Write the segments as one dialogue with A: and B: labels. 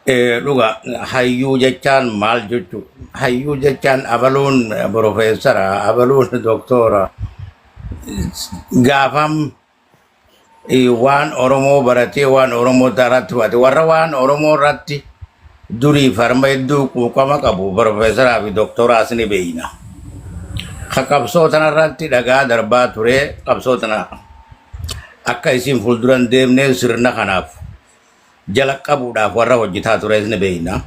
A: Dhuga hayyuu jechaan maal jechu? Hayyuu jechaan abaluun profeesara, abaluun doktora. Gaafam waan Oromoo baratee waan Oromoo irratti hubate, warra waan Oromoo irratti durii farma hedduu quuqama qabu profeesaraa fi doktoraas ni beeyna. Ka qabsoo tanarratti dhagaa darbaa ture, qabsoo tana akka isin fuulduran deemnee sirna kanaaf jala qabuudhaaf warra hojjetaa tures ni beekna.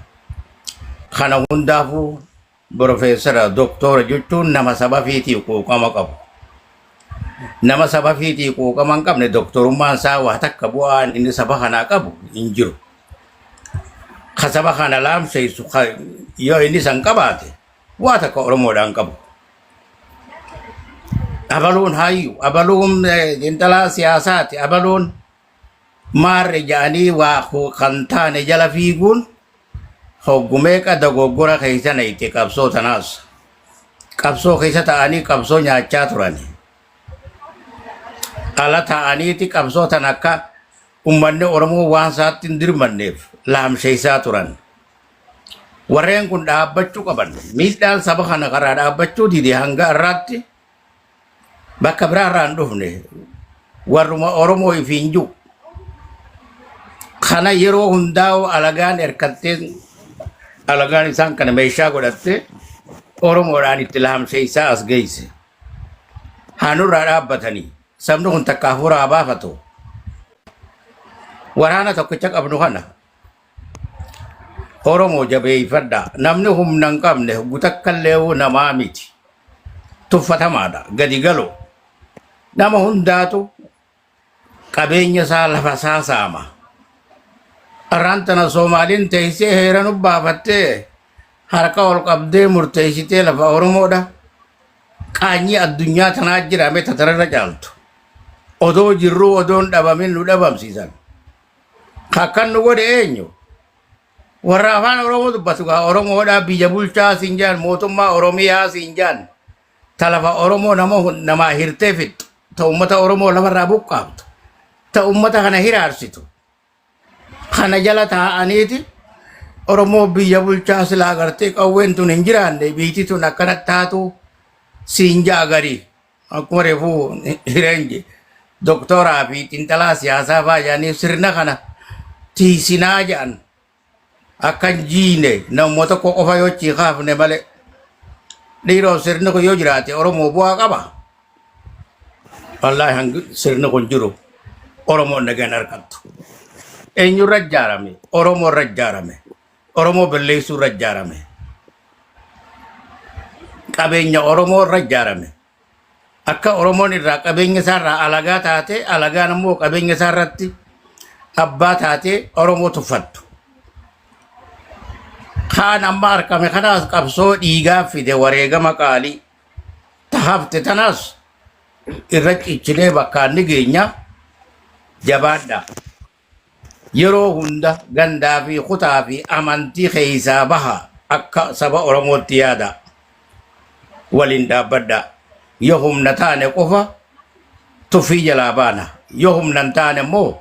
A: Kana hundaafuu profeesara doktora jechuun nama saba fiitiif quuqama qabu. Nama saba fiitiif quuqama hin qabne doktorummaan isaa waa takka bu'aan inni saba kanaa qabu hin jiru. Ka saba kana laamsheessu yoo inni san qabaate waa takka Oromoodhaan qabu. Abaluun hayyu, abaluun xiinxalaa siyaasaati, abaluun maarre ja'anii waa kan taane jala fiiguun hoggumeeqa dogoggora keessa nayxe qabsoo tanaas. Qabsoo keessa ta'anii qabsoo nyaachaa turani. Ala ta'aniiti qabsoo tana akka ummanni Oromoo waan isaatti hin dirmanneef laamsheessaa turan. Warreen kun dhaabbachuu qaban. Miidhaan saba kana karaa dhaabbachuu dide hanga har'aatti bakka biraa irraa hin dhufne, warruma Oromoo ifiin jiru. Kana yeroo hundaa'u alagaan erkattee, alagaan isaan kana meeshaa godhattee Oromoodhaan itti laamsheessaa as geesse. Haanurraa dhaabbatanii sabni kun takka hafuura haa baafatu. Waraana tokkicha qabnu kana Oromoo jabeeffadha. Namni humna hin qabne gutakkallee namaa miti. Tuffatamaadha. Gadi galu. Nama hundaatu qabeenya isaa, lafa isaa saama. Arraan tana Soomaaliin teessee heera nu baafattee, harka ol qabdee murteessitee lafa Oromoodha. Qaanyii addunyaa tanaa jira mee tatararra caaltu? Odoo jirruu odoon dhabamin nu dhabamsiisan. Akkan nu godhe eenyu? Warra afaan Oromoo dubbatu gaa Oromoodhaa biyya bulchaa siin jaan, mootummaa Oromiyaa siin jaan, ta lafa Oromoo nama namaa hirtee fixxu, ta uummata Oromoo lafarraa buqqaaftu, ta uummata kana hiraarsitu. Kana jala taa'aniiti Oromoo biyya bulchaa silaa gartee qawween tun hin jiraanne biitii tun akkana taatu siin ja'a garii. Akkuma reefuu hireenje doktoraa fi xiinxalaa siyaasaa fa'aa jedhanii sirna kana tiisinaa jedhan, akka hin jiine namuma tokko qofa yoo achii kaafne malee, dhiiroo, sirni kun yoo jiraate Oromoo bu'aa qaba. Wallaahi hangi sirni kun jiru Oromoon nagaan argattu. Eenyurra ijaarame? Oromoo irra ijaarame. Oromoo balleessuu irra ijaarame. Qabeenya Oromoo irra ijaarame. Akka Oromoon irraa qabeenya isaa irraa alagaa taate, alagaan immoo qabeenya isaa irratti abbaa taate Oromoo tuffattu. Kaan amma argame kanaas qabsoo dhiigaa fide, wareegama qaalii. Ta hafte tanaas irra ciccilee bakkaan ni geenya, jabaadha. Yeroo hunda gandaa fi kutaa fi amantii keessaa baha, akka saba Oromootti yaada. Waliin dhaabbadha. Yoo humna taane qofa tuffii jalaa baana. Yoo humna hin taane immoo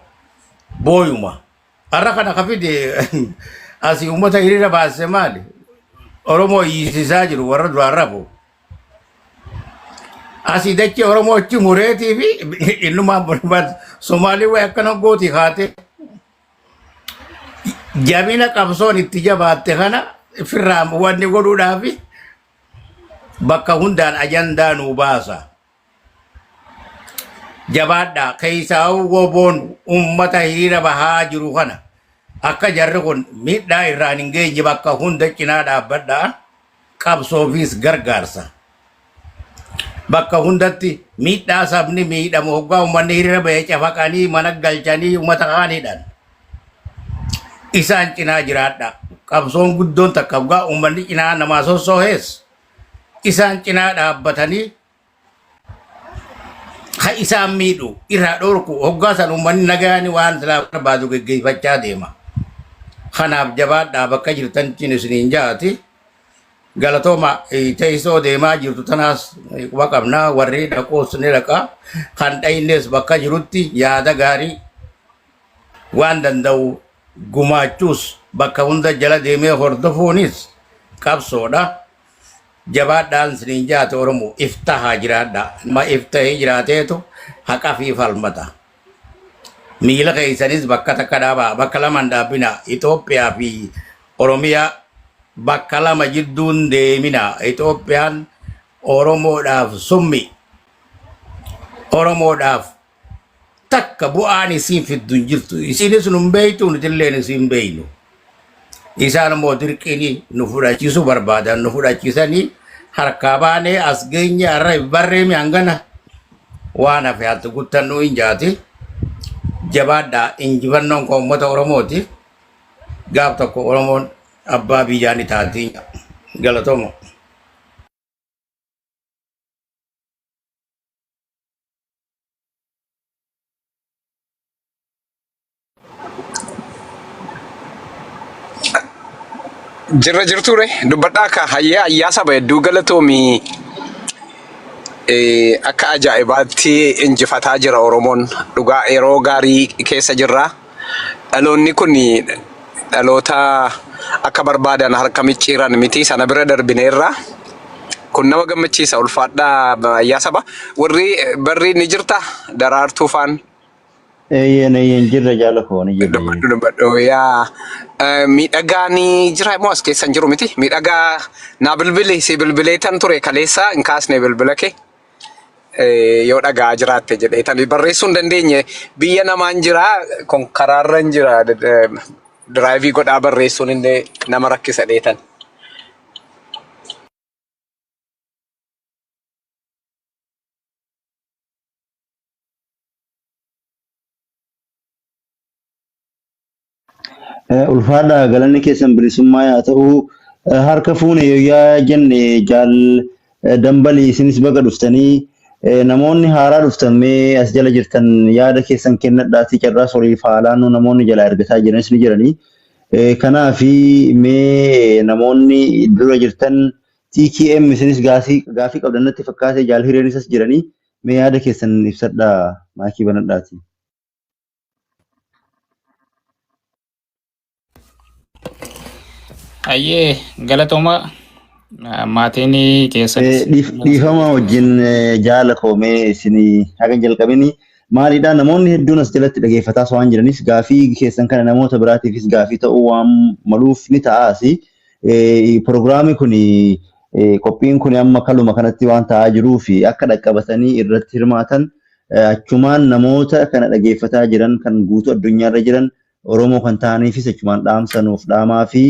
A: booyuma. Har'a kana ka fide asii uummata hiriira baasise maali? Oromoo hiisisaa jiru warra duraan rafu. Asii dachee Oromoo achi mureetii fi innumaan Somaalii wayi akkana gootii kaatee jabina qabsoon itti jabaatte kana firraa wanni godhuudhaaf bakka hundaan ajandaa nuu baasa. Jabaadhaa, keessaa woboon uummata hiriira bahaa jiru kana akka jarri kun miidhaa irraan hin geenye bakka hunda cinaa dhaabbadhaa, qabsoofiis gargaarsa. Bakka hundatti miidhaa sabni miidhamu hoggaa uummanni hiriira bahee cafaqanii mana galchanii uummata kaan hidhan. Isaan cinaa jiraadha. Qabsoon guddoon takka hoggaa uummanni cinaa namaa sossoohees isaan cinaa dhaabbatanii ha isaan miidhu irraa dhorku, hoggaa san uummanni nagaan waan silaa barbaadu geggeeffachaa deema. Kanaaf jabaadhaa bakka jirtanitti isiniin jaati. Galatooma, teessoo deemaa jirtu tanaas quba qabnaa, warri dhaquus ni dhaqa. Kan dhayinnes bakka jirutti yaada gaarii waan danda'u Gumaachuus bakka hunda jala deemee hordofuunis qabsoodha. Jabaadhaan isiniin jaate Oromoo iftahaa jiraadha. Nama iftahee jiraateetu haqa fi falmata. Miila keessanis bakka takka dhaabaa, bakka lama hin dhaabbina. Itoophiyaa fi Oromiyaa bakka lama jidduun deemina. Itoophiyaan Oromoodhaaf summi. Oromoodhaaf takka bu'aan isiin fiddu hin jirtu. Isiinis nu hin beektu, nutilleen isiin hin beeknu. Isaan immoo dirqiin nu fudhachiisuu barbaadan nu fudhachiisanii harkaa baanee as geenye har'a hin barreemi hangana waan hafe hatti guttannuu hin jaati. Jabaadhaa injifannoon koo uummata Oromooti. Gaaf tokko Oromoon abbaa biyyaa ni taati. Galatooma.
B: Jirra jirtuure dubbadhaa akka hayyee ayyaa saba hedduu galatoomi akka ajaa'ibaatti injifataa jira Oromoon dhugaa yeroo gaarii keessa jirra. Dhaloonni kun dhaloota akka barbaadan harka micciiran miti sana bira darbineerra. Kun nama gammachiisa ulfaadhaa ayyaa saba. Warri barri ni jirta daraartuu faan.
C: Eeyyeen eeyyeen jirra jaala koo ni jirra.
B: Dubbadhu dubbadhu yaa miidhagaa ni jira moo as keessa hin jiru miti miidhagaa naa bilbili si bilbileetan ture kaleessa hin kaasne bilbila kee yoo dhagaa jiraatte jedhee tan barreessuu hin dandeenye biyya namaan jira kon karaarra hin jira diraayivii godhaa barreessuun illee nama rakkisa dheetan.
C: Ulfaadha galanni keessan bilisummaa yaa ta'u. Harka fuune yooyaa jenne jaal dambalii isinis baga dhuftanii namoonni haaraa dhuftan mee as jala jirtan yaada keessan kennadhaatii carraa soliif haa laannu namoonni jalaa ergataa jiranis ni jiranii. Kanaafi mee namoonni dura jirtan TKM isinis gaafii qabdan natti fakkaate jaal hireenis as jiranii mee yaada keessan ibsadhaa maakii banadhaati.
D: Ayyee galatooma maatiin keessanis.
C: Dhiifama wajjin jaala koo mee isinii haga hin jalqabini maalidha namoonni hedduun as jalatti dhageeffataas waan jiranis gaafii keessan kana namoota biraatiifis gaafii ta'uu waan maluuf ni ta'aasi. Pirogiraamii kun qophiin kun amma kaluma kanatti waan ta'aa jiruu fi akka dhaqqabatanii irratti hirmaatan achumaan namoota kana dhageeffataa jiran kan guutuu addunyaarra jiran Oromoo kan ta'aniifis achumaan dhaamsa nuuf dhaamaa fi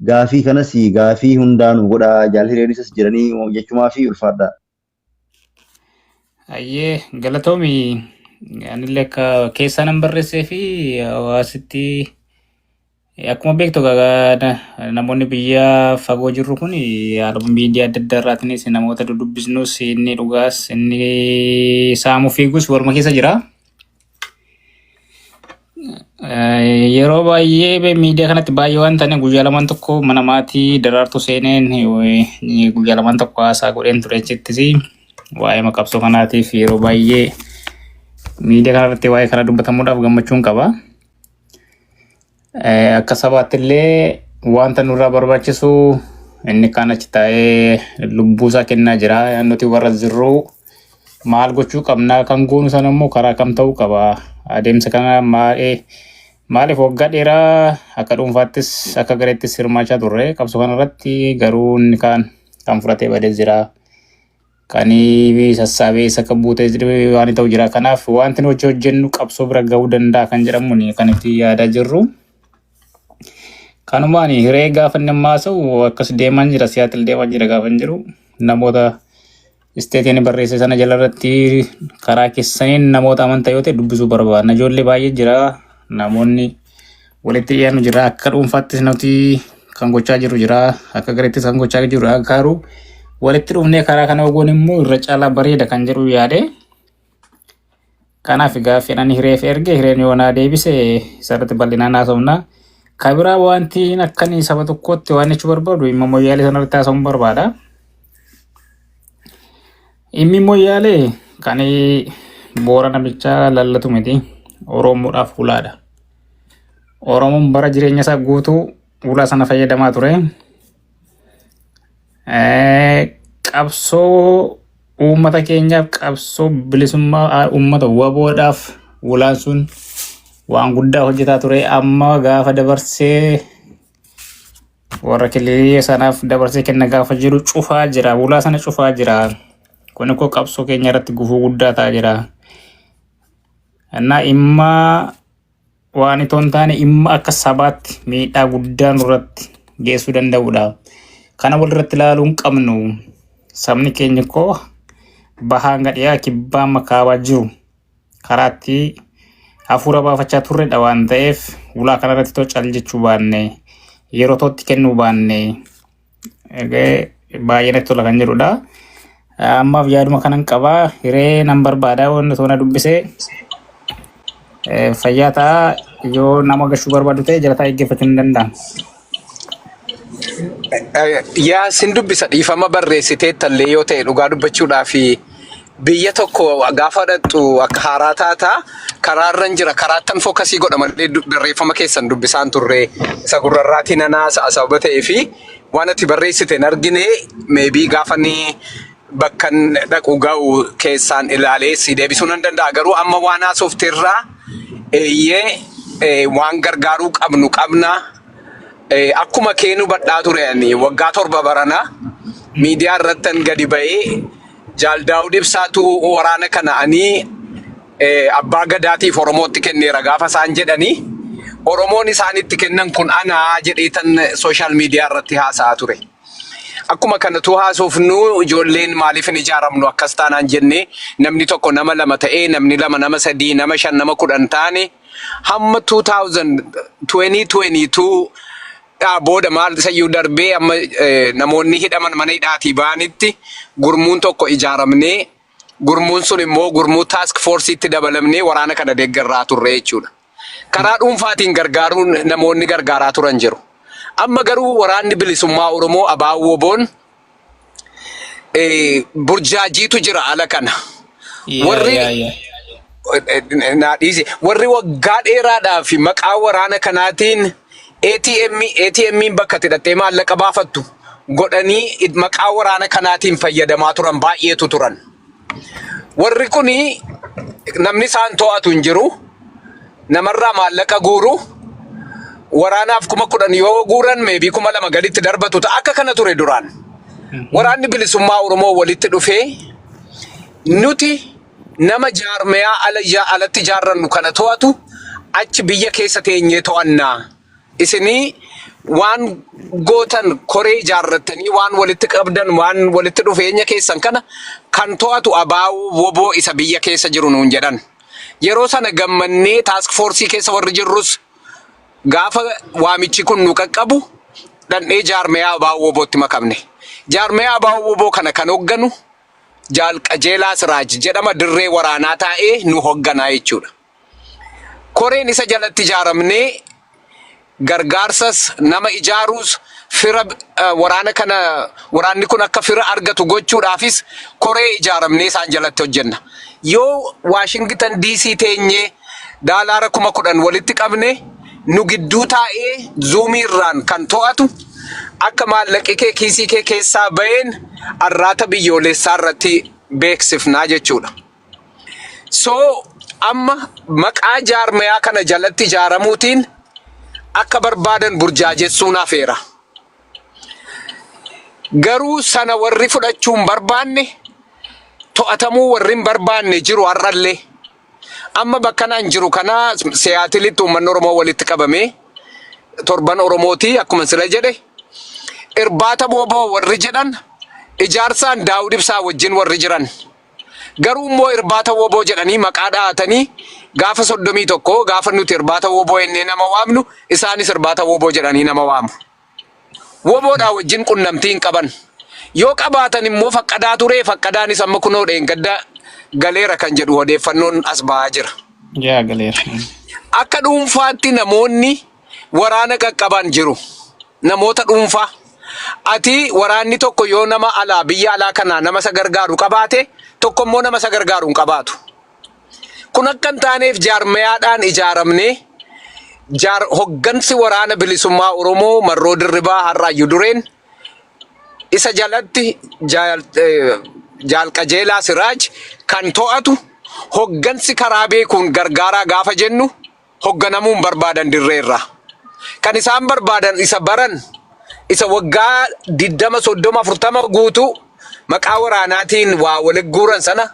C: gaafii kanas gaafii hundaa nu godhaa jaal hireenis as jiranii jechumaa fi ulfaadhaa.
D: Ayyee galatoomi anillee akka keessaa nan barreessee fi hawaasitti akkuma beektu egaa namoonni biyya fagoo jirru kun haaluma miidiyaa adda addaa irraatiinis namoota dudubbisnus inni dhugaas inni saamu fiigus waluma keessa jira. Yeroo baay'ee miidiyaa kanatti baay'ee waan ta'aniif guyyaa lamaan tokko mana maatii daraartuu seeneen guyyaa lamaan tokko haasaa godheen ture achittis waa'ee qabsoo kanaatiif yeroo baay'ee miidiyaa kanarratti waa'ee kana dubbatamuudhaaf gammachuun qaba. Akka sabaatti illee wanta nurraa barbaachisu inni kaan achi taa'ee lubbuusaa kennaa jira. Nuti warra jirru maal gochuu qabnaa kan goonu sana immoo karaa kam ta'uu qaba. Adeemsa kana maaliif waggaa dheeraa akka dhuunfaattis akka gareettis hirmaachaa turre qabsoo kanarratti garuu inni kaan kan fudhatee badee jira. Kan sassaabee isa akka buutee waan ta'u jira. Kanaaf wanti nuti hojjennu qabsoo bira gahuu danda'a kan jedhamuun kan itti yaadaa jirru. Kanumaan hiree gaafa inni ammaa haasa'u akkas deemaan jira Siyaatil deemaan jira gaafa hin jiru namoota isteetiin barreesse sana jalarratti karaa keessaniin namoota amantaa yoo ta'e dubbisuu barbaadna. Ijoollee baay'ee jira namoonni walitti dhiyaannu jira akka dhuunfaattis nuti kan gochaa jiru jira akka gareettis kan gochaa jiru garuu walitti dhufnee karaa kana ogoon immoo irra caalaa bareeda kan jedhu yaade. Kanaaf gaaffii ani hireef erge hireen yoo naa deebise isarratti bal'inaan haasofna. Kabiraa wanti akkanii saba tokkotti waan jechuu barbaadu dhimma moyyaalee sanarratti haasa'uun barbaada. Dhimmi moyyaalee kan boora namichaa lallatu miti. Oromoodhaaf hulaadha. Oromoon bara jireenya isaa guutuu ulaa sana fayyadamaa ture. Qabsoo uummata keenyaaf qabsoo bilisummaa uummata waboodhaaf ulaan sun waan guddaa hojjetaa ture. Amma gaafa dabarsee warra kililii sanaaf dabarsee kenna gaafa jiru cufaa jira. Ulaa sana cufaa jira. Kun ikkoo qabsoo keenya irratti gufuu guddaa ta'aa jira. Innaa dhimma waan itoo hin taane dhimma akka sabaatti miidhaa guddaa nurratti geessuu danda'udha. Kana walirratti ilaaluu hin qabnu. Sabni keenya koo bahaa hanga dhiyaa kibbaa amma kaabaa jiru karaatti hafuura baafachaa turredha waan ta'eef ulaa kanarratti too cal jechuu baanne yeroo tootti kennuu baanne baay'ee natti tola kan jedhudha. Ammaaf yaaduma kanan qabaa hiree nan barbaada wanti toona dubbisee fayyaa ta'a yoo nama gashuu barbaadu ta'e jala taa'ee eeggeeffachuu ni danda'a.
B: Yaa sin dubbisa dhiifama barreessiteettallee yoo ta'e dhugaa dubbachuudhaa fi biyya tokko gaafa dhaqxu akka haaraa taataa karaarran jira karaattan focus godha malee barreeffama keessan dubbisaan turre isa gurrarraatiin anaa sababa ta'ee fi waan ati barreessite hin argine maybe gaafa inni bakkan dhaqu ga'u keessaan ilaalee si deebisuu nan danda'a garuu amma waan haasofte irraa eeyyee waan gargaaruu qabnu qabna. Akkuma keenu badhaa ture ani waggaa 7 barana miidiyaa irrattan gadi ba'ee Jaal Daawud Ibsaatu waraana kana ani abbaa gadaatiif Oromootti kenneera gaafa isaan jedhanii Oromoon isaan itti kennan kun anaa jedheetan social media irratti haasa'aa ture. Akkuma kanatu haasofnu ijoolleen maaliif hin ijaaramnu akkas taanaan jennee namni tokko nama lama ta'ee namni lama nama sadii nama shan nama 10 taane hamma 2022 dhaa booda maal isayyuu darbee amma namoonni hidhaman mana hidhaatii ba'anitti gurmuun tokko ijaaramnee gurmuun sun immoo gurmuu task force'itti dabalamnee waraana kana deeggarraa turre jechuudha. Karaa dhuunfaatiin gargaaruun namoonni gargaaraa turan jiru. Amma garuu waraanni bilisummaa Oromoo ABO WBOn burjaajiitu jira ala kana. Warri naa dhiise warri waggaa dheeraadhaa fi maqaa waraana kanaatiin ATM ATM bakka itti hidhattee maallaqa baafattu godhanii maqaa waraana kanaatiin fayyadamaa turan baay'eetu turan. Warri kuni namni isaan to'atu hin jiru. Namarraa maallaqa guuru. Waraanaaf 10,000 yoo guuran maybe 2,000 gaditti darbatu ta'a. Akka kana ture duraan. Waraanni bilisummaa Oromoo walitti dhufee nuti nama jaarmayaa ala alatti ijaarrannu kana to'atu achi biyya keessa teenyee to'annaa. Isinii waan gootan koree ijaarrattanii waan walitti qabdan waan walitti dhufeenya keessan kana kan to'atu ABO WBO isa biyya keessa jiru nuun jedhan. Yeroo sana gammannee task force keessa warri jirrus gaafa waamichi kun nu qaqqabu dhandhee jaarmayaa ABO WBOtti makamne. Jaarmayaa ABO WBO kana kan hoogganu Jaal Qajeelaa Siraaj jedhama dirree waraanaa taa'ee nu hoogganaa jechuudha. Koreen isa jalatti ijaaramnee gargaarsas nama ijaaruus fira waraana kana waraanni kun akka fira argatu gochuudhaafis koree ijaaramnee isaan jalatti hojjenna. Yoo Waashingtan DC teenyee daalaara 10,000 walitti qabne nu gidduu taa'ee Zoomii irraan kan to'atu akka maallaqi kee kiisii kee keessaa baheen arraata biyyoolessaa irratti beeksifnaa jechuudha. So amma maqaa jaarmayaa kana jalatti ijaaramuutiin akka barbaadan burjaajessuun hafeera. Garuu sana warri fudhachuu hin barbaanne to'atamuu warri hin barbaanne jiru har'allee. Amma bakka naan jiru kana Seyaatilitti uummanni Oromoo walitti qabamee torban Oromooti akkuma sila jedhe irbaata booboo warri jedhan ijaarsaan Daawud Ibsaa wajjin warri jiran. Garuu immoo irbaata woboo jedhanii maqaa dha'atanii gaafa 31 gaafa nuti irbaata woboo jennee nama waamnu isaanis irbaata woboo jedhanii nama waamu. Woboodhaa wajjin qunnamtii hin qaban. Yoo qabaatan immoo faqqadaa ture faqqadaanis amma kunoo dheengadda galeera kan jedhu odeeffannoon as ba'aa jira.
D: Yaa galeera.
B: Akka dhuunfaatti namoonni waraana qaqqaban jiru. Namoota dhuunfaa. Ati waraanni tokko yoo nama alaa biyya alaa kanaa nama isa gargaaru qabaate tokko immoo nama isa gargaaru hin qabaatu. Kun akka hin taaneef jaarmayaadhaan ijaaramnee Jaar hoggansi waraana bilisummaa Oromoo Marroo Dirribaa Har'aayyuu Dureen isa jalatti jaal Jaal Qajeelaa Siraaj kan to'atu hoggansi karaa beekuun gargaaraa gaafa jennu hogganamuu hin barbaadan dirreerraa. Kan isaan barbaadan isa baran isa waggaa 20, 30, 40 guutuu maqaa waraanaatiin waa walitti guuran sana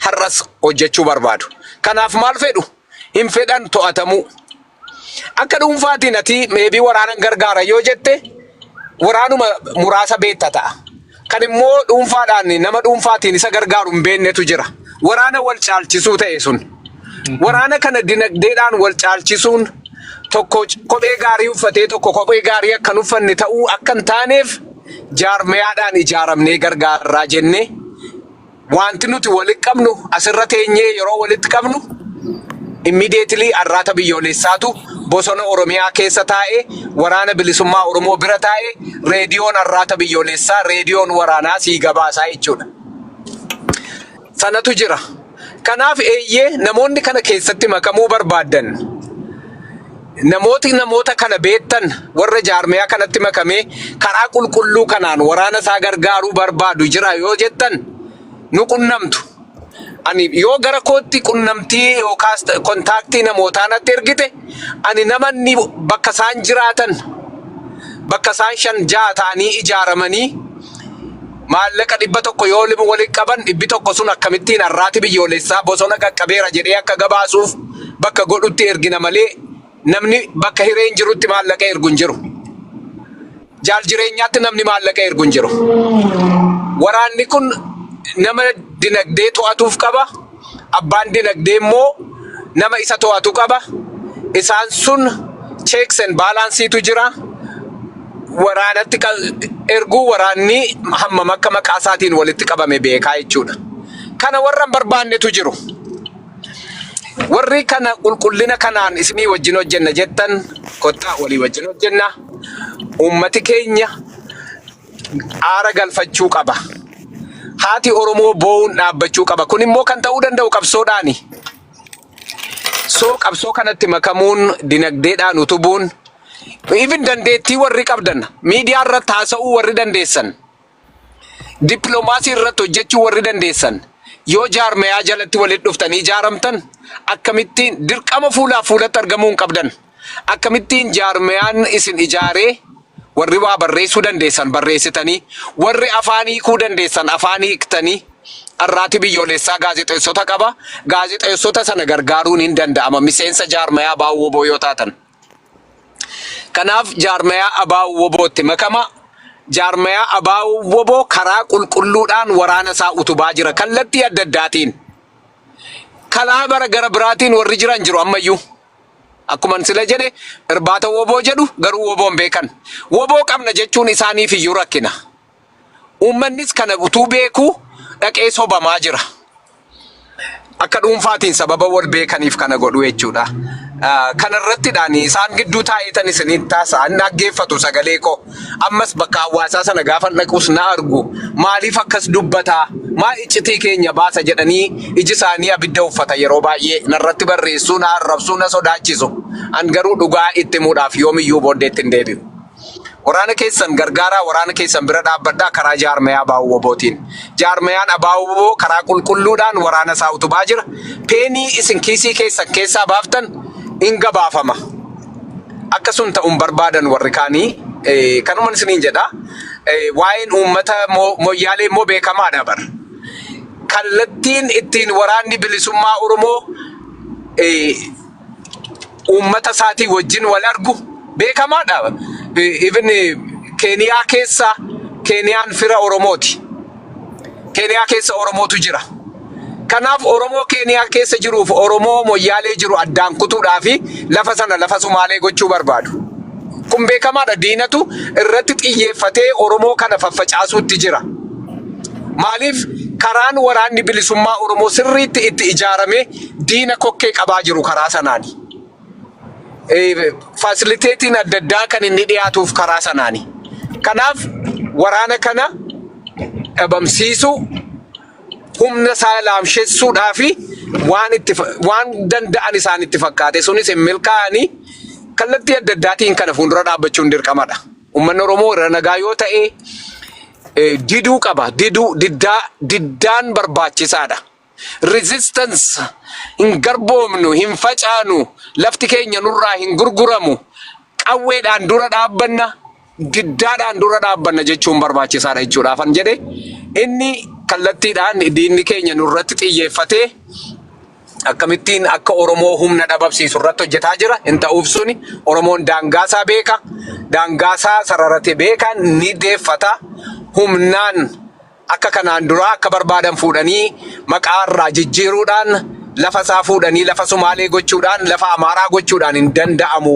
B: har'as hojjechuu barbaadu. Kanaaf maal fedhu? Hin fedhan to'atamuu. Akka dhuunfaatiin ati meebii waraanan gargaara yoo jette waraanuma muraasa beekta ta'a. Kan immoo dhuunfaadhaan nama dhuunfaatiin isa gargaaru hin beeknetu jira. Waraana wal caalchisuu ta'e sun. Waraana kana dinagdeedhaan wal caalchisuun tokko kophee gaarii uffatee tokko kophee gaarii akka hin uffanne ta'uu akka hin taaneef jaarmayaadhaan ijaaramnee gargaarraa jennee wanti nuti walitti qabnu asirra teenyee yeroo walitti qabnu immediately arraata biyyoolessaatu bosona Oromiyaa keessa taa'ee waraana bilisummaa Oromoo bira taa'ee reediyoon arraata biyyoolessaa reediyoon waraanaa sii gabaasaa jechuudha. Sanatu jira. Kanaaf eeyyee namoonni kana keessatti makamuu barbaaddan namooti namoota kana beektan warra jaarmiyaa kanatti makamee karaa qulqulluu kanaan waraana isaa gargaaruu barbaadu jira yoo jettan nu qunnamtu. Ani yoo gara kootti qunnamtii yookaas kontaaktii namootaa natti ergite ani namanni bakka isaan jiraatan bakka isaan shan ja'a ta'anii ijaaramanii maallaqa 100 yoo walitti qaban 100 sun akkamittiin arraati biyyoolessaa bosona qaqqabeera jedhee akka gabaasuuf bakka godhutti ergina malee namni bakka hireen jirutti maallaqa ergu hin jiru. Jaal jireenyaatti namni maallaqa ergu hin jiru. Waraanni kun nama dinagdee to'atuuf qaba. Abbaan dinagdee immoo nama isa to'atu qaba. Isaan sun checks and balance'itu jira. Waraanatti erguu waraanni hammam akka maqaa isaatiin walitti qabame beekaa jechuudha. Kana warra hin barbaannetu jiru. Warri kana qulqullina kanaan isinii wajjin hojjenna jettan kottaa walii wajjin hojjenna. Uummati keenya aara galfachuu qaba. Haati Oromoo boo'uun dhaabbachuu qaba. Kun immoo kan ta'uu danda'u qabsoodhaani. So qabsoo kanatti makamuun dinagdeedhaan utubuun even dandeettii warri qabdan miidiyaa irratti haasa'uu warri dandeessan dippiloomaasii irratti hojjechuu warri dandeessan yoo jaarmayaa jalatti walitti dhuftanii ijaaramtan akkamittiin dirqama fuulaa fuulatti argamuu hin qabdan. Akkamittiin jaarmayaan isin ijaaree warri waa barreessuu dandeessan barreessitanii warri afaan hiikuu dandeessan afaan hiiktanii arraati biyyoolessaa gaazexeessota qaba. Gaazexeessota sana gargaaruun hin danda'ama miseensa jaarmayaa ABO WBO yoo taatan. Kanaaf jaarmayaa ABO WBOtti makama. Jaarmayaa ABO WBO karaa qulqulluudhaan waraana isaa utubaa jira kallattii adda addaatiin. Kalaa bara gara biraatiin warri jiran jiru ammayyuu. Akkuma sila jedhe irbaata WBO jedhu garuu WBO hin beekan. WBO qabna jechuun isaaniif iyyuu rakkina. Uummannis kana utuu beekuu dhaqee sobamaa jira. Akka dhuunfaatiin sababa wal beekaniif kana godhu jechuudha. Kanarrattidhaan isaan gidduu taa'eetan isiniin taasisa. Dhaggeeffatu sagalee koo. Ammas bakka hawaasaa sana gaafa dhaqus na argu. Maaliif akkas dubbataa? Maal iccitii keenya baasa jedhanii iji isaanii abidda uffata yeroo baay'ee narratti barreessuu, na arrabsuu, na sodaachisu. An garuu dhugaa itti himuudhaaf yoomiyyuu booddeetti hin deebi'u. Waraana keessan gargaaraa, waraana keessan bira dhaabbadhaa karaa jaarmayaa ABO WBOtiin. Jaarmayaan ABO WBO karaa qulqulluudhaan waraana isaa utubaa jira. Peenii isin kiisii keessan keessaa baaftan hin gabaafama. Akka sun ta'uun barbaadan warri kaanii kanuman isiniin jedha. Waa'een uummata moyyaalee immoo beekamaadha bara. Kallattiin ittiin waraanni bilisummaa Oromoo uummata isaatii wajjin wal argu beekamaadha. Even Keeniyaa keessa Keeniyaan fira Oromooti. Keeniyaa keessa Oromootu jira. Kanaaf Oromoo Keeniyaa keessa jiruuf Oromoo moyyaalee jiru addaan kutuudhaa fi lafa sana lafa Sumaalee gochuu barbaadu. Kun beekamaadha. Diinatu irratti xiyyeeffatee Oromoo kana faffacaasuutti jira. Maaliif karaan waraanni bilisummaa Oromoo sirriitti itti ijaaramee diina kokkee qabaa jiru karaa sanaani. Fasiliteetiin adda addaa kan inni dhiyaatuuf karaa sanaani. Kanaaf waraana kana dhabamsiisuu humna isaa laamshessuudhaa fi waan itti waan danda'an isaan itti fakkaate sunis hin milkaa'anii. Kallattii adda addaatiin kana fuuldura dhaabbachuun dirqamadha. Uummanni Oromoo irra nagaa yoo ta'e diduu qaba. Diduu diddaa diddaan barbaachisaadha. Resistance hin garboomnu, hin facaanu, lafti keenya nurraa hin gurguramu. Qawweedhaan dura dhaabbanna, diddaadhaan dura dhaabbanna jechuun barbaachisaadha jechuudhaafan jedhe. Inni kallattiidhaan diinni keenya nurratti xiyyeeffatee akkamittiin akka Oromoo humna dhabamsiisu irratti hojjetaa jira. Hin ta'uuf suni Oromoon daangaasaa beeka. Daangaasaa sararate beeka ni deeffata. Humnaan akka kanaan duraa akka barbaadan fuudhanii maqaa irraa jijjiiruudhaan lafa isaa fuudhanii lafa Sumaalee gochuudhaan lafa Amaaraa gochuudhaan hin danda'amu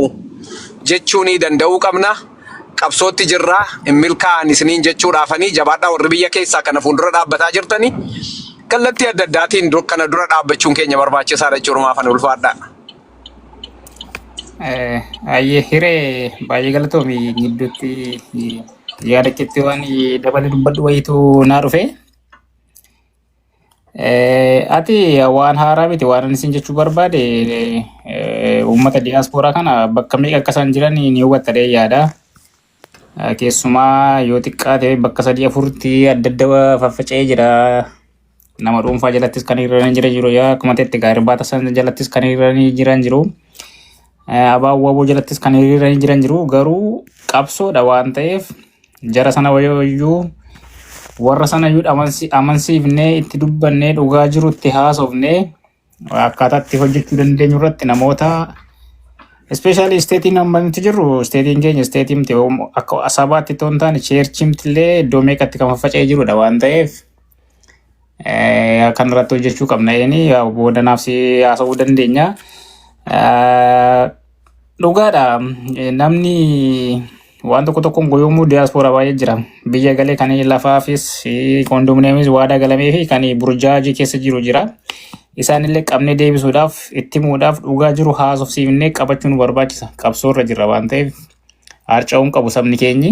B: jechuun danda'uu qabna. Qabsootti jirraa hin milkaa'an isiniin jechuudhaafanii jabaadhaa warri biyya keessaa kana fuuldura dhaabbataa jirtanii kallattii adda addaatiin kana dura dhaabbachuun keenya barbaachisaadha jechuudhumaafan ulfaadhaa.
D: Ayyee hiree baay'ee galatoomi gidduutti yaada keetti waan dabalee dubbadhu wayiitu naa dhufe. Ati waan haaraa miti waan ani isin jechuu barbaade uummata diyaaspooraa kana bakka meeqa akka isaan jiran ni hubatta dhee yaada. Keessumaa yoo xiqqaate bakka sadii afurtti adda adda faffaca'ee jira. Nama dhuunfaa jalattis kan hiriiranii jiran jiru yaa akkuma ta'etti egaa irbaata sana jalattis kan hiriiranii jiran jiru. Abaan waboo jalattis kan hiriiranii jiran jiru garuu qabsoodha waan ta'eef jara sana wayyuu warra sana iyyuu amansiifnee itti dubbannee dhugaa jiru itti haasofnee akkaataa itti hojjechuu dandeenyu irratti namoota especially stateiin amma nuti jirru stateiin keenya stateiin miti akka sabaatti itoo hin taane churchimti illee iddoo meeqatti kan faffaca'ee jirudha waan ta'eef kan irratti hojjechuu qabna jedhanii booda naaf si haasa'uu dandeenya. Dhugaadha namni waan tokko tokkoon goyoomuu diyaaspooraa baay'ee jira. Biyya galee kan lafaafis condominiumis waadaa galamee fi kan burjaajii keessa jiru jira. Isaanillee qabnee deebisuudhaaf itti himuudhaaf dhugaa jiru haasofsiifnee qabachuu nu barbaachisa. Qabsoo irra jirra waan ta'eef harca'uun qabu sabni keenyi.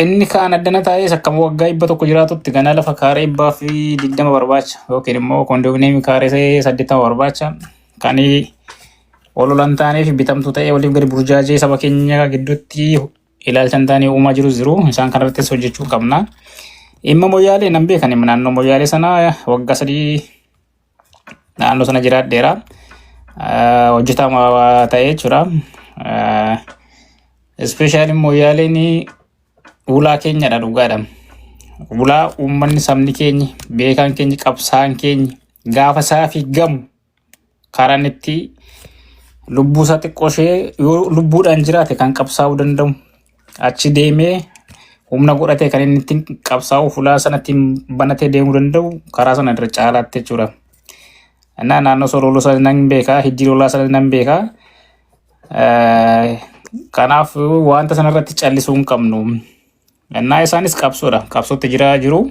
D: Inni kaan addana taa'es akkama waggaa 100 jiraatutti ganaa lafa kaaree 120 barbaacha yookiin immoo condominiumii kaaree 80 barbaacha kan ololan taanee fi bitamtuu ta'ee waliif gadi burjaajee saba keenya gidduutti ilaalcha hin taane uumaa jirus jiru isaan kanarrattis hojjechuu qabna. Dhimma moyyaalee nan beekan naannoo moyyaalee sana waggaa 3 naannoo sana jiraadheera. Hojjetaa ta'ee jechuudha. Especially moyyaaleen ulaa keenyadha dhugaadha. Ulaa uummanni sabni keenya beekaan keenya qabsaan keenya gaafa isaa fi gamu karaan itti lubbuu isaa xiqqoo ishee yoo lubbuudhaan jiraate kan qabsaa'uu danda'u achi deemee humna godhatee kan inni ittiin qabsaa'u fulaa sanatti banatee deemuu danda'u karaa sana irra caalaatti jechuudha. Innaa naannoo Sololoo sana nan beekaa, Hijji Lolaa sana nan beekaa. Kanaaf wanta sanarratti callisuu hin qabnu. Innaa isaanis qabsoodha. Qabsootti jiraa jiru.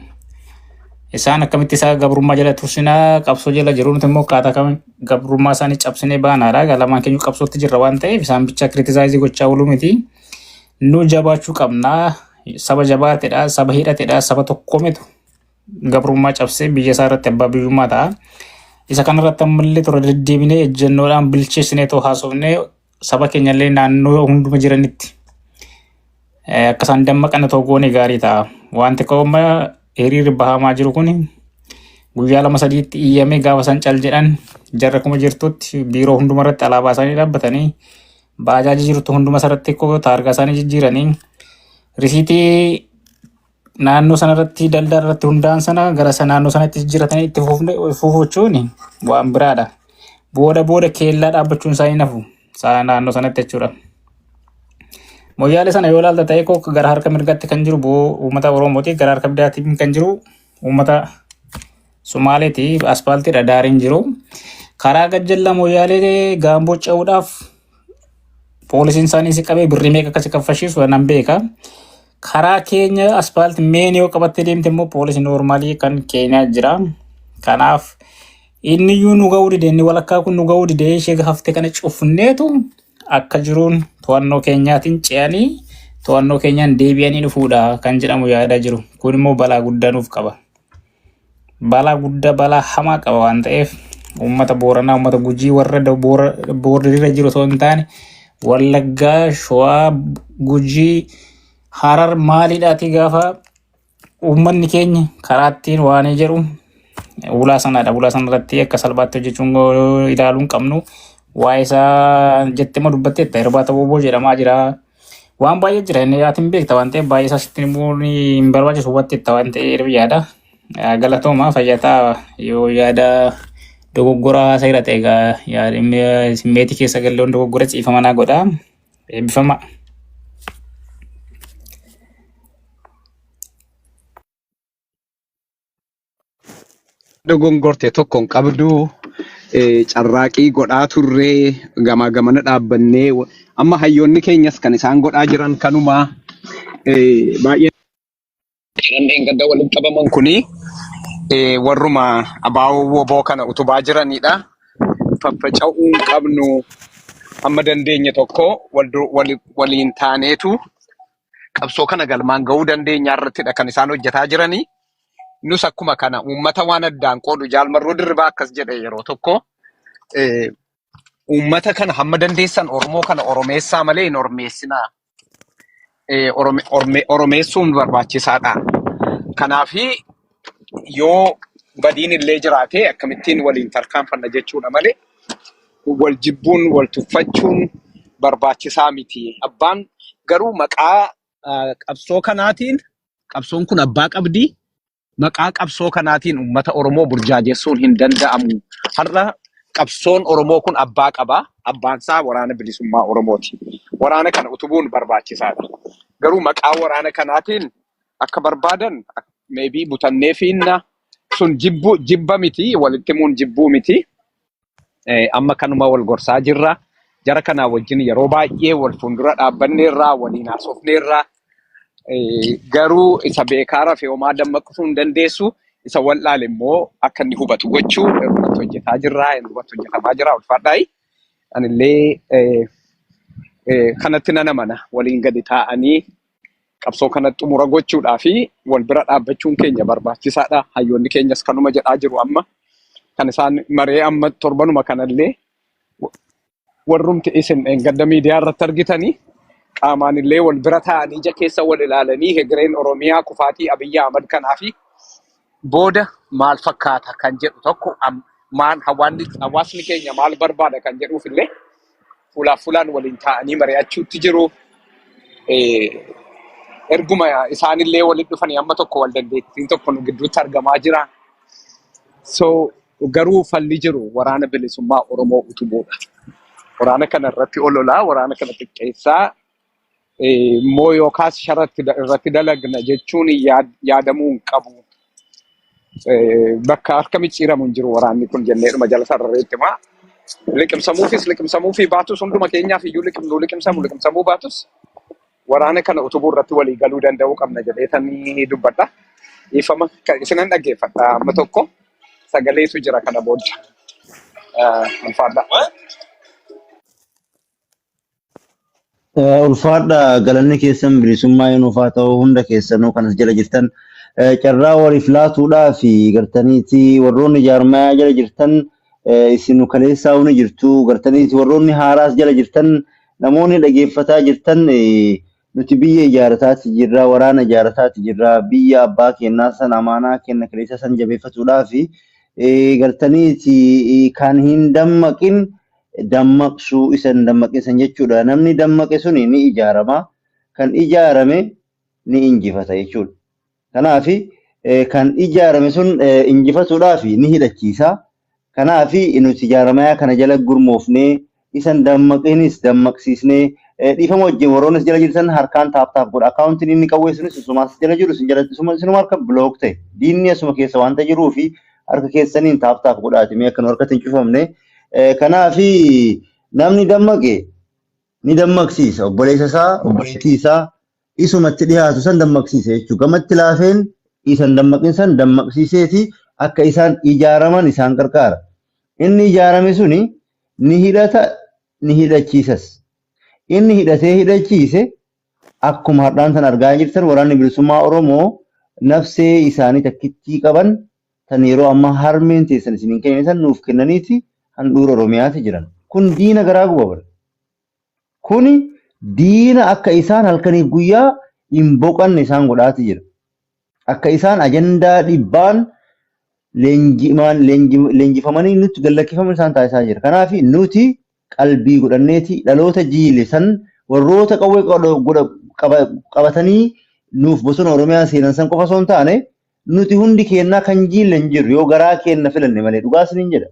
D: Isaan akkamitti isaa gabrummaa jala tursinaa qabsoo jala jiru nuti immoo akkaataa kam gabrummaa isaanii cabsinee baanaadha. Lamaan keenya qabsootti jirra waan ta'eef isaan bicha criticize gochaa ooluu miti. Nu jabaachuu qabnaa. Saba jabaatedha, saba hidhatedha, saba tokkoometu gabrummaa cabsee biyya isaa irratti abbaa biyyummaa ta'a. Isa kanarratti ammallee tola deddeebinee ejjennoodhaan bilcheessinee too haasofnee saba keenyallee naannoo hunduma jiranitti akka isaan dammaqan otoo goone gaarii ta'a. Wanti ka'umma hiriirri bahamaa jiru kun guyyaa lama sadiitti iyyamee gaafa isaan cal jedhan jarra kuma jirtutti biiroo hunduma irratti alaabaa isaanii dhaabbatanii baajaajii jirtu hunduma irratti taargaa isaanii jijjiiranii risiitii naannoo sanarratti daldala irratti hundaa'an sana gara isa naannoo sanatti jijjiiratanii itti fufuuchuun waan biraadha. Booda booda keellaa dhaabbachuun isaanii nafu naannoo sanatti jechuudha. Moyyaalee sana yoo ilaalta ta'e koo gara harka mirgaatti kan jiru boo uummata Oromooti gara harka bitaatti kan jiru uummata Sumaaleeti aspaaltiidha daariin jiru. Karaa gajjallaa moyyaalee gaamboo ce'uudhaaf poolisiin isaanii si qabee birrii meeqa akka si kaffalchiisu nan beeka. Karaa keenya aspaaltii meen yoo qabattee deemte immoo poolisii normal kan Keenyaa jira. Kanaaf inni iyyuu nu ga'uu dide inni walakkaa kun nu ga'uu dide ishee hafte kana cufneetu akka jiruun to'annoo keenyaatiin ce'anii to'annoo keenyaan deebi'anii dhufuudha kan jedhamu yaadaa jiru. Kun immoo balaa guddaa nuuf qaba. Balaa guddaa balaa hamaa qaba waan ta'eef Uummata Booranaa, uummata Gujii warra boordiirra jiru osoo hin taane Wallaggaa, Shawaa, Gujii, Harar maaliidhaati gaafa uummanni keenya karaa ittiin waan jedhu ulaa sanadha. Ulaa sanarratti akka salphaatti hojjechuun ilaaluu hin qabnu. Waa'ee isaa jettee ma dubbatteetta irbaata booboo jedhamaa jira. Waan baay'ee jira inni ati hin beekta waan ta'eef baay'ee isaa sitti immoo hin barbaachisu hubatteetta waan ta'eef yaada. Galatooma fayyataa yoo yaada dogoggoraa seera ta'e egaa yaada simmeetii keessa galloon dogoggora ciifama naa godha. Eebbifama.
B: Dogongorte tokko hin qabdu carraaqii godhaa turree gamaa gamana dhaabbannee amma hayyoonni keenyas kan isaan godhaa jiran kanuma baay'ee jiran dheengadda walitti qabaman kuni warruma abaaboo woboo kana utubaa jiranidha. Faffaca'uu hin qabnu amma dandeenye tokko waliin taaneetu qabsoo kana galmaan ga'uu dandeenya irrattidha kan isaan hojjetaa jiranii. Nus akkuma kana uummata waan addaan qoodu Jaal Marroo Dirribaa akkas jedhe yeroo tokko uummata kana hamma dandeessan Oromoo kana Oromeessaa malee hin Ormeessinaa. Oromeessuun barbaachisaadha. Kanaafi yoo badiin illee jiraate akkamittiin waliin tarkaanfanna jechuudha malee wal jibbuun wal tuffachuun barbaachisaa miti. Abbaan garuu maqaa qabsoo kanaatiin qabsoon kun abbaa qabdi. Maqaa qabsoo kanaatiin uummata Oromoo burjaajessuun hin danda'amu. Har'a qabsoon Oromoo kun abbaa qaba. Abbaan isaa waraana bilisummaa Oromooti. Waraana kana utubuun barbaachisaadha. Garuu maqaa waraana kanaatiin akka barbaadan maybe butannee fiinna sun jibbu jibba miti walitti himuun jibbuu miti. Amma kanuma wal gorsaa jirra. Jara kanaa wajjin yeroo baay'ee wal fuuldura dhaabbanneerra, waliin haasofneerra. Garuu isa beekaa rafe homaa dammaqsuu hin dandeessu. Isa wal'aale immoo akka inni hubatu gochuu irratti hojjetaa jirra, irratti hojjetamaa jira. Ulfaadhaayi. Anillee kanatti nan amana. Waliin gadi taa'anii qabsoo kana xumura gochuudhaa fi wal bira dhaabbachuun keenya barbaachisaadha. Hayyoonni keenyas kanuma jedhaa jiru amma. Kan isaan maree amma torbanuma kanallee warrumti isin gadda miidiyaa irratti argitanii qaamaan illee wal bira taa'anii ija keessa wal ilaalanii hegereen Oromiyaa kufaatii Abiyyi Ahmad kanaa fi booda maal fakkaata kan jedhu tokko maal hawaasni keenya maal barbaada kan jedhuuf illee fuulaaf fuulaan waliin taa'anii mari'achuutti jiru. Erguma isaanillee walitti dhufanii amma tokko wal dandeettiin tokko nu gidduutti argamaa jira. So garuu falli jiru waraana bilisummaa Oromoo utubuudha. Waraana kana irratti ololaa, waraana kana xiqqeessaa immoo yookaas sharatti irratti dalagna jechuun yaadamuu hin qabu. Bakka harka micciiramu hin jiru waraanni kun jenneedhuma jala sararreetti himaa. Liqimsamuufis liqimsamuufii baatus hunduma keenyaaf iyyuu liqimnuu liqimsamu liqimsamuu baatus waraana kana utubuu irratti walii galuu danda'uu qabna jedheetanii dubbadha. Dhiifama isinan dhaggeeffadha amma tokko sagaleetu jira kana booda. Ulfaadha.
C: Ulfaadha galanni keessan bilisummaa nuuf haa ta'u hunda keessanuu kan as jala jirtan carraa waliif laatuudhaa fi gartaniiti warroonni jaarmayaa jala jirtan isin kaleessaa ni jirtu gartaniiti warroonni haaraas jala jirtan namoonni dhageeffataa jirtan nuti biyya ijaarataati jirra waraana ijaarataati jirra biyya abbaa kennaa san amaanaa kenna kaleessaa san jabeeffatuudhaa fi gartaniiti kan hin dammaqin dammaqsuu isa hin dammaqin san jechuudha. Namni dammaqe suni ni ijaarama. Kan ijaarame ni injifata jechuudha. Kanaaf kan ijaarame sun injifatuudhaaf ni hidhachiisa. Kanaaf nuti ijaaramayaa kana jala gurmoofnee isa hin dammaqinis dammaqsiisnee dhiifama wajjin warroonnis jala jirtan harkaan taap taap godha. Akkaawuntiin inni qawwee sunis isumaas jala jiru isin jala isinuma harka bilook ta'e. Diinni asuma keessa waanta jiruu fi harka keessaniin taap taap godhaati mee akka nu harkatti hin cufamne. Kanaafi namni dammaqe ni dammaqsiisa. Obboleessa isaa, obboleettii isaa isumatti dhiyaatu san dammaqsiisa jechuudha. Gamatti laafeen isa hin dammaqin san dammaqsiiseeti akka isaan ijaaraman isaan qarqaara. Inni ijaarame suni ni hidhata, ni hidhachiisas. Inni hidhatee hidhachiise akkuma har'aan tan argaa jirtan waraanni bilisummaa Oromoo nafsee isaanii takkittii qaban tan yeroo ammaa harmeen teessan isin hin kennine san nuuf kennaniiti handhuura Oromiyaati jiran. Kun diina garaa guba bara. Kuni diina akka isaan halkaniif guyyaa hin boqanne isaan godhaati jira. Akka isaan ajandaa dhibbaan leenjifamanii nutti gad lakkifaman isaan taasisaa jira. Kanaaf nuti qalbii godhanneeti dhaloota jiile san warroota qawwee qabatanii nuuf bosona Oromiyaa seenan san qofa osoo hin taane nuti hundi keennaa kan jiille hin jirru yoo garaa keenna filanne malee dhugaa isiniin jedha.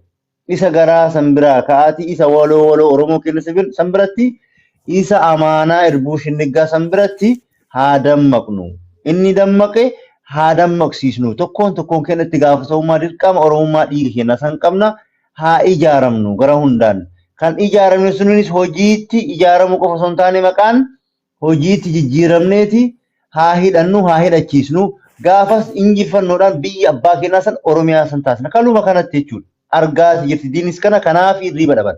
C: Isa garaa san biraa ka'aatii isa waloo waloo Oromoo keenya san biratti isa amaanaa irbuu shinniggaa san biratti haa dammaqnu. Inni dammaqe haa dammaqsiisnu. Tokkoon tokkoon keenya itti gaafatamummaa dirqama Oromummaa dhiiga keenya san qabna haa ijaaramnu gara hundaan. Kan ijaaramne sunis hojiitti ijaaramuu qofa osoo hin taane maqaan hojiitti jijjiiramneeti haa hidhannu haa hidhachiisnu. Gaafas injifannoodhaan biyya abbaa keenyaa san Oromiyaa san taasisna. Kanuma kanatti jechuudha. Argaa jirti diinis kana kanaaf hirriiba dhaban.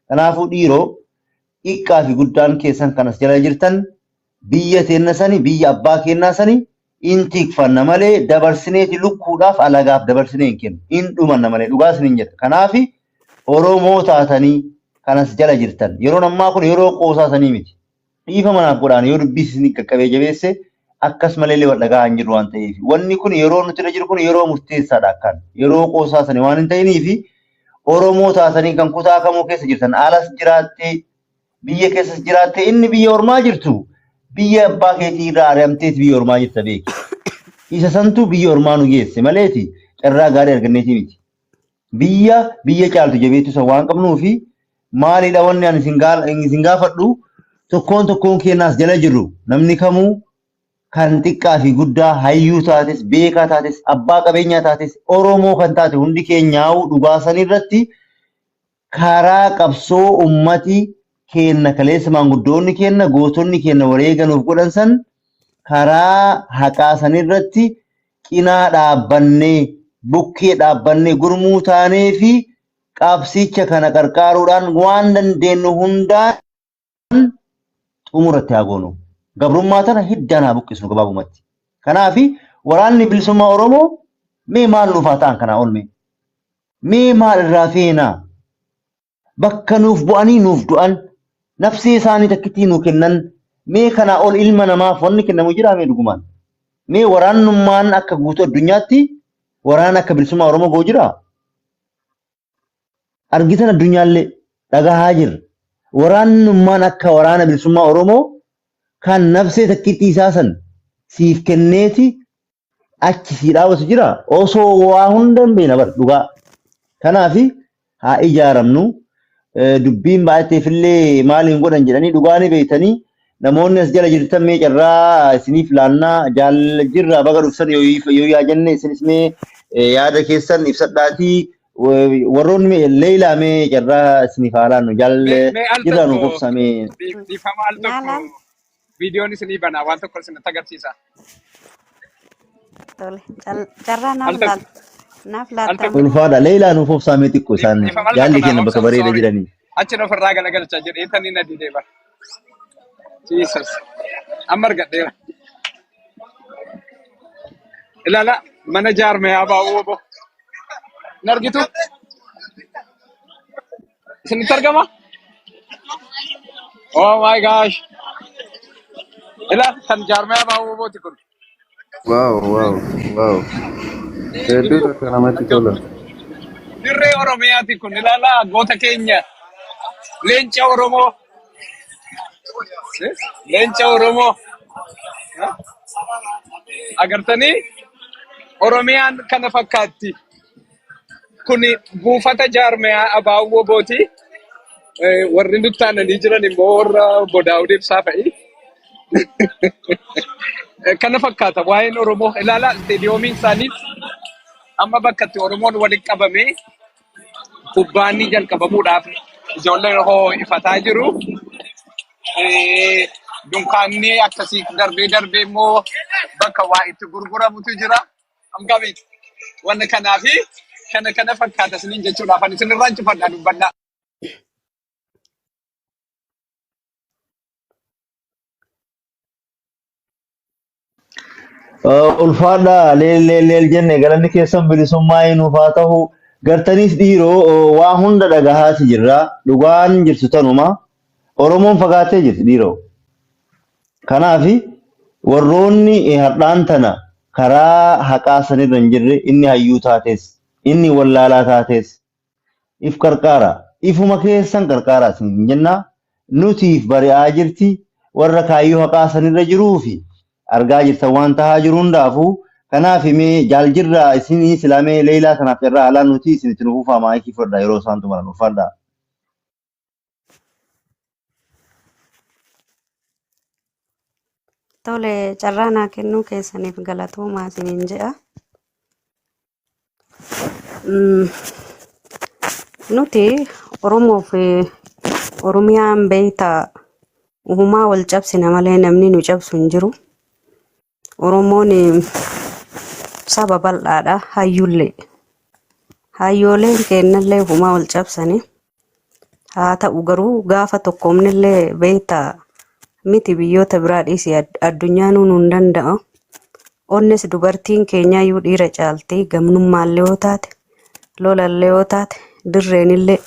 C: Kanaafuu dhiiroo xiqqaa fi guddaan keessan kanas jala jirtan biyya teenna sani biyya abbaa keenyaa sani in tikfanna malee dabarsineeti lukkuudhaaf alagaaf dabarsinee hin kennu. In dhumanna malee dhugaa isiniin jedha. Kanaaf Oromoo taatanii kanas jala jirtan. Yeroon ammaa kun yeroo qoosaa sanii miti. Dhiifama naaf godhaan yoo dubbii isin qaqqabee jabeesse akkas malee illee wal dhagaa hin jiru waan ta'eef. Wanni kun yeroo nuti irra jiru kun yeroo murteessaadha akkaan. Yeroo qoosaa sanii waan hin ta'iniif Oromoo taatanii kan kutaa kamuu keessa jirtan alas jiraattee biyya keessas jiraattee inni biyya ormaa jirtu biyya abbaa keetii irraa ari'amteeti biyya ormaa jirta beeki. Isa santu biyya ormaa nu geesse maleeti carraa gaarii arganneetii miti. Biyya biyya caaltu jabeettu san waan qabnuufi maalidha wanni ani isin gaafadhu tokkoon tokkoon keenyaas jala jirru namni kamuu kan xiqqaa fi guddaa hayyuu taates beekaa taates abbaa qabeenyaa taates Oromoo kan taate hundi keenyaa'uu dhugaa san irratti karaa qabsoo ummati keenna kaleessa maanguddoonni keenna gootonni keenna wareeganuuf godhan san karaa haqaa san irratti cinaa dhaabbannee bukkee dhaabbannee gurmuu taanee fi qabsicha kana qarqaaruudhaan waan dandeenyu hundaan xumuratti haa goonu. Gabrummaa tana hiddaan haa buqqisnu gabaabumatti. Kanaaf waraanni bilisummaa Oromoo mee maal nuuf haa ta'an kanaa ol mee? Mee maal irraa feenaa? Bakka nuuf bu'anii nuuf du'an nafsee isaanii takkittii nuu kennan mee kanaa ol ilma namaaf wanni kennamu jiraa mee dhugumaan? Mee waraannummaan akka guutuu addunyaatti waraana akka bilisummaa Oromoo ga'u jiraa? Argitan addunyaallee dhagahaa jirra. Waraannummaan akka waraana bilisummaa Oromoo kan nafsee takkittii isaa san siif kenneeti achi sii dhaabatu jira osoo waa hunda hin beekna bar dhugaa. Kanaaf haa ijaaramnu. Dubbiin baay'ateefillee maaliin godhan jedhanii dhugaa ni beektanii namoonni as jala jirtan mee carraa isiniif laannaa jaal jirraa baga dhuftan yoo yaa jenne isinis mee yaada keessan ibsadhaatii warroonni mee Leeyilaa mee carraa isiniif haa laannu jaal
B: Mee al
C: jirraa nuuf
B: tokko
C: obsa mee.
B: Dhiifama al
E: Naa
B: tokko
E: laal
B: viidiyoon isinii banaa waan tokko isinitti agarsiisa.
E: Tole. Carraa naaf
B: Al tokko
E: laal naaf
B: al
E: laattaa
B: tokko
C: Ulfaadha Leeyilaa nuuf obsaa mee xiqqoo isaan
B: dhiifama al tokko
C: jaalli
B: naaf
C: keenya bakka
B: obsa
C: bareeda
B: sorry.
C: jiranii.
B: Achin ofirraa galagalcha jedhee tanii na didee bara. Jesus. Amma argadheera. Ilaala mana jaarmayaa baa'uu obbo. Hin argitu? Isinitti argama? Oh my gosh. Ilaala kan jaarmayaa baa'uu obooti kun.
F: Wow, wow, wow. Hedduu tokko namatti tola.
B: Dirree Oromiyaati kun ilaala goota keenya. Leenca Oromoo. Leenca Oromoo. Agartanii Oromiyaan kana fakkaatti. Kun buufata jaarmayaa abaawwoo booti. Warri nutti aananii jiran immoo warra obbo Daawud Ibsaa fa'i. Kana fakkaata waa'een Oromoo. Ilaalaa isteediyoomiin isaaniis amma bakka itti Oromoon walitti qabamee kubbaan ni jalqabamuudhaaf ijoolleen hoo ifataa jiru. Dunkaanni akkasii darbee darbee immoo bakka waa itti gurguramutu jira. Amgabi wanna kanaa fi kana kana fakkaata isiniin jechuudhaaf ani isinirraan cufadha dubbadhaa.
C: Ulfaadhaa leel leel leel jenne galanni keessan bilisummaa nuuf haa ta'u. Gartaniis dhiiroo waa hunda dhagahaati jirra. Dhugaan jirtu tanuma. Oromoon fagaattee jirti dhiiroo. Kanaaf warroonni har'aan tana karaa haqaa sanirra hin jirre inni hayyuu taates inni wallaalaa taates if qarqaara. Ifuma keessan qarqaaraa isin hin jenna. Nutiif bari'aa jirti. Warra kaayyoo haqaa sanirra jiruufi argaa jirtan waan tahaa jiru hundaafuu. Kanaaf mee jaaljirraa isinii silaamee leeylaa tanaaf irraa alaa nuti isinitti nu fufaa maayikii fudhadha yeroo isaan xumuran ulfaadhaa.
E: Tole carraa naa kennuu keessaniif galatoomaa isiniin jedha. Nuti Oromoo fi Oromiyaan beektaa uumaa wal cabsina malee namni nu cabsu hin jiru. Oromoon saba bal'aadha hayyuullee. Hayyooleen keenyallee uumaa wal cabsani. Haa ta'u garuu gaafa tokkoomnillee beektaa miti biyyoota biraa dhiisii addunyaanuu nu hin danda'u. Onnis dubartiin keenyaayyuu dhiira caalti gamnummaallee yoo taate lolallee yoo taate dirreenillee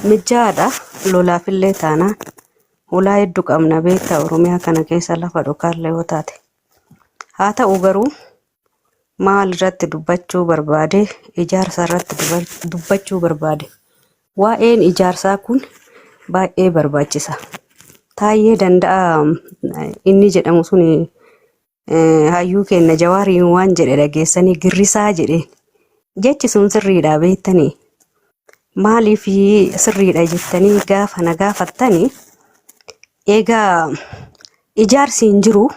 E: mijaadha lolaafillee taanaan hulaa hedduu qabna beektaa Oromiyaa kana keessa lafa dhokaallee yoo taate. Haa ta'u garuu maal irratti dubbachuu barbaade ijaarsa irratti dubbachuu barbaade. Waa'een ijaarsaa kun baay'ee barbaachisa. Taayyee danda'a inni jedhamu sun hayyuu keenya Jawaariin waan jedhe dhageessanii girrisaa jedheen. Jechi sun sirriidha beektanii. Maaliif sirriidha jettanii gaafa na gaafattanii egaa ijaarsi hin jiru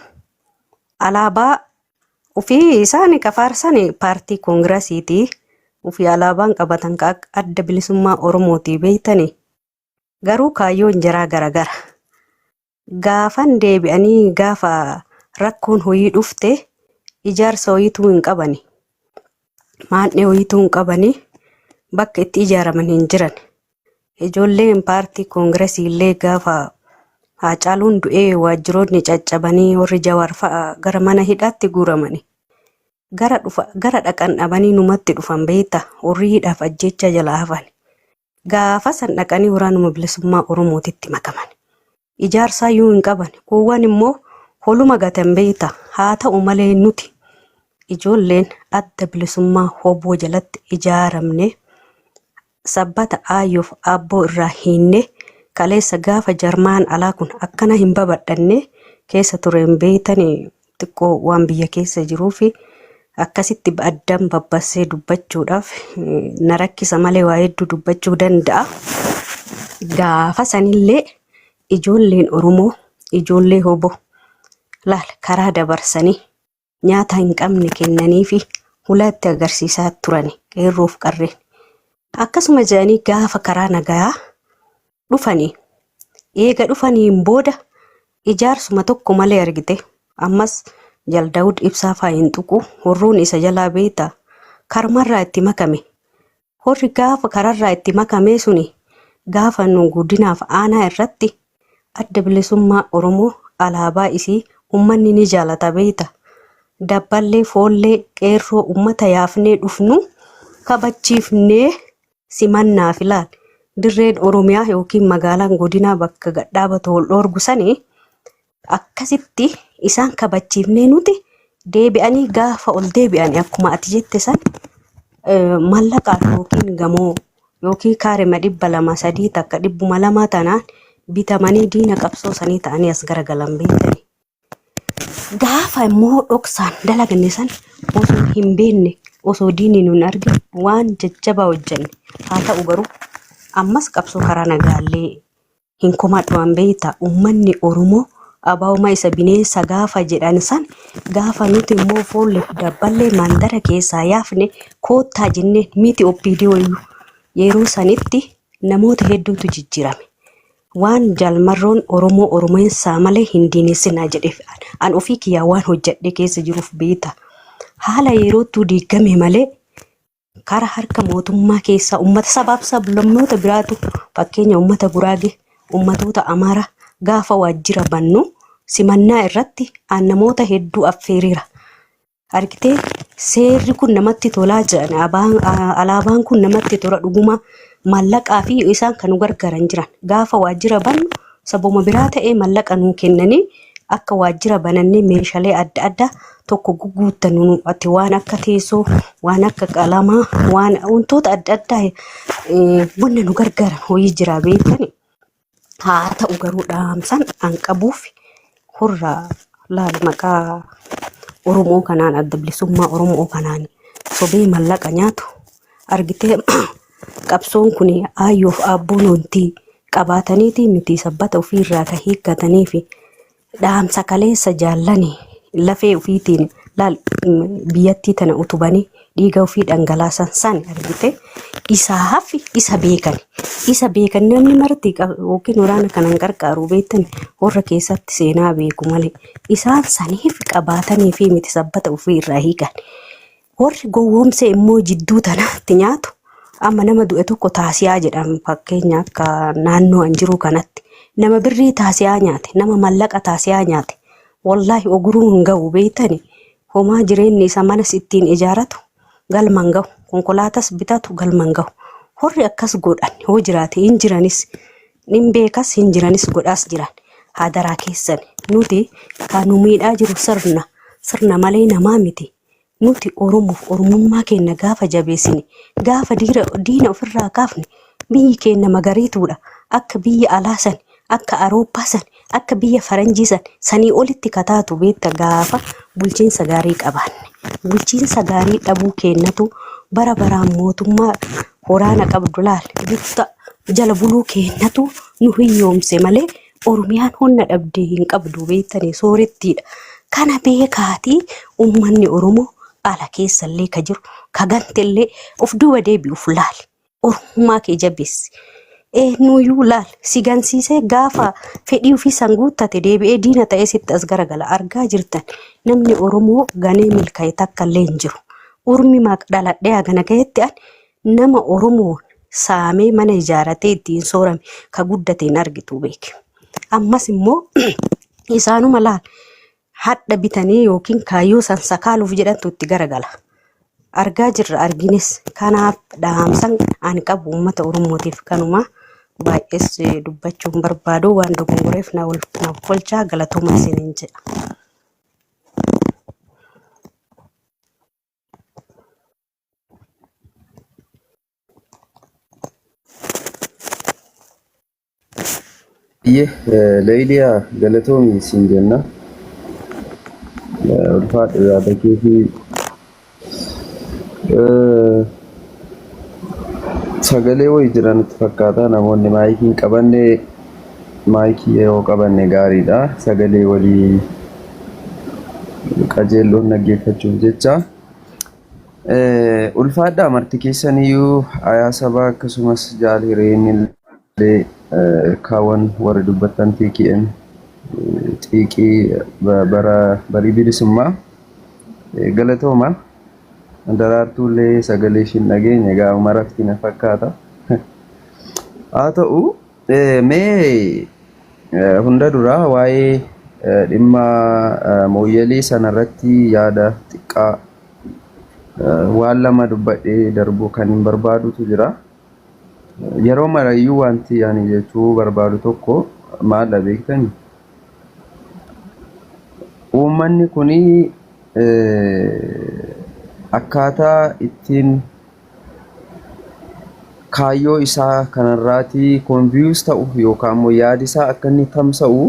E: alaabaa Ofii isaan ka faarsan paartii koongirasiiti. Ofii alaabaan qabatan ka akka adda bilisummaa Oromooti beektani. Garuu kaayyoon jaraa garagara. Gaafan deebi'anii gaafa rakkoon hoyii dhufte ijaarsa hoyiituu hin qabani. Maadhee hoyiituu hin qabani. Bakka itti ijaaraman hin jiran. Ijoolleen paartii koongirasii illee gaafa Haacaaluun du'ee waajjiroonni caccabanii warri Jawaar fa'a gara mana hidhaatti guuramani. Gara dhufa gara dhaqan dhabanii numatti dhufan beektaa warri hidhaaf ajjeechaa jalaa hafan. Gaafa san dhaqanii waraanuma bilisummaa Oromootitti makaman. Ijaarsaayyuu hin qaban. Kuuwwan immoo holuma gatan beektaa. Haa ta'u malee nuti ijoolleen adda bilisummaa hoboo jalatti ijaaramne sabbata aayyoof aabboo irraa hiinne kaleessa gaafa jarmaan alaa kun akkana hin babadhanne keessa tureen beeytani xiqqoo waan biyya keessa jiruufi akkasitti addan babbassee dubbachuudhaaf na rakkisa malee waa hedduu dubbachuu danda'a. Gaafa sanillee ijoolleen Oromoo ijoollee hoboo laal karaa dabarsanii nyaata hin qabne kennaniifi hulaa itti agarsiisaa turani qeerroof qarreen. Akkasuma jedhanii gaafa karaa nagayaa dhufanii eega dhufaniin booda ijaarsuma tokko malee argite ammas jal Daawud ibsaa faa hin tuqu horruun isa jalaa beektaa karmarraa itti makame Horri gaafa kararraa itti makamee suni gaafa nu guddinaaf aanaa irratti Adda Bilisummaa Oromoo alaabaa isii ummanni ni jaalata beeyta. Dabballee, foollee, qeerroo ummata yaafnee dhufnu kabachiifnee simannaaf ilaal. Dirreen Oromiyaa yookiin magaalaan godinaa bakka gadhaabatu ol dhoorgu sani akkasitti isaan kabachiifnee nuti deebi'anii gaafa ol deebi'an akkuma ati jette san mallaqaan yookiin gamoo yookiin kaarema 200 sadii takka 200 tanaan bitamanii diina qabsoo sanii ta'anii as garagalan beektani. Gaafa immoo dhoksaan dalagne san osoo hin beekne osoo diinni nun argine waan jajjabaa hojjenne haa ta'u garuu ammas qabsoo karaa nagaallee hin komadhu an beekta ummanni Oromoo abaa'uma isa bineensa gaafa jedhan san gaafa nuti immoo foolleef dabballee mandara keessaa yaafne koottaa jennee miti OPDO iyyuu yeroo sanitti namoota hedduutu jijjiirame. Waan Jaal Marroon Oromoo Oromeensaa malee hin diinessinaa jedheef an ofii kiyyaa waan hojjedhe keessa jiruuf beekta. Haala yerootu diigame malee kara harka mootummaa keessaa uummata sabaaf sablammoota biraatu fakkeenya uummata Guraagee, uummatoota Amaaraa gaafa waajjira bannu simannaa irratti an namoota hedduu affeereera. Argitee seerri kun namatti tolaa jedhan alaabaan kun namatti tola dhuguma mallaqaa fi isaan kan nu gargaaran jiran gaafa waajjira bannu sabuma biraa ta'ee mallaqa nuu kennanii akka waajjira banannee meeshaalee adda addaa tokko guguuttan nu ati waan akka teessoo waan akka qalamaa waan wantoota adda addaa wanna nu gargaaran hoyii jira beektani. Haa ta'u garuu dhaamsan an qabuuf hurra laal maqaa Oromoo kanaan adda bilisummaa Oromoo kanaan sobee mallaqa nyaatu argitee qabsoon kun aayyoof aabboon wanti qabaataniiti miti sabbata ofiirraa ka hiikkatanii fi dhaamsa kaleessa jaallani lafee ofiitiin laal biyyattii tana utubanii dhiiga ofii dhangalaasan san argite isaa hafi isa beekan isa beekan namni marti yookiin waraana kanan qarqaaru beektan warra keessatti seenaa beeku malee isaan saniif qabaatanii fi miti sabbata ofii irraa hiikan. Warri gowwoomsee immoo jidduu tanaatti nyaatu amma nama du'e tokko taasiyaa jedhama fakkeenya akka naannoo an jiru kanatti nama birrii taasiyaa nyaate nama mallaqa taasiyaa nyaate wallaahi oguruu hin ga'u beektani homaa jireenyi isa manas ittiin ijaaratu galma hin ga'u konkolaatas bitatu galma hin ga'u horri akkas godhan yoo jiraate hin jiranis hin beekas hin jiranis godhaas jiran hadaraa keessan nuti kan nu miidhaa jiru sirna sirna malee namaa miti. Nuti Oromoof Oromummaa keenya gaafa jabeessine, gaafa diina ofirraa kaafne biyyi keenya magariituudha. Akka biyya alaa san, akka Awurooppaa san, akka biyya Faranjii san sanii olitti kataatu beekta gaafa bulchiinsa gaarii qabaanne. Bulchiinsa gaarii dhabuu keenyatu bara baraan mootummaa waraana qabdu laal bitta jala buluu keenyatu nu hiyyoomse malee Oromiyaan honna dhabdee hin qabdu beektanii soorettiidha. Kana beekaatii uummanni Oromoo ala keessallee ka jiru ka gantellee of duuba deebi'uuf laali. Oromummaa kee jabeessi. Eenyuyyuu laal si gansiisee gaafa fedhii ofii san guuttate deebi'ee diina ta'ee sitti as garagala argaa jirtan namni Oromoo ganee milkaa'e takka illee hin jiru. Ormi dhaladhee hagana gahetti ani nama Oromoo saamee mana ijaaratee ittiin soorame ka guddate hin argitu beeki. Ammas immoo isaanuma laal hadha bitanii yookiin kaayyoo san sakaaluuf jedhantu itti garagala. Argaa jirra argines. Kanaaf dhaamsan ani qabu uummata Oromootiif kanuma baay'ees dubbachuu hin barbaadu waan dogongoreef na kolchaa galatooma isiniin jedha.
F: Iyyee Leeyiliyaa galatoomi siin jenna. Ulfaadhu yaada keetii. Sagalee wayii jira natti fakkaata namoonni maayikii hin qabanne maayikii yeroo qabanne gaariidha. Sagalee walii qajeelloon dhaggeeffachuuf jecha. Ulfaadhaa marti keessaniyyuu ayaa sabaa akkasumas jaal hireen illee kaawwan warri dubbattan TKM xiiqii bara barii bilisummaa galatooma. Daraartuu illee sagalee ishiin dhageenye egaa marafti na fakkaata. Haa ta'u mee hunda duraa waa'ee dhimma mooyyalii sanarratti yaada xiqqaa waan lama dubbadhee darbuu kan hin barbaadutu jira. Yeroo marayyuu wanti ani jechuu barbaadu tokko maal beektani? Uummanni kuni akkaataa ittiin kaayyoo isaa kanarraatii confuse ta'u yookaan immoo yaadi isaa akka inni tamsa'u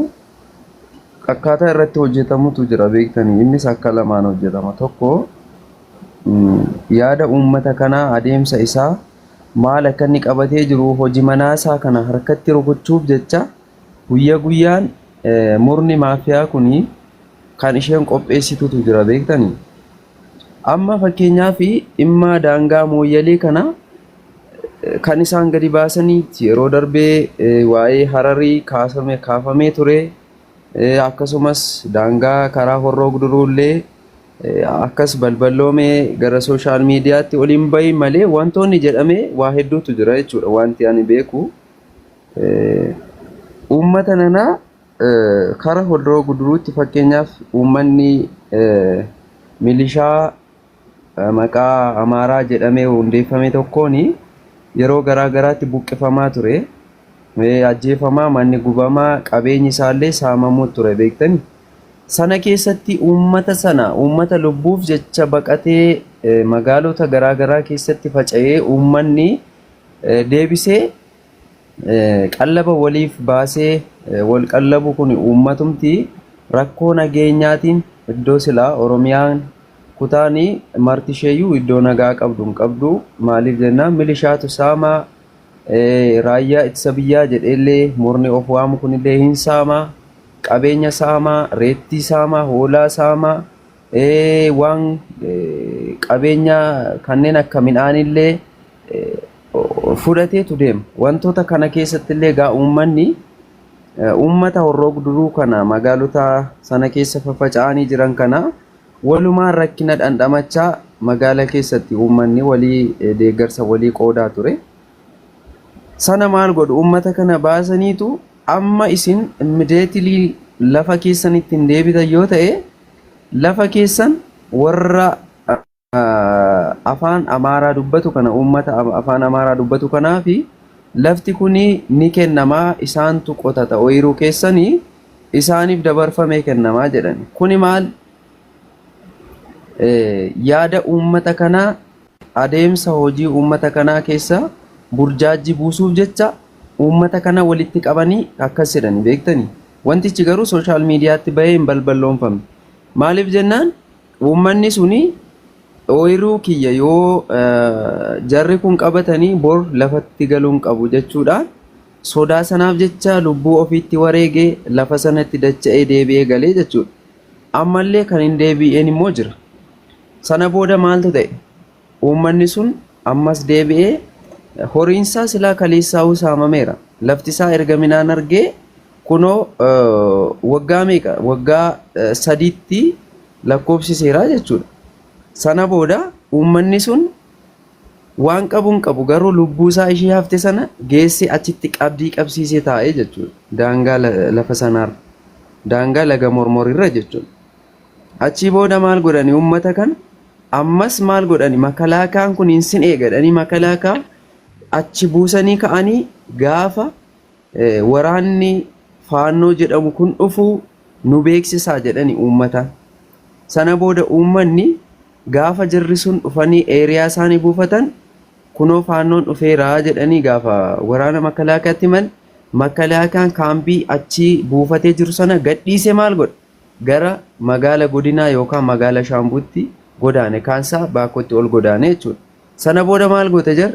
F: akkaataa irratti hojjetamutu jira beektanii. Innis akka lamaan hojjetama. Tokko yaada uummata kanaa adeemsa isaa maal akka inni qabatee jiru hojii manaa isaa kana harkatti rukuchuuf jecha guyya guyyaan murni maafiyaa kuni kan isheen qopheessitutu jira beektanii. Amma fakkeenyaaf dhimma daangaa mooyyalee kana kan isaan gadi baasaniiti yeroo darbee waa'ee Hararii kaasame kaafamee ture akkasumas daangaa karaa Horroo Guduruu illee akkas balballoomee gara sooshaal miidiyaatti ol hin bahin malee wantoonni jedhame waa hedduutu jira jechuudha wanti ani beeku. Uummata nana kara Horroo Guduruutti fakkeenyaaf uummanni Milishaa maqaa Amaaraa jedhamee hundeeffame tokkoon yeroo garaa garaatti buqqifamaa ture. Ajjeefamaa, manni gubamaa, qabeenyi isaallee saamamuu ture beektani. Sana keessatti uummata sana uummata lubbuuf jecha baqatee magaalota garaa garaa keessatti faca'ee uummanni deebisee qallaba waliif baasee wal qallabu kun uummatumti rakkoo nageenyaatiin iddoo silaa Oromiyaan kutaan marti isheeyyuu iddoo nagaa qabdu hin qabdu. Maaliif jennaan milishaatu saamaa, raayyaa ittisa biyyaa jedheellee murni of waamu kunillee hin saamaa, qabeenya saamaa, reettii saamaa, hoolaa saamaa, waan qabeenya kanneen akka midhaanillee fudhateetu deema. Wantoota kana keessattillee egaa uummanni uummata horroo guduruu kana magaalota sana keessa faffaca'anii jiran kana walumaan rakkina dhandhamachaa magaala keessatti uummanni walii deeggarsa walii qoodaa ture. Sana maal godhu uummata kana baasaniitu amma isin immediately lafa keessanitti hin deebitan yoo ta'e lafa keessan warra afaan Amaaraa dubbatu kana uummata afaan Amaaraa dubbatu kanaa fi lafti kuni ni kennamaa isaantu qotata ooyiruu keessanii isaaniif dabarfamee kennamaa jedhan. Kuni maal yaada uummata kanaa adeemsa hojii uummata kanaa keessa burjaajji buusuuf jecha uummata kana walitti qabanii akkas jedhani beektanii. Wantichi garuu sooshaal miidiyaatti bahee hin balballoonfamne. Maaliif jennaan Uummanni suni ooyiruu kiyya yoo jarri kun qabatanii bor lafatti galuun qabu jechuudhaan sodaa sanaaf jecha lubbuu ofiitti wareegee lafa sanatti dacha'ee deebi'ee galee jechuudha. Ammallee kan hin deebi'een immoo jira. Sana booda maaltu ta'e? Uummanni sun ammas deebi'ee horiinsaa silaa kaleessaa'uu saamameera. Laftisaa erga midhaan argee kunoo waggaa meeqa waggaa sadiitti lakkoofsiseera jechuudha. Sana booda uummanni sun waan qabu hin qabu garuu lubbuu isaa ishee hafte sana geessee achitti qabdii qabsiisee taa'ee jechuudha. Daangaa lafa sanaarra. Daangaa laga mormorirra jechuudha. Achii booda maal godhani uummata kana ammas maal godhani makalaakaan kun hin sin eegadhanii makalaakaa achi buusanii ka'anii gaafa waraanni faannoo jedhamu kun dhufu nu beeksisaa jedhani uummataan. Sana booda uummanni gaafa jarri sun dhufanii eeriyaa isaanii buufatan kunoo faannoon dhufeera jedhanii gaafa waraana makalaakaatti himan makalaakaan kaampii achii buufatee jiru sana gadhiisee maal godha? Gara magaala godinaa yookaan magaala Shaambuutti godaane kaansaa Baakkootti ol godaane jechuudha. Sana booda maal goote jar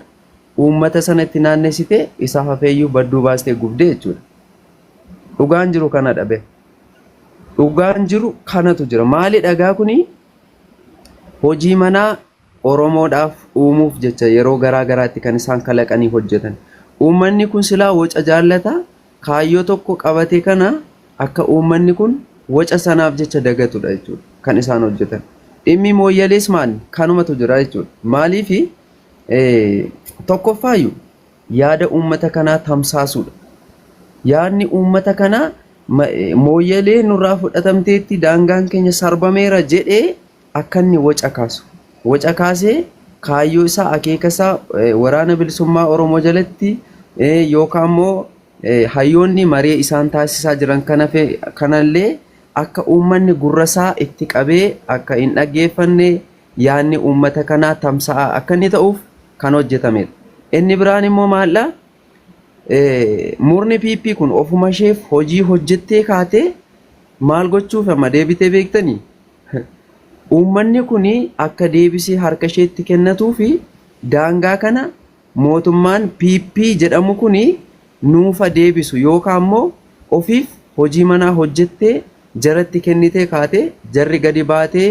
F: uummata sana itti naannessite isa hafeeyyuu badduu baastee gubde jechuudha. Dhugaan jiru kana dhabe. Dhugaan jiru kanatu jira. Maali dhagaa kuni hojii manaa Oromoodhaaf uumuuf jecha yeroo garaa garaatti kan isaan kalaqanii hojjetan. Uummanni kun silaa waca jaallata kaayyoo tokko qabate kana akka uummanni kun waca sanaaf jecha dagatudha jechuudha kan isaan hojjetan. Dhimmi mooyyalees maal kanumatu jira jechuudha. Maaliif tokkoffaayyuu yaada uummata kanaa tamsaasuudha. Yaadni uummata kanaa mooyyalee nurraa fudhatamteetti daangaan keenya sarbameera jedhee akka inni waca kaasu. Waca kaasee kaayyoo isaa akeeka isaa waraana bilisummaa Oromoo jalatti yookaan immoo hayyoonni marii isaan taasisaa jiran kanallee akka uummanni gurra isaa itti qabee akka hin dhaggeeffanne yaadni uummata kanaa tamsa'aa akka inni ta'uuf kan hojjetamedha. Inni biraan immoo maaldha? Murni PP kun ofuma isheef hojii hojjettee kaatee maal gochuuf amma deebitee beektanii? Uummanni kun akka deebisee harka isheetti kennatuu fi daangaa kana mootummaan PP jedhamu kun nuufa deebisu yookaan immoo ofiif hojii manaa hojjettee jaratti kennitee kaatee jarri gadi baatee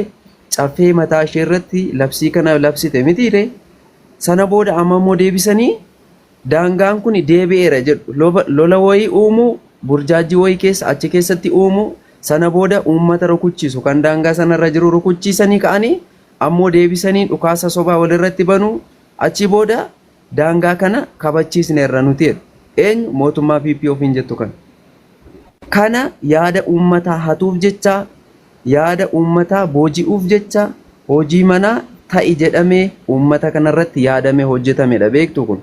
F: caffee mataa ishee irratti labsii kana labsite mitiire sana booda amma immoo deebisanii daangaan kun deebi'eera jedhu lola wayii uumuu burjaajii wayii keessa achi keessatti uumuu sana booda uummata rukuchiisu kan daangaa sanarra jiru rukuchiisanii ka'anii ammoo deebisanii dhukaasa sobaa walirratti banuu achi booda daangaa kana kabachiisneerra nuti jedhu. Eenyu mootummaa PP ofiin jettu kana. Kana yaada uummataa hatuuf jecha yaada uummataa booji'uuf jecha Hojii manaa ta'i jedhamee uummata kanarratti yaadamee hojjetamedha beektu kun.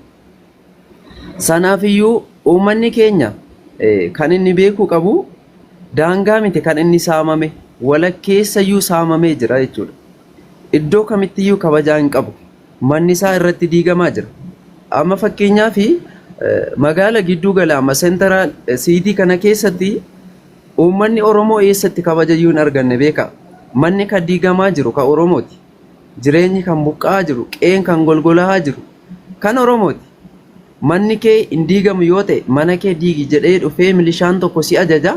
F: Sanaafiyyuu uummanni keenya kan inni beekuu qabu daangaa miti kan inni saamame walakkeessayyuu saamamee jira jechuudha. Iddoo kamittiyyuu kabajaa hin qabu. Manni isaa irratti diigamaa jira. Amma fakkeenyaaf magaala gidduu gala amma sentaraal siitii kana keessatti uummanni Oromoo eessatti kabajayyuu hin arganne beekaa. Manni kan diigamaa jiru kan Oromooti. Jireenyi kan buqqa'aa jiru, qe'een kan golgolahaa jiru kan Oromooti. Manni kee hin diigamu yoo ta'e mana kee diigi jedhee dhufee milishaan tokko si ajaja.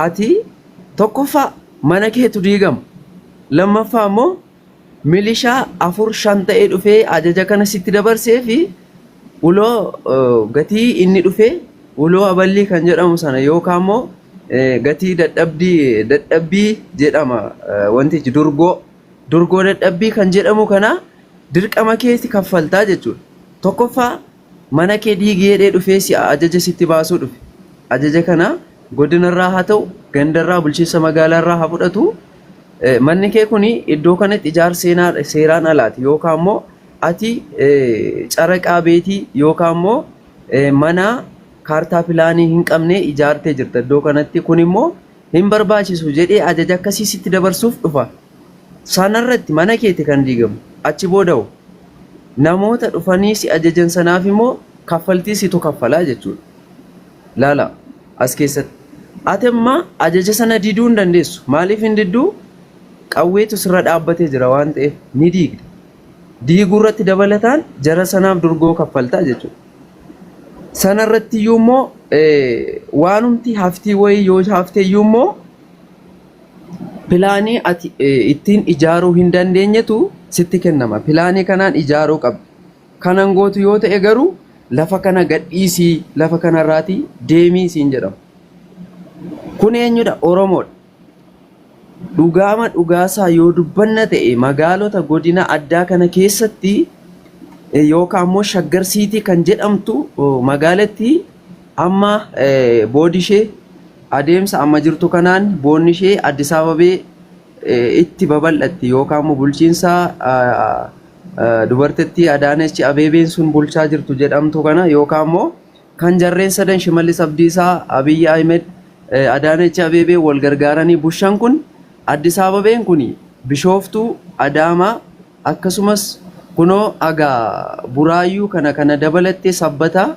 F: Ati tokkoffaa mana keetu diigama. Lammaffaa immoo milishaa 4 5 ta'ee dhufee ajaja kana sitti dabarsee fi uloo gatii inni dhufee uloo aballii kan jedhamu sana yookaan immoo gatii dadhabdii dadhabbii jedhama wantichi durgoo durgoo dadhabbii kan jedhamu kana dirqama keetti kaffaltaa jechuudha. Tokkoffaa mana kee diigi jedhee dhufee si ajaja sitti baasuu dhufe. Ajaja kana godinarraa haa ta'u gandarraa bulchiinsa magaalaarraa haa fudhatu. Manni kee kun iddoo kanatti ijaarsa seeraan alaati yookaan immoo ati caraqaa beetii yookaan immoo mana kaartaa pilaanii hin qabne ijaartee jirta iddoo kanatti kun immoo hin barbaachisu jedhee ajaja akkasii sitti dabarsuuf dhufa. Sanarratti mana keeti kan diigamu. Achi booda hoo? Namoota dhufanii si ajajan sanaaf immoo kaffaltii situ kaffalaa jechuudha. Laala as keessatti. Ati amma ajaja sana diduu hin dandeessu. Maaliif hin didduu? Qawweetu sirra dhaabbatee jira waan ta'eef ni diigda. Diiguu irratti dabalataan jara sanaaf durgoo kaffaltaa jechuudha. Sana irratti iyyuu immoo waanumti haftii wayii yoo haftee iyyuu immoo pilaanii ati ittiin ijaaruu hin dandeenyetu sitti kennama. Pilaanii kanaan ijaaruu qabda. Kanan gootu yoo ta'e garuu lafa kana gadhiisii lafa kanarraatii deemii siin jedhama. Kun eenyudha? Oromoodha. Dhugaama dhugaasaa yoo dubbanna ta'e magaalota godina addaa kana keessatti yookaan immoo Shaggar Siitii kan jedhamtu magaalattii amma boodi ishee adeemsa amma jirtu kanaan boonni ishee Addis Ababee itti babal'atti yookaan immoo bulchiinsa dubartittii Adaanechi Abeebeen sun bulchaa jirtu jedhamtu kana yookaan immoo kan jarreen sadan Shimallis Abdiisaa, Abiyyi Ahimed, Adaanechi Abeebee wal gargaaranii bushan kun Addis Ababeen kun Bishooftuu, Adaamaa akkasumas kunoo agaa Buraayyuu kana kana dabalattee Sabbataa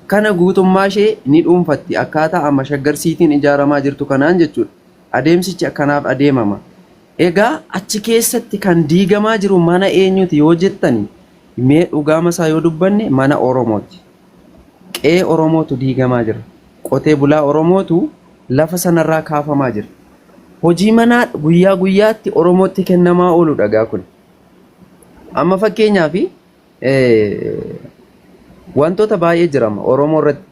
F: kana guutummaa ishee ni dhuunfatti akkaataa amma Shaggar Siitiin ijaaramaa jirtu kanaan jechuudha. Adeemsichi akkanaaf adeemama. Egaa achi keessatti kan diigamaa jiru mana eenyuti yoo jettani mee dhugaama isaa yoo dubbanne mana Oromooti. Qe'ee Oromootu diigamaa jira. Qotee bulaa Oromootu lafa sanarraa kaafamaa jira. Hojii manaa guyyaa guyyaatti Oromootti kennamaa ooludha egaa kun. Amma fakkeenyaaf wantoota baay'ee jira amma Oromoo irratti.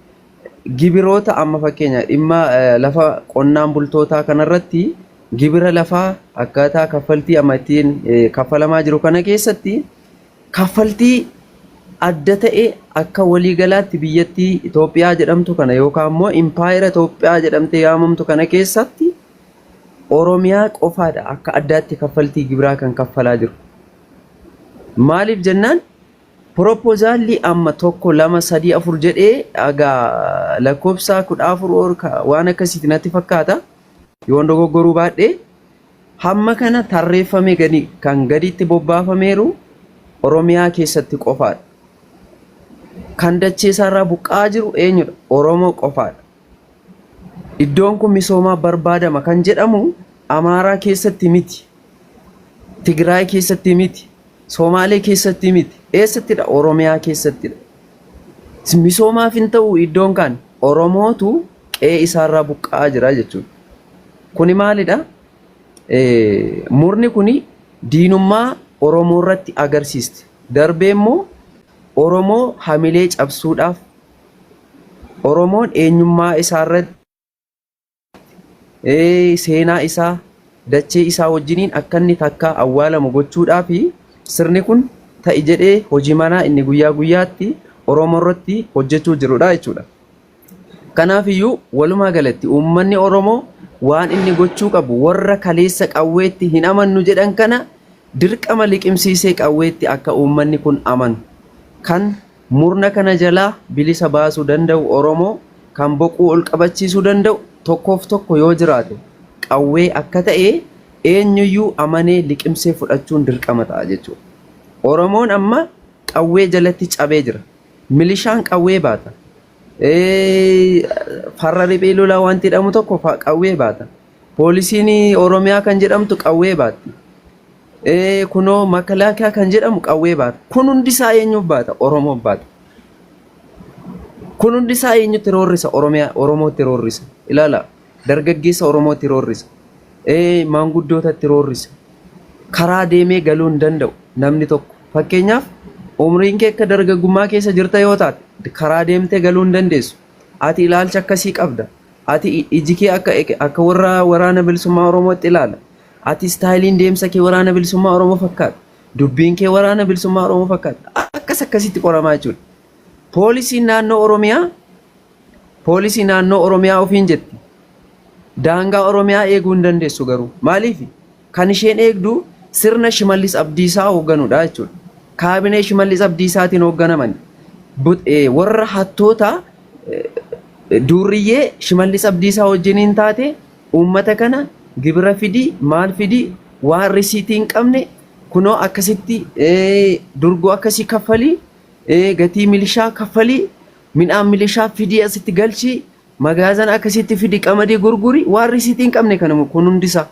F: Gibiroota amma fakkeenya dhimma lafa qonnaan bultootaa kanarratti gibira lafaa akkaataa kaffaltii amma ittiin kaffalamaa jiru kana keessatti kaffaltii adda ta'e akka waliigalaatti biyyattii Itoophiyaa jedhamtu kana yookaan immoo impaayera Itoophiyaa jedhamtee yaamamtu kana keessatti Oromiyaa qofaadha akka addaatti kaffaltii gibiraa kan kaffalaa jiru. Maaliif jennaan Piropozaalli amma 1, 2, 3, 4 jedhee haga lakkoofsa 14 or waan akkasiiti natti fakkaata. Yoon dogoggoruu baadhee hamma kana tarreeffamee gadi kan gaditti bobbaafameeru Oromiyaa keessatti qofaadha. Kan dachee isaarraa buqqa'aa jiru eenyudha? Oromoo qofaadha. Iddoon kun misoomaaf barbaadama kan jedhamu Amaaraa keessatti miti. Tigraay keessatti miti. Somaalee keessatti miti. Eessattidha? Oromiyaa keessattidha. Misoomaaf hin ta'u iddoon kaan. Oromootu qe'ee isaarraa buqqa'aa jira jechuudha. Kuni maalidha? Murni kuni diinummaa Oromoo irratti agarsiisti. Darbee immoo Oromoo hamilee cabsuudhaaf Oromoon eenyummaa isaarratti seenaa isaa dachee isaa wajjiniin akka inni takkaa awwaalamu gochuudhaaf sirni kun ta'i jedhee hojii manaa inni guyyaa guyyaatti Oromoo irratti hojjechuu jirudha jechuudha. Kanaaf iyyuu walumaa galatti uummanni Oromoo waan inni gochuu qabu warra kaleessa qawweetti hin amannu jedhan kana Dirqama liqimsiisee qawweetti akka uummanni kun amanu kan murna kana jalaa bilisa baasuu danda'u Oromoo kan boquu ol qabachiisuu danda'u tokkoof tokko yoo jiraate qawwee akka ta'e eenyuyyuu amanee liqimsee fudhachuun dirqama ta'a jechuudha. Oromoon amma qawwee jalatti cabee jira. Milishaan qawwee baata. Farra riphee lolaa wanti jedhamu tokko qawwee baata. Poolisiin Oromiyaa kan jedhamtu qawwee baatti. Kunoo makalaakaa kan jedhamu qawwee baata. Kun hundi isaa eenyuuf baata? Oromoof baata. Kun hundi isaa eenyutti roorrisa? Oromiyaa Oromootti roorrisa. Ilaala dargaggeessa Oromootti roorrisa. Maanguddootatti roorrisa. Karaa deemee galuu hin danda'u namni tokko. Fakkeenyaaf umriin kee akka dargaggummaa keessa jirta yoo taate karaa deemtee galuu hin dandeessu. Ati ilaalcha akkasii qabda. Ati iji kee akka warra waraana bilisummaa Oromootti ilaala. Ati istaayiliin deemsa kee waraana bilisummaa Oromoo fakkaata. Dubbiin kee waraana bilisummaa Oromoo fakkaata. Akkas akkasitti qoramaa jechuudha. Poolisiin naannoo Oromiyaa poolisii naannoo Oromiyaa ofiin jetti. Daangaa Oromiyaa eeguu hin dandeessu garuu. Maaliif? Kan isheen eegdu sirna Shimallis Abdiisaa hoogganudha jechuudha. Kaabinee Shimallis Abdiisaatiin hoogganaman. Warra hattoota Duurriyyee Shimallis Abdiisaa wajjiniin taate uummata kana gibira fidii maal fidii waan risiitii hin qabne kunoo akkasitti durgoo akkasii kaffalii gatii milishaa kaffalii midhaan milishaa fidii asitti galchii magaazana akkasitti fidi qamadii gurguri waan risiitii hin qabne kana kun hundisaa.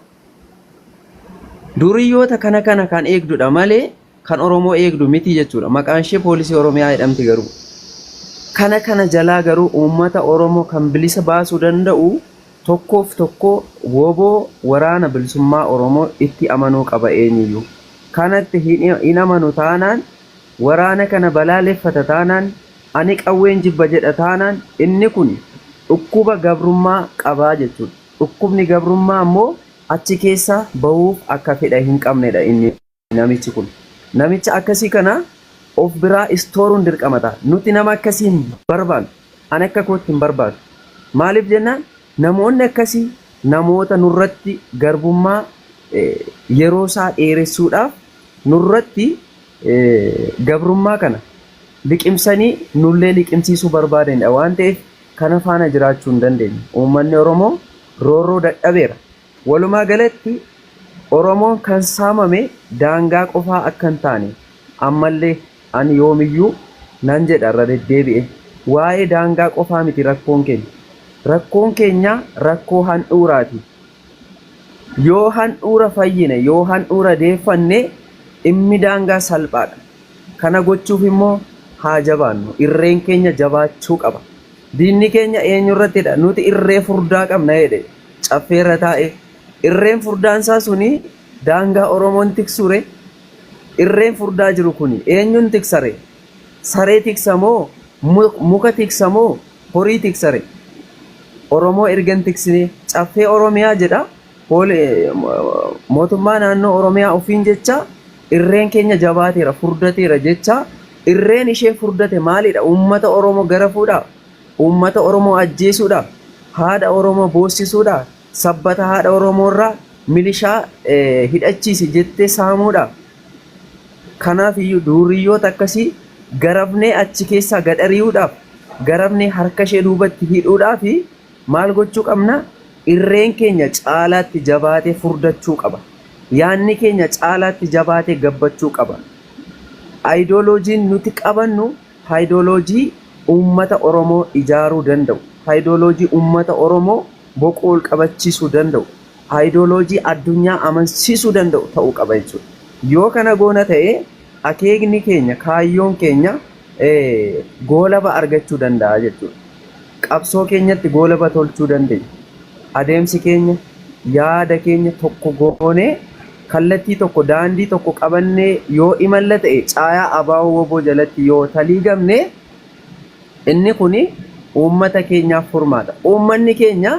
F: Duriyyoota kana kana kan eegdudha malee kan Oromoo eegdu miti jechuudha. Maqaan ishee poolisii Oromiyaa jedhamti garuu. Kana kana jalaa garuu uummata Oromoo kan bilisa baasuu danda'u tokkoof tokko woboo waraana bilisummaa Oromoo itti amanuu qaba eenyuyyuu. Kanatti hin amanu taanaan waraana kana balaaleffata taanaan ani qawween jibba jedha taanaan inni kun dhukkuba gabrummaa qabaa jechuudha. Dhukkubni gabrummaa ammoo achi keessa bahuuf akka fedha hin qabnedha inni namichi kun. Namicha akkasii kana of biraa istooruun dirqama ta'a. Nuti nama akkasii hin barbaannu. Ani akka kootti hin barbaadu. Maaliif jennaan namoonni akkasii namoota nurratti garbummaa yeroo isaa dheeressuudhaaf nurratti gabrummaa kana liqimsanii nullee liqimsiisuu barbaadanidha waan ta'eef kana faana jiraachuu hin dandeenyu. Uummanni Oromoo roorroo dadhabeera. Walumaa galatti Oromoon kan saamame daangaa qofaa akka hin taane ammallee ani yoomiyyuu nan jedha irra deddeebi'e. Waa'ee daangaa qofaa miti rakkoon keenya. Rakkoon keenya rakkoo handhuuraati. Yoo handhuura fayyine, yoo handhuura deeffanne dhimmi daangaa salphaadha. Kana gochuuf immoo haa jabaannu. Irreen keenya jabaachuu qaba. Diinni keenya eenyurrattidha? Nuti irree furdaa qabna jedhe caffeerra taa'ee. Irreen furdaan isaa suni daangaa Oromoon tiksure. Irreen furdaa jiru kuni eenyuun tiksare? Saree tiksa moo muka tiksa moo horii tiksare? Oromoo erga hin tiksine caffee Oromiyaa jedha. Mootummaa naannoo Oromiyaa ofiin jecha irreen keenya jabaateera furdateera jecha irreen ishee furdate maalidha? Uummata Oromoo garafuudha? Uummata Oromoo ajjeesuudha? Haadha Oromoo boossisuudha? Sabbata haadha Oromoo irraa milishaa hidhachiisi jettee saamuudha? Kanaaf iyyuu duuriyyoota akkasii garafnee achi keessaa gad ari'uudhaaf garafnee harka ishee duubatti hidhuudhaaf maal gochuu qabna? Irreen keenya caalaatti jabaatee furdachuu qaba. Yaanni keenya caalaatti jabaatee gabbachuu qaba. Ayidooloojiin nuti qabannu haayidooloojii uummata Oromoo ijaaruu danda'u, haayidooloojii uummata Oromoo boquu ol qabachiisuu danda'u, haayidooloojii addunyaa amansiisuu danda'u ta'uu qaba jechuudha. Yoo kana goona ta'e akeekni keenya, kaayyoon keenya goolaba argachuu danda'a jechuudha. Qabsoo keenyatti goolaba tolchuu dandeenya. Adeemsi keenya, yaada keenya tokko goonee kallattii tokko daandii tokko qabannee yoo imalla ta'e caayaa ABO WBO jalatti yoo taliigamne inni kuni uummata keenyaaf furmaata. Uummanni keenya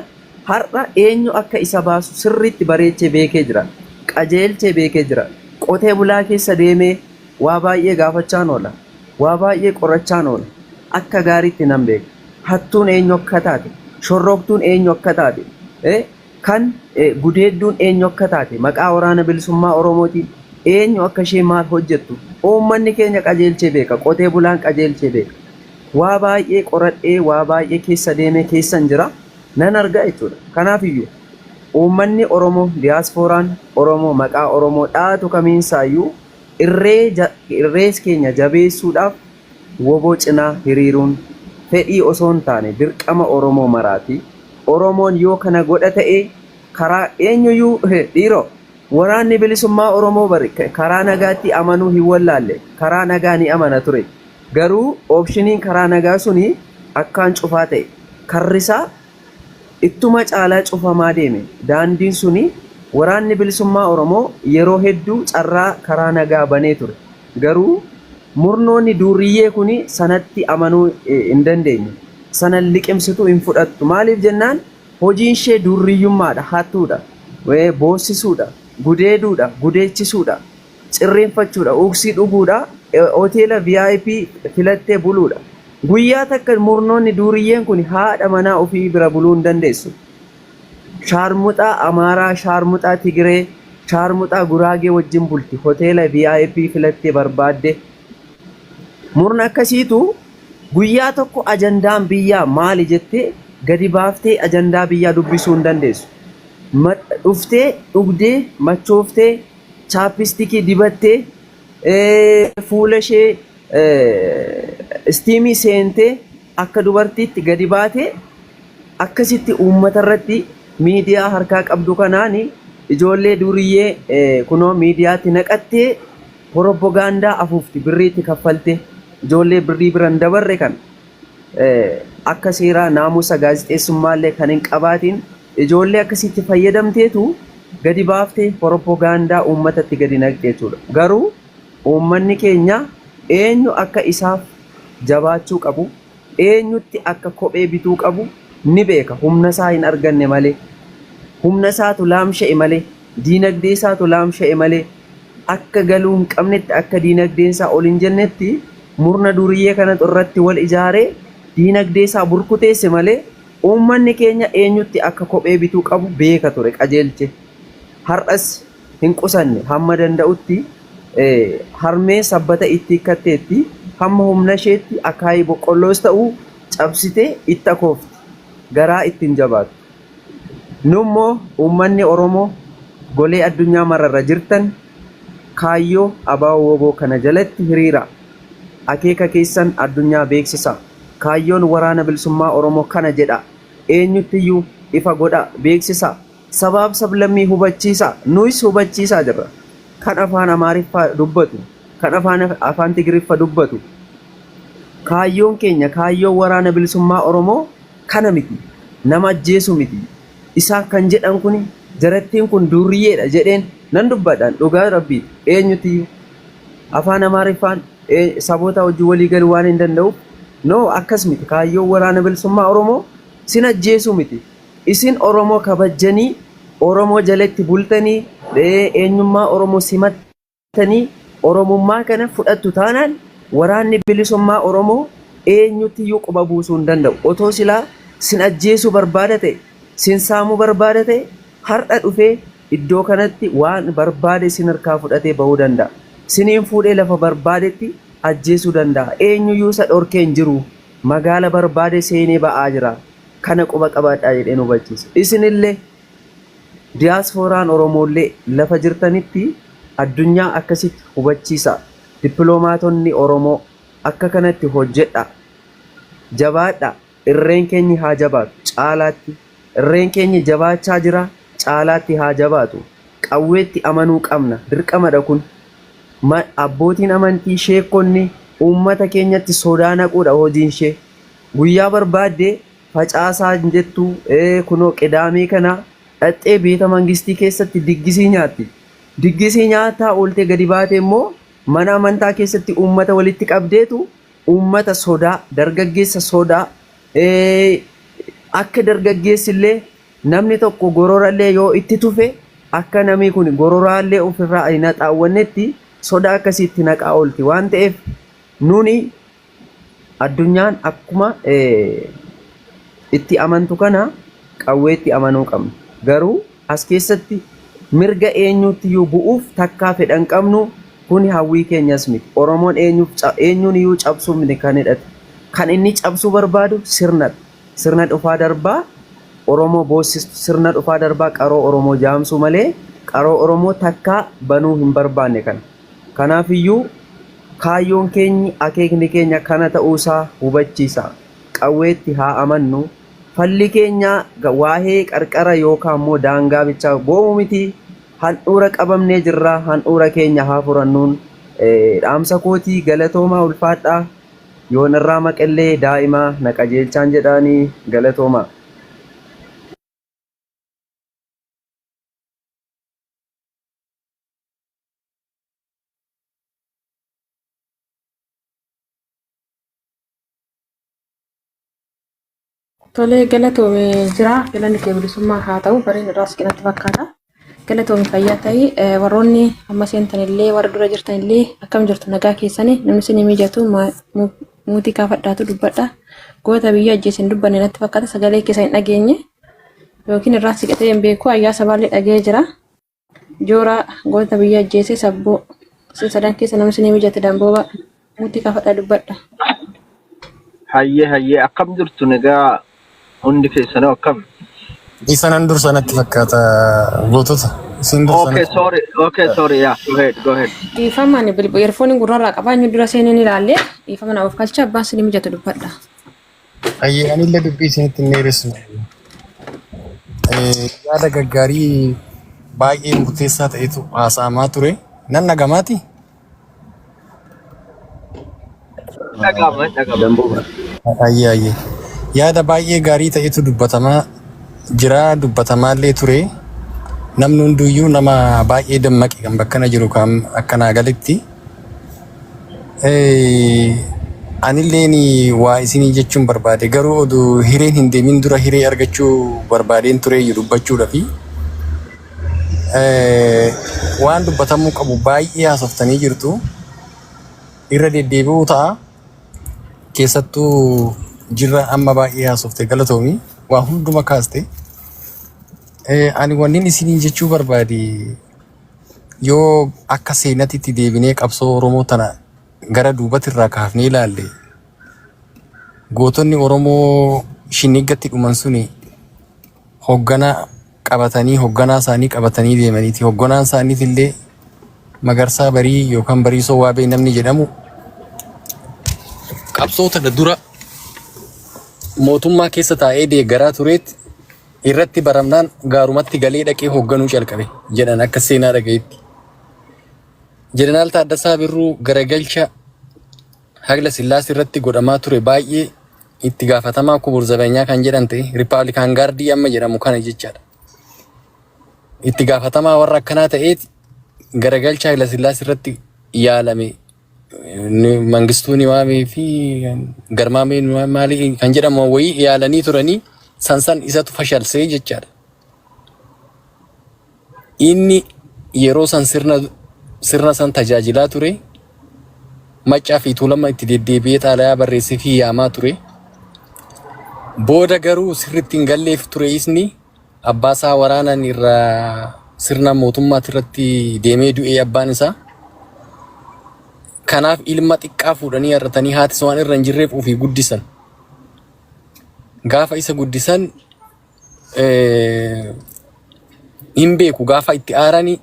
F: har'a eenyu akka isa baasu sirriitti bareechee beekee jira. Qajeelchee beekee jira. Qotee bulaa keessa deemee waa baay'ee gaafachaan oola. Waa baay'ee qorachaan oola. Akka gaariitti nan beeka. Hattuun eenyu akka taate, shorrooktuun eenyu akka taate, kan gudeedduun eenyu akka taate, maqaa waraana bilisummaa Oromootiin Eenyu akka ishee maal hojjettu uummanni keenya qajeelchee beeka. Qotee bulaan qajeelchee beeka. Waa baay'ee qoradhee waa baay'ee keessa deemee keessan jira. Nan arga jechuudha. Kanaafiyyuu uummanni Oromoo diyaaspooraan Oromoo maqaa Oromoo dhaatu kamiinsaayyuu irree irree keenya jabeessuudhaaf woboo cinaa hiriiruun fedhii osoo hin taane dirqama Oromoo maraati. Oromoon yoo kana godha ta'e karaa eenyuyyuu dhiiroo waraanni bilisummaa Oromoo bari karaa nagaatti amanuu hin wallaalle, karaa nagaa ni amana ture. Garuu optioniin karaa nagaa suni akkaan cufaa ta'e. Karrisaa ittuma caalaa cufamaa deeme. Daandiin suni waraanni bilisummaa Oromoo yeroo hedduu carraa karaa nagaa banee ture. Garuu murnoonni duuriyyee kuni sanatti amanuu hin dandeenye. Sana liqimsituu hin fudhattu. Maaliif jennaan hojiin ishee durriyyummaadha, hattuudha, boossisuudha, gudeeduudha, gudeechisuudha, cirreenfachuudha, uksii dhuguudha, hoteela VIP filattee buluudha. Guyyaa takka murnoonni duuriyyeen kun haadha manaa ofii bira buluu hin dandeessu. Shaarmuxaa Amaaraa, shaarmuxaa Tigiree, shaarmuxaa Guraagee wajjin bulti. Hoteela VIP filattee barbaadde. Murna akkasiitu guyyaa tokko ajandaan biyyaa maali jettee gadi baaftee ajandaa biyyaa dubbisuu hin dandeessu. Dhuftee dhugdee machooftee chapstickii dibattee fuula ishee steamii seentee akka dubartiitti gadi baatee akkasitti uummata irratti miidiyaa harkaa qabdu kanaan ijoollee duriyyee kunoo miidiyaatti naqattee propagaandaa afuufti birriitti kaffalte ijoollee birrii biran dabarre kan akka seeraa naamusa gaazexeessummaallee kan hin qabaatiin ijoollee akkasitti fayyadamteetu gadi baaftee propagaandaa uummatatti gadi naqxe jechuudha. Garuu uummanni keenya eenyu akka isaaf jabaachuu qabu, eenyutti akka kophee bituu qabu ni beeka. Humna isaa hin arganne malee, humna isaatu laamsha'e malee, diinagdee isaatu laamsha'e malee, akka galuu hin qabnetti, akka diinagdeen isaa ol hin jennetti murna duriyyee kanatu irratti wal ijaaree diinagdee isaa burkuteesse malee uummanni keenya eenyutti akka kophee bituu qabu beeka ture qajeelche. Har'as hin qusanne hamma danda'utti harmee sabbata itti hiikkatteetti hamma humna isheetti akaayii boqqolloos ta'u cabsitee itti akoofti. Garaa ittiin jabaattu. Nummoo uummanni Oromoo golee addunyaa mararra jirtan kaayyoo ABO WBO kana jalatti hiriira. Akeeka keessan addunyaa beeksisa. Kaayyoon waraana bilisummaa Oromoo kana jedha. Eenyuttiyyuu ifa godha beeksisa. Sabaaf sablammii hubachiisa. Nuyis hubachiisaa jirra. Kan afaan Amaariffaa dubbatu, kan afaan Tigiriffa dubbatu. Kaayyoon keenya kaayyoon waraana bilisummaa Oromoo kana miti. Nama ajjeesu miti. Isaan kan jedhan kun jarattiin kun duriyyeedha jedheen nan dubbadhaan dhugaa rabbii eenyutiyyuu. Afaan Amaariffaan saboota hojii walii galuu waan hin danda'uuf no akkas miti. Kaayyoon waraana bilisummaa Oromoo sin ajjeesuu miti. Isin Oromoo kabajjanii Oromoo jalatti bultanii eenyummaa Oromoo simattanii Oromummaa kana fudhattu taanaan waraanni bilisummaa Oromoo eenyuttiyyuu quba buusuu hin danda'u. Otoo silaa sin ajjeesuu barbaada ta'e, sin saamuu barbaada ta'e har'a dhufee iddoo kanatti waan barbaade sin harkaa fudhatee bahuu danda'a. Siniin fuudhee lafa barbaadetti ajjeesuu danda'a. Eenyuyyuu isa dhorkee hin jiru. Magaala barbaade seenee ba'aa jira. Kana quba qabaadhaa jedheen hubachiisa. Isinillee diyaaspooraan Oromoollee lafa jirtanitti addunyaa akkasitti hubachiisa. Dippiloomaatonni Oromoo akka kanatti hojjedha. Jabaadha. Irreen keenyi haa jabaatu. Caalaatti. Irreen keenya jabaachaa jira. Caalaatti haa jabaatu. Qawweetti amanuu qabna. Dirqamadha kun. Abbootiin amantii sheekonni uummata keenyatti sodaa naquudha hojiin ishee. Guyyaa barbaadde facaasaa hin jettu kunoo qidaamee kana dhaxxee beeta mangistii keessatti diggisii nyaatti. Diggisii nyaataa ooltee gadi baate immoo mana amantaa keessatti uummata walitti qabdeetu uummata sodaa dargaggeessa sodaa akka dargaggeessi illee namni tokko gororallee yoo itti tufe akka namni kun gororaallee ofirraa hin haxaawwannetti sodaa akkasiitti naqaa oolti waan ta'eef nuni addunyaan akkuma itti amantu kana qawweetti amanuu qabna. Garuu as keessatti Mirga eenyuuttiyyuu bu'uuf takkaa fedha hin qabnu, kuni hawwii keenyas miti. Oromoon eenyuuf eenyuun iyyuu cabsuuf miti kan hidhate. Kan inni cabsuu barbaadu sirnadha. Sirna dhufaa darbaa Oromoo boossistu, sirna dhufaa darbaa qaroo Oromoo jaamsuu malee qaroo Oromoo takkaa banuu hin barbaanne kana. Kanaafiyyuu kaayyoon keenyi, akeekni keenya kana ta'uusaa hubachiisa. Qawweetti haa amannu. Falli keenya waahee qarqara yookaan immoo daangaa bichaa boo'uu miti. Handhuura qabamnee jirra. Handhuura keenya haa furannuun dhaamsa kooti. Galatoomaa ulfaadhaa. Yoon irraa maqellee daa'ima na qajeelchaan jedhaani. Galatoomaa.
G: Tolee galatoome jira galanni kee bilisummaa haa ta'u bareen irraa siqinatti fakkaata. Galatoomi fayyaa ta'i warroonni amma seentan illee warra dura jirtan illee akkam jirtu nagaa keessani namni isin mijatu muutii kaafadhaatu dubbadha. Goota biyya ajjeese hin dubbanne natti fakkaata sagalee keessa hin dhageenye yookiin irraa siqatee hin beeku ayyaa sabaallee dhagee jira. Jooraa goota biyya ajjeese sabboo isin sadan keessa namni isin mijate dambooba muutii kaafadhaa dubbadha.
H: Hayyee hayyee akkam jirtu nagaa hundi keessanuu akkam?
I: Isanan dursa natti fakkaata gootota. Isin dursa
H: Okay,
I: natti.
H: sorry. Okay, sorry. Yeah, go ahead, go ahead.
G: Dhiifama ani bilbil eerfooniin gurrarraa qabaa inni dura seeneen ilaalle dhiifama naaf of galcha abbaan isin mijate dubbadha.
I: Hayyee anillee dubbii isinitti hin dheeressu. Yaada gaggaarii baay'ee murteessaa ta'etu haasa'amaa ture. Nan dhagamaati?
H: Dhaga'ama, dhaga'ama.
C: Damboo
I: Hayyee hayyee. Yaada baay'ee gaarii ta'etu dubbatamaa jira dubbatamaallee ture. Namni hunduyyuu nama baay'ee dammaqe kan bakkana jiru kan akkanaa galitti. Anilleen waa isinii jechuun barbaade garuu oduu hireen hin deemin dura hiree argachuu barbaadeen tureeyyu dubbachuudhafi. Waan dubbatamuu qabu baay'ee haasoftanii jirtu. Irra deddeebi'uu ta'a. Keessattuu jirra amma baay'ee haasofte galatoomi. Waa hunduma kaaste. Ani wannin isinii jechuu barbaade Yoo akka seenatitti deebinee qabsoo Oromoo tana gara duubatti irraa kaafnee ilaalle gootonni Oromoo shinniggatti dhuman suni hoggana qabatanii hogganaa isaanii qabatanii deemaniiti. Hogganaan isaaniitillee Magarsaa Barii yookaan Bariisoo Waabee namni jedhamu qabsoo tana dura mootummaa keessa taa'ee deeggaraa tureet irratti baramnaan gaarumatti galee dhaqee hoogganuu calqabe jedhan akka seenaa dhagayetti. Jeneraal Taaddasaa Birruu garagalcha Hayila Sillaasee irratti godhamaa ture baay'ee itti gaafatamaa kubur zabanyaa kan jedhan ta'e Rippaablikaan Gaardii amma jedhamu kana jechaadha. Itti gaafatamaa warra akkanaa ta'eet garagalcha Hayila Sillaasee irratti yaalame Mangistuu Niwaamee fi Garmaamee Niwaamee maalii kan jedhamu wayii yaalanii turanii san san isatu fashalsee jechaadha. Inni yeroo san sirna sirna san tajaajilaa ture Maccaa fi Tuulama itti deddeebi'ee xaalayaa barreessee fi yaamaa ture. Booda garuu sirriitti hin galleef ture isni abbaa isaa waraanaan irraa sirna mootummaati irratti deemee du'ee abbaan isaa. Kanaaf ilma xiqqaa fuudhanii har'atanii haatis waan irra hin jirreef ofii guddisan. Gaafa isa guddisan hin beeku gaafa itti aarani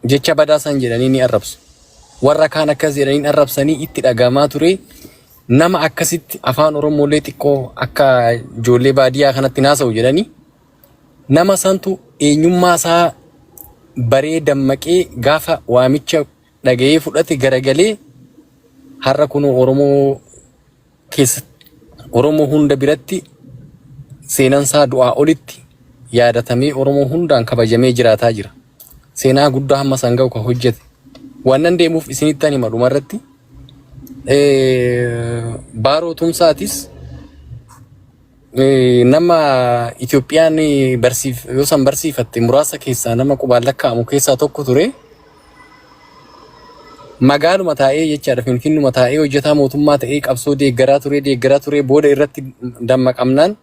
I: jecha badaa san jedhanii ni arrabsu. Warra kaan akkas jedhanii arrabsanii itti dhagahamaa ture. Nama akkasitti afaan Oromoolee xiqqoo akka ijoollee baadiyyaa kanatti naasa'u jedhanii nama santu eenyummaa isaa baree dammaqee gaafa waamicha dhaga'ee fudhate garagalee har'a kunoo Oromoo keessa Oromoo hunda biratti seenansaa du'aa olitti yaadatamee Oromoo hundaan kabajamee jiraataa jira. Seenaa guddaa hamma san ga'u kan hojjete. Wannan deemuuf isinittan hima dhumarratti. Baaroo Tumsaatis nama Itoophiyaan barsiif yoo san barsiifatte muraasa keessaa nama qubaan lakkaa'amu keessaa tokko ture. Magaaluma taa'ee jechaadha Finfinnuma taa'ee hojjetaa mootummaa ta'ee qabsoo deeggaraa ture deeggaraa ture booda irratti dammaqamnaan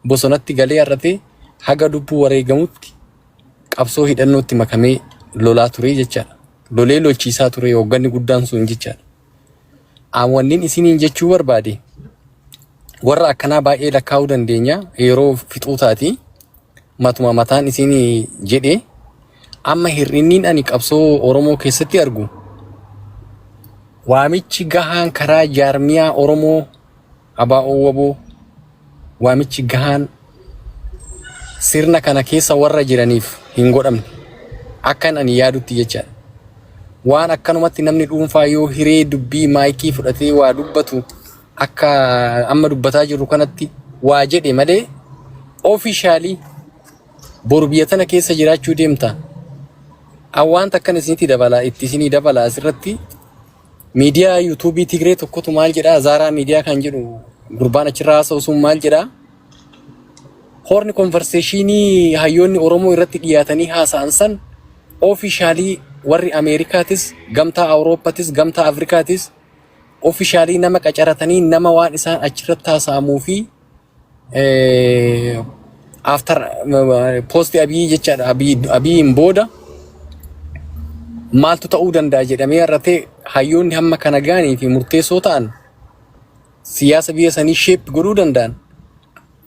I: bosonatti galee har'ate haga lubbuu wareegamutti qabsoo hidhannootti makamee lolaa ture jechaadha. Lolee lolchiisaa ture hoogganni guddaan sun jechaadha. Wannin isiniin jechuu barbaade, warra akkanaa baay'ee lakkaa'uu dandeenya, yeroo fixuu taati. Matuma mataan isinii jedhe, amma hir'inniin ani qabsoo Oromoo keessatti argu, waamichi gahaan karaa jaarmiyaa Oromoo ABO WBO, waamichi gahaan sirna kana keessa warra jiraniif hin godhamne akkan ani yaadutti jechaadha. Waan akkanumatti namni dhuunfaa yoo hiree dubbii maayikii fudhatee waa dubbatu, akka amma dubbataa jirru kanatti waa jedhe malee, officially boru biyya tana keessa jiraachuu deemta. Wanta akkan isinitti dabala, itti isinii dabala, asirratti miidiyaa yuutuubii Tigree tokkotu maal jedhaa, Zaaraa Miidiyaa kan jedhu, gurbaan achirraa haasa'u sun maal jedhaa? Horn conversation hayyoonni Oromoo irratti dhiyaatanii haasa'an san officially warri Ameerikaatis, gamtaa Awurooppaatis, gamtaa Afrikaatis officially nama qacaratanii, nama waan isaan achirratti haasa'amuu fi after post Abiyyi jechaadha. Abiyyiin booda maaltu ta'uu danda'a jedhamee har'atee, hayyoonni hamma kana ga'anii fi murteessoo ta'an, siyaasa biyya sanii shape godhuu danda'an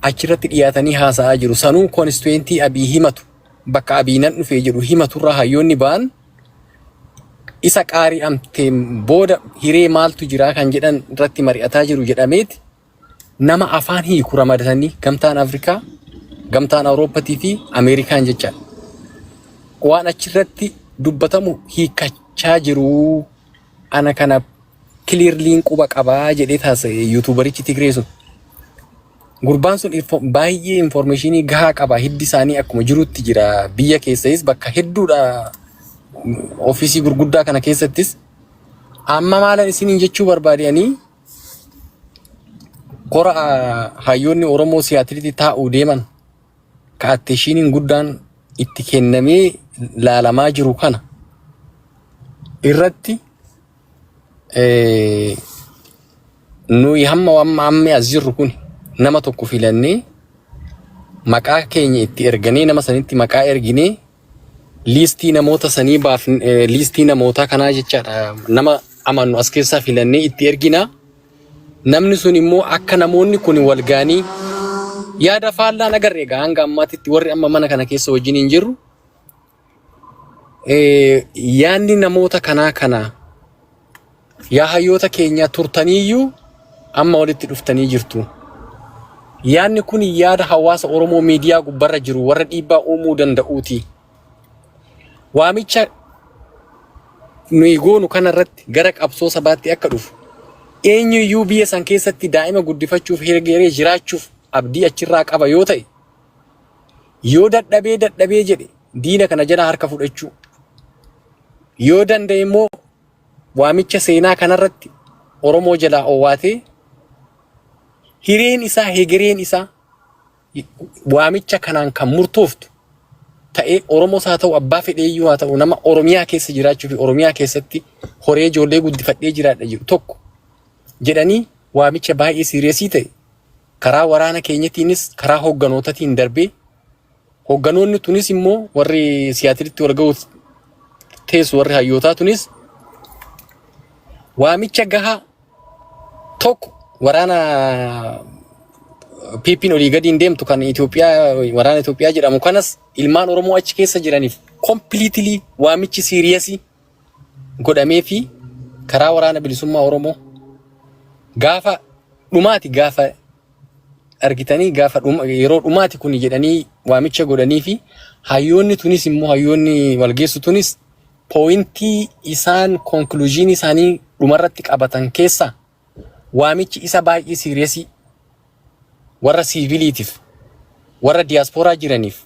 I: achirratti dhiyaatanii haasa'aa jiru. Sanuu constituency Abiy himatu, bakka Abiy nan dhufee jedhu himaturraa hayyoonni ba'an isa qaari'amteen booda hiree maaltu jira kan jedhan irratti mari'ataa jiru jedhameeti, nama afaan hiiku ramadanii gamtaan Afrikaa, gamtaan Awurooppaatii fi Ameerikaan jechaadha. Waan achirratti dubbatamu hiikkachaa jiru, ana kana clearly quba qabaa jedhee taasise yuutuubarichi Tigree sun. Gurbaan sun baay'ee information gahaa qaba. Hiddi isaanii akkuma jirutti jira. Biyya keessayis bakka hedduudha. Ofiisii gurguddaa kana keessattis. Amma maalan isiniin jechuu barbaadanii, kora hayyoonni Oromoo Siyaatilitti taa'uu deeman ka attentioniin guddaan itti kennamee laalamaa jiru kana irratti, nuyi hamma amma ammi as jirru kun nama tokko filannee, maqaa keenya itti erganee, nama sanitti maqaa erginee, liistii namoota sanii baaf, liistii namoota kanaa jechaadha, nama amannu as keessaa filannee itti erginaa. Namni sun immoo akka namoonni kun wal ga'anii yaada faallaan agarre. Egaa hanga ammaatitti warri amma mana kana keessa wajjin hin jirru, yaadni namoota kanaa kana, yaa hayyoota keenya turtaniiyyuu amma walitti dhuftanii jirtu. Yaadni kun yaada hawaasa Oromoo miidiyaa gubbarra jiru warra dhiibbaa uumuu danda'uuti. Waamicha nuyi goonu kanarratti gara qabsoo sabaatti akka dhufu, eenyuyyuu biyya san keessatti daa'ima guddifachuuf, hergeree jiraachuuf abdii achirraa qaba yoo ta'e, yoo dadhabee dadhabee jedhe diina kana jala harka fudhachuu, yoo danda'e immoo waamicha seenaa kanarratti Oromoo jalaa owwaatee, hireen isaa, hegereen isaa waamicha kanaan kan murtooftu ta'ee, Oromoos haa ta'u, abbaa fedheeyyuu haa ta'u, nama Oromiyaa keessa jiraachuu fi Oromiyaa keessatti horee ijoollee guddifadhee jiraadha jiru tokko jedhanii, waamicha baay'ee serious ta'e karaa waraana keenyatiinis karaa hoogganootaatiin darbee, hoogganoonni tunis immoo warri Siyaatilitti wal ga'u teessu, warri hayyootaa tunis waamicha gahaa tokko waraana PP'n olii gadi hin deemtu kan Itoophiyaa, waraana Itoophiyaa jedhamu kanas, ilmaan Oromoo achi keessa jiraniif completely waamichi serious godhamee fi karaa Waraana Bilisummaa Oromoo gaafa dhumaati, gaafa argitanii, gaafa yeroo dhumaati kun jedhanii waamicha godhanii fi hayyoonni tunis immoo, hayyoonni walgeessu tunis, point isaan conclusion isaanii dhumarratti qabatan keessa waamichi isa baay'ee serious warra siiviliitiif, warra diyaaspooraa jiraniif,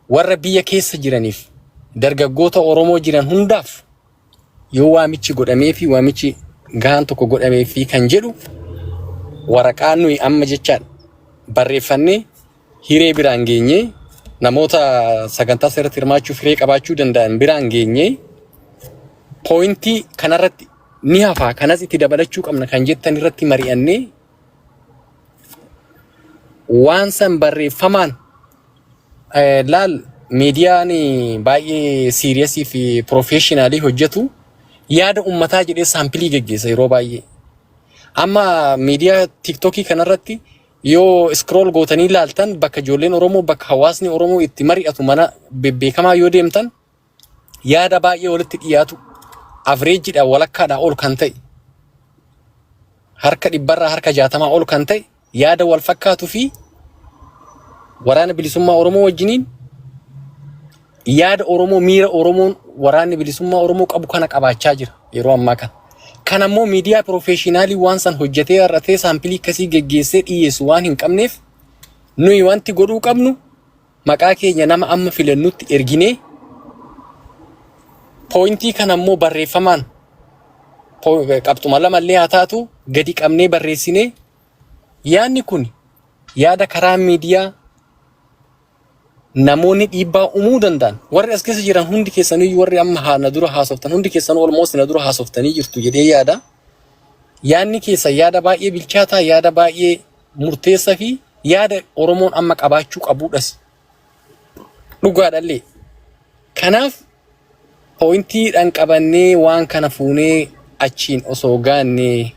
I: warra biyya keessa jiraniif, dargaggoota Oromoo jiran hundaaf yoo waamichi godhamee fi waamichi gahaan tokko godhamee fi kan jedhu, waraqaa nuyi amma jechaadha barreeffannee hiree biraan geenyee, namoota sagantaa seeratti hirmaachuuf hiree qabaachuu danda'an biraan geenyee, point kanarratti ni hafaa, kanas itti dabalachuu qabna kan jettan irratti mari'annee, waan san barreeffamaan laal. Miidiyaan baay'ee serious fi professional hojjetu yaada ummataa jedhee sample geggeessa yeroo baay'ee. Amma miidiyaa TikTokii kanarratti yoo scroll gootanii ilaaltan, bakka ijoolleen Oromoo, bakka hawaasni Oromoo itti mari'atu, mana bebbeekamaa yoo deemtan, yaada baay'ee walitti dhiyaatu, averageiidha walakkaadhaa ol kan ta'e, harka dhibbarraa harka 60 ol kan ta'e, yaada wal fakkaatuu fi Waraana Bilisummaa Oromoo wajjiniin yaada Oromoo, miira Oromoon Waraanni Bilisummaa Oromoo qabu kana qabaachaa jira yeroo ammaa kana. Kan ammoo miidiyaa professional waan san hojjetee har'atee sample akkasii geggeessee dhiyeessu waan hin qabneef, nuyi wanti godhuu qabnu maqaa keenya nama amma filannutti erginee, point kana ammoo barreeffamaan qabxuma lamallee haa taatu gadi qabnee barreessinee, yaadni kun yaada karaa miidiyaa namoonni dhiibbaa uumuu danda'an, warri as keessa jiran hundi keessaniyyuu, warri amma haa na dura haasoftan hundi keessanuu, almost na dura haasoftanii jirtu jedhee yaada. Yaadni keessa yaada baay'ee bilchaataa, yaada baay'ee murteessaa fi yaada Oromoon amma qabaachuu qabudhas. Dhugaadhallee. Kanaaf pointiidhaan qabannee waan kana fuunee achiin osoo gaannee.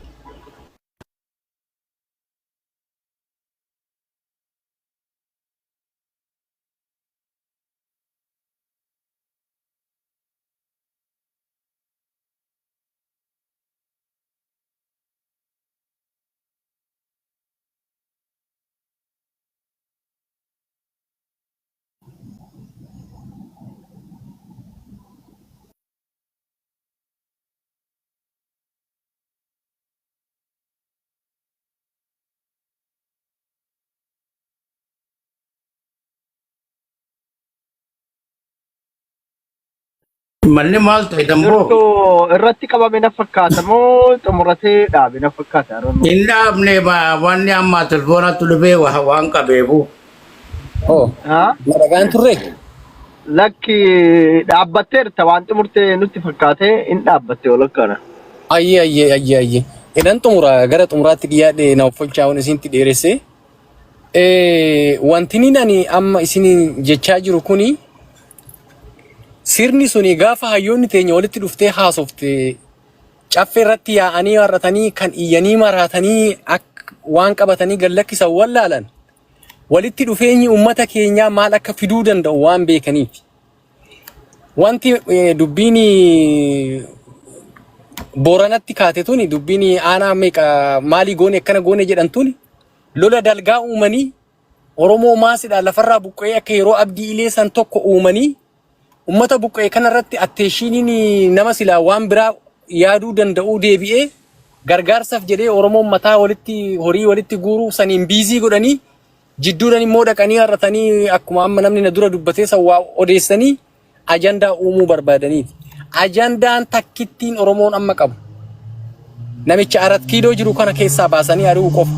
A: Manni maal ta'e damboo?
H: Jirtu irratti qabame na fakkaata moo xumuratee dhaabe na fakkaata? I don't know.
A: Hin dhaabne, wanni amma telefoonatti dhufee waan qabeefu.
I: Oh,
H: Ha?
I: na dhagaan turre?
H: Lakki, dhaabbatteerta, waan xumurtee nutti fakkaate, hin dhaabbatte walakkaana.
I: Ayyee, ayyee, ayyee, ayyee. Idan xumura, gara xumuraatti dhiyaadhe, na uffachaa'uun isinitti dheeresse. Wanti ani amma isiniin jechaa jiru kuni, sirni suni gaafa hayyoonni teenya walitti dhuftee haasofte caffee irratti yaa'anii har'atanii kan iyyanii maraatanii akka waan qabatanii gad lakkisan wallaalan, walitti dhufeenyi uummata keenyaa maal akka fiduu danda'u waan beekaniif. Wanti dubbiin Booranatti kaate tuni, dubbiin aanaa meeqa maalii goone akkana goone jedhan tuni, lola dalgaa uumanii Oromoo maasidhaan lafarraa buqqa'ee akka yeroo Abdii Ilee san tokko uumanii, ummata buqqa'e kanarratti attentioniin nama silaa waan biraa yaaduu danda'uu deebi'ee gargaarsaaf jedhee Oromoon mataa walitti horii walitti guuruu saniin busy godhanii, jidduudhaan immoo dhaqanii har'atanii akkuma amma namni na dura dubbatee san waa odeessanii ajandaa uumuu barbaadaniiti. Ajandaan takkittiin Oromoon amma qabu namicha Arat Kiiloo jiru kana keessaa baasanii ari'uu qofa.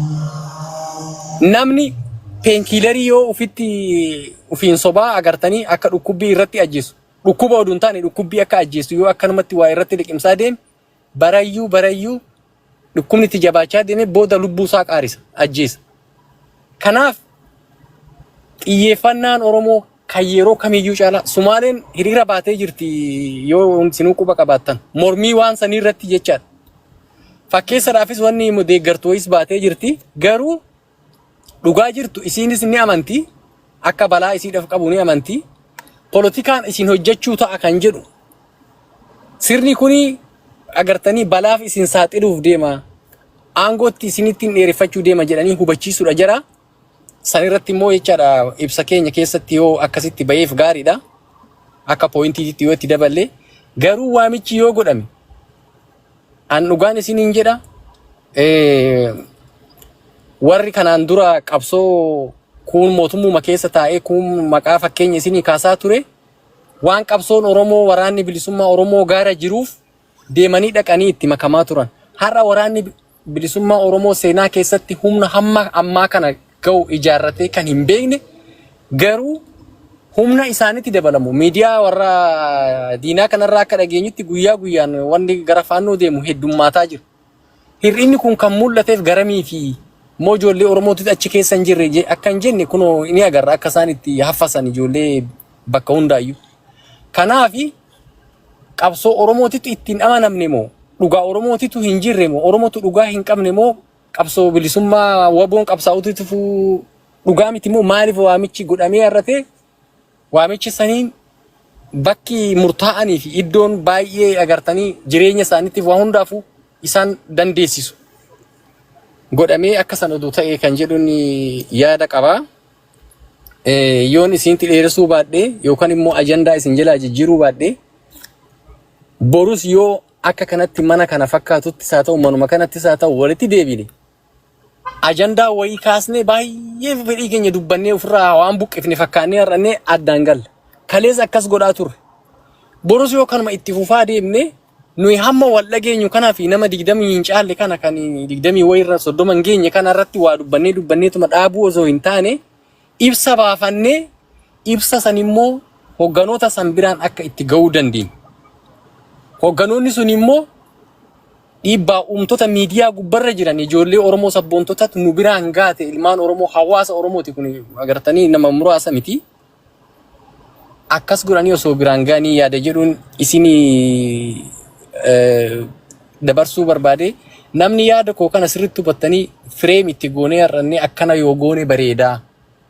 I: Namni painkiller yoo ufitti ufiin sobaa agartanii akka dhukkubbii irratti ajjeesu. Dhukkuba oduu hin taane dhukkubbii akka ajjeesu yoo akkanumatti waa irratti liqimsaa deeme, barayyuu barayyuu dhukkubni itti jabaachaa deeme, booda lubbuu isaa qaarisa, ajjeesa. Kanaaf xiyyeeffannaan Oromoo kan yeroo kamiyyuu caalaa, Sumaaleen hiriira baatee jirti yoo sinuu quba qabaattan, mormii waan sanii irratti jechaadha. Fakkeessadhaafis wanni deeggartu wayis baatee jirti, garuu dhugaa jirtu isiinis ni amanti, akka balaa isiidhaaf qabu ni amanti. Polotikaan isin hojjechuu ta'a kan jedhu, sirni kuni agartanii balaaf isin saaxiluuf deema, aangootti isinitti hin dheereffachuu deema jedhanii hubachiisuudha jara. San irratti immoo jechaadha, ibsa keenya keessatti yoo akkasitti baheef gaariidha. Akka pointiitti yoo itti daballe garuu, waamichi yoo godhame, an dhugaan isiniin jedha, warri kanaan dura qabsoo kuun mootummuma keessa taa'ee kuun maqaa fakkeenya isinii kaasaa ture, waan qabsoon Oromoo, Waraanni Bilisummaa Oromoo gaara jiruuf deemanii dhaqanii itti makamaa turan. Har'a Waraanni Bilisummaa Oromoo seenaa keessatti humna hamma ammaa kana ga'u ijaarratee kan hin beekne, garuu humna isaanitti dabalamu. Miidiyaa warra diinaa kanarraa akka dhageenyutti guyyaa guyyaan wanni gara faannoo deemu heddummaataa jira. Hir'inni kun kan mul'ateef garamii fi immoo ijoollee Oromootti achi keessa hin jirre akka hin jenne kunoo ni agarra, akka isaan itti haffasan ijoollee. Bakka hundaayyuu. Kanaafi qabsoo Oromootitu ittiin amanamne moo dhugaa Oromootitu hin jirre moo Oromootu dhugaa hin qabne moo qabsoo bilisummaa waboon qabsaa'ututu dhugaa miti moo maaliif waamichi godhamee har'ate waamichi saniin bakki murtaa'anii fi iddoon baay'ee agartanii jireenya isaaniitiif waa hundaafuu isaan dandeessisu godhamee akka san oduu ta'e kan jedhuun yaada qabaa. Yoon isinitti dheeressuu baadhee yookaan immoo ajandaa isin jalaa jijjiiruu baadhee borus yoo akka kanatti mana kana fakkaatuttis haa ta'u manuma kanattis haa ta'u walitti deebine ajandaa wayii kaasnee baay'ee fedhii keenya dubbannee ofirraa waan buqqifne fakkaannee har'annee addaan galla. Kalees akkas godhaa turre. Borus yoo kanuma itti fufaa deemne nuyi hamma wal dhageenyu kanaa fi nama 20 hin caalle kana kan 20 wayirra 30 hin geenye kana irratti waa dubbannee dubbanneetuma dhaabuu osoo hin taane ibsa baafannee ibsa san immoo hogganoota san biraan akka itti ga'uu dandeenyu. Hogganoonni sun immoo dhiibbaa uumtota miidiyaa gubbarra jiran ijoollee Oromoo sabboontotatu nu biraan gaate ilmaan Oromoo hawaasa Oromooti kun agartanii nama muraasa miti. Akkas godhanii osoo biraan ga'anii yaada jedhuun isinii dabarsuu barbaade namni yaada koo kana sirriitti hubattanii fireem itti goonee har'annee akkana yoo goone bareedaa.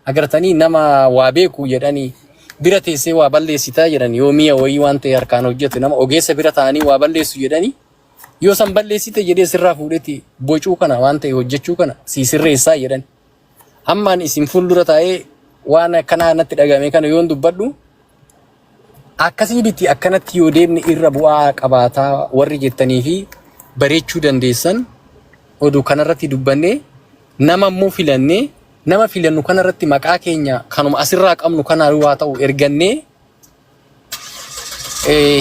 I: Agartanii nama waa beeku jedhanii bira teessee waa balleessitaa jedhan yoo mi'a wayii waan ta'e harkaan hojjetu nama ogeessa bira ta'anii waa balleessu jedhanii yoo san balleessite jedhee sirraa fuudheeti bocuu kana waan ta'e hojjechuu kana sii sirreessaa jedhan. Ammaan isin fuuldura taa'ee waan akkanaa natti dhagahame kana yoon dubbadhu akkasii miti akkanatti yoo deemne irra bu'aa qabaataa warri jettanii fi bareechuu dandeessan oduu kanarratti dubbannee nama immoo filannee nama filannu kanarratti maqaa keenya kanuma asirraa qabnu kanaa waa ta'u ergannee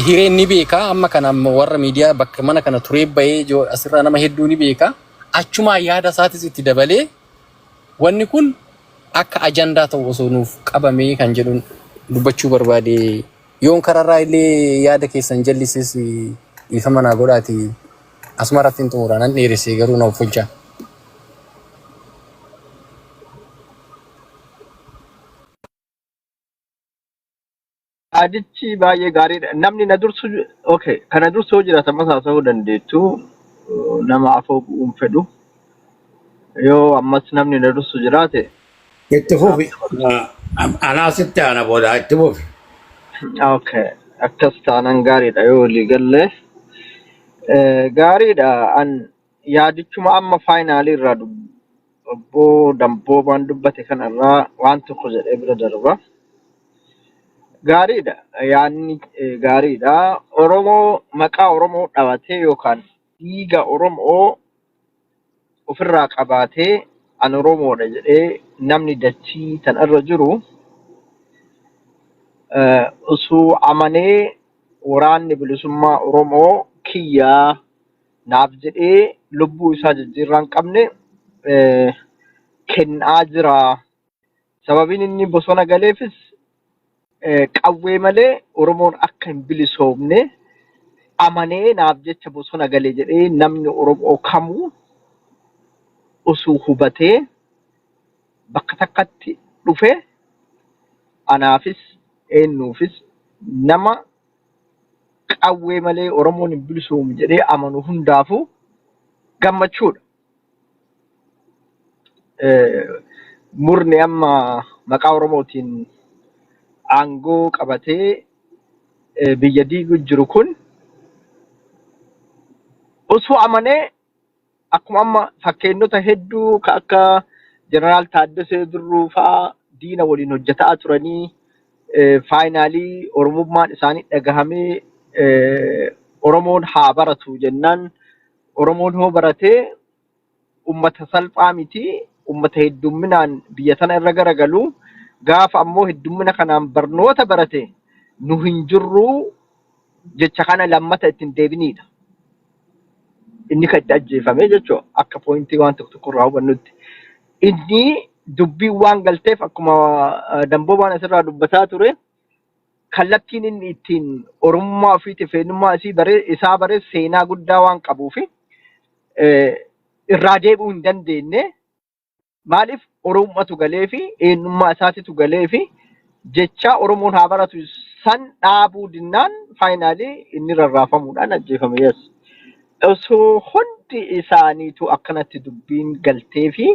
I: hireen ni beeka amma kana amma warra miidiyaa bakka mana kana turee bahee asirraa nama hedduu ni beeka achumaa yaada isaatis itti dabalee wanni kun akka ajandaa ta'u osoo nuuf qabamee kan jedhuun dubbachuu barbaade yoon kararraa illee yaada keessan jallises dhiifama naa godhaati asuma irratti hin xumura nan dheeresse garuu na offolchaa.
H: Yaadichi baay'ee gaariidha. Namni na dursu okay, kana dursu yoo jiraatan ammas haasa'uu dandeettu. Nama afoo bu'uun fedhu. Yoo ammas namni na dursu jiraate
A: Itti fufi. Anaa sitti aana booda itti fufi.
H: Okay. Akkas taanaan gaariidha yoo walii galle. Gaariidha. An yaadichuma amma faayinaalii irraa obbo Damboobaan dubbate kanarraa waan tokko jedhee bira darba. Gaariidha. Yaadni gaariidha. Oromoo maqaa Oromoo dhabatee yookaan dhiiga Oromoo ofirraa qabaatee an Oromoodha jedhee namni dachii tanarra jiru osoo amanee waraanni bilisummaa Oromoo kiyyaa naaf jedhee lubbuu isaa jijjiirraa hin qabne kennaa jira. Sababiin inni bosona galeefis qawwee malee Oromoon akka hin bilisoomne amanee naaf jecha bosona gale jedhee namni Oromoo kamuu osoo hubatee bakka takkatti dhufe anaafis eenyuufis nama qawwee malee Oromoon hin bilisoomu jedhee amanu hundaafuu gammachuudha. Murni amma maqaa Oromootiin aangoo qabatee biyya diiguu jiru kun osoo amanee akkuma amma fakkeenyota hedduu ka akka Jeneraal Taaddasee Birruu fa'aa diina waliin hojjetaa turanii faayinaalii Oromummaan isaanii dhagahamee Oromoon haa baratu jennaan Oromoon hoo baratee ummata salphaa miti ummata heddumminaan biyya tana irra garagalu gaafa ammoo heddummina kanaan barnoota barate nu hin jirruu jecha kana lammata ittiin deebiniidha. Inni kan itti ajjeefame jechuudha akka poointii waan tokko tokko irraa hubannutti. Inni dubbiin waan galteef akkuma Damboobaan asirraa dubbataa ture kallattiin inni ittiin Oromummaa ofiitiif eenyummaa isii bare isaa bare seenaa guddaa waan qabuufi irraa deebi'uu hin dandeenye. Maaliif Oromummaatu galee fi eenyummaa isaatitu galee fi Jechaa Oromoon haa baratu san dhaabuu dinnaan finally inni rarraafamuudhaan ajjeefame. Yes. Osoo hundi isaaniitu akkanatti dubbiin galtee fi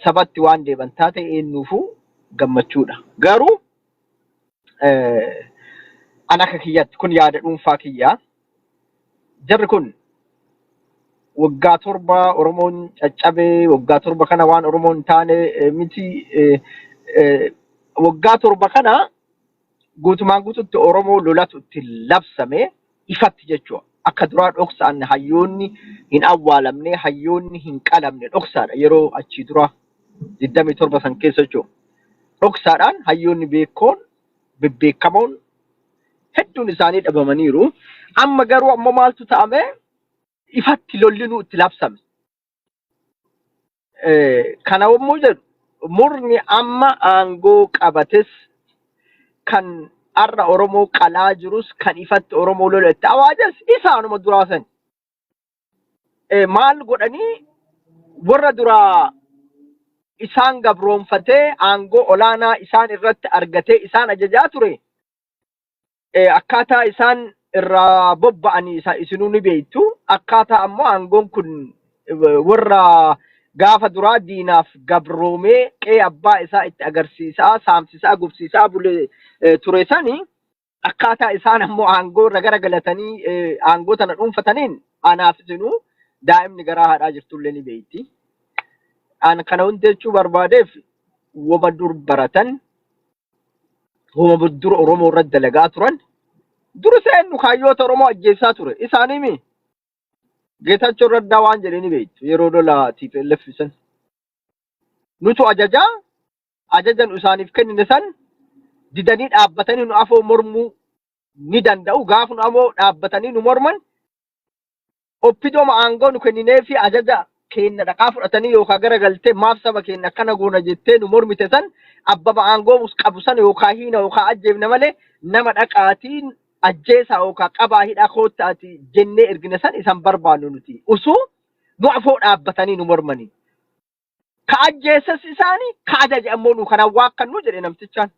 H: sabatti waan deeban taate eenyuufuu gammachuudha. Garuu an akka kiyyatti, kun yaada dhuunfaa kiyyaa. Jarri kun waggaa 7 Oromoon caccabee, waggaa 7 kana waan Oromoon hin taane miti, waggaa 7 kana guutumaan guututti Oromoo lolatu itti labsame ifatti jechuudha. Akka duraa dhoksaan hayyoonni hin awwaalamne, hayyoonni hin qalamne, dhoksaadha yeroo achii dura 27 san keessa jechuudha. Dhoksaadhaan hayyoonni beekoon bebbeekamoon hedduun isaanii dhabamaniiru. Amma garuu ammoo maaltu ta'ame? Ifatti lolli nu itti labsame. Kana yommuu jedhu, murni amma aangoo qabates, kan har'a Oromoo qalaa jirus, kan ifatti Oromoo lola itti awaajas isaanuma duraa sani. Maal godhanii? Warra duraa isaan gabroonfatee aangoo olaanaa isaan irratti argatee isaan ajajaa ture, akkaataa isaan irraa bobba'anii isinuu ni beektu. Akkaataa ammoo aangoon kun warra gaafa duraa diinaaf gabroomee qe'ee abbaa isaa itti agarsiisaa, saamsisaa, gubsiisaa bulee ture sani, akkaataa isaan ammoo aangoo irra garagalatanii aangoo tana dhuunfataniin anaaf isinuu daa'imni garaa haadhaa jirtullee ni beekti. An kana hundi jechuu barbaadeef, wama dur baratan, wama dur Oromoo irratti dalagaa turan, dur seennu kaayyoota Oromoo ajjeessaa ture isaanii. Geetachoo Raddaa waan jedhee ni beektu, yeroo lola TPLF san. Nutu ajajaa, ajaja nu isaaniif kennine san didanii dhaabbatanii nu afoo mormuu ni danda'u. Gaafa nu afoo dhaabbatanii nu morman, OPDOma aangoo nu kenninee fi ajaja keenya dhaqaa fudhatanii yookaan gara galtee maaf saba keenya akkana goona jettee nu mormite san, abbaba aangoo qabu san yookaan hiina yookaan ajjeefne malee, nama dhaqaatiin ajjeesaa yookaan qabaa hidhaa koottaati jennee ergine san isan barbaannu nuti. Usuu nu afoo dhaabbatanii nu mormanii. Ka ajjeesas isaanii, ka ajaje ammoo nu kanaan waakkannu jedhe namtichaan.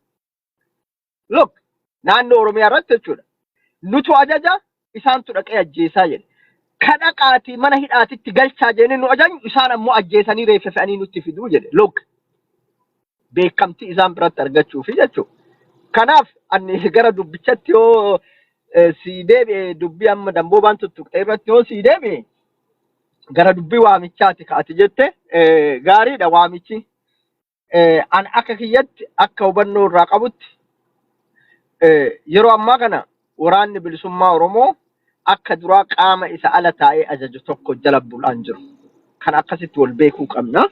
H: Look, naannoo Oromiyaa irratti jechuudha. Nutu ajaja, isaantu dhaqee ajjeesaa jedhe. Ka dhaqaatii mana hidhaatitti galchaa jennee nu ajajnu, isaan ammoo ajjeesanii reeffa fe'anii nutti fiduu jedhe. Look, beekamtii isaan biratti argachuufi jechuudha. Kanaaf ani gara dubbichatti yoo sii deebi'e, dubbii amma damboobaan tuttuqxe irratti yoo sii deebi'e, gara dubbii waamichaati ka ati jette, gaariidha waamichi. An akka kiyyatti, akka hubannoo irraa qabutti, yeroo ammaa kana waraanni bilisummaa Oromoo akka duraa qaama isa ala taa'ee ajaju tokko jala bulaan jiru. Kan akkasitti wal beekuu qabna.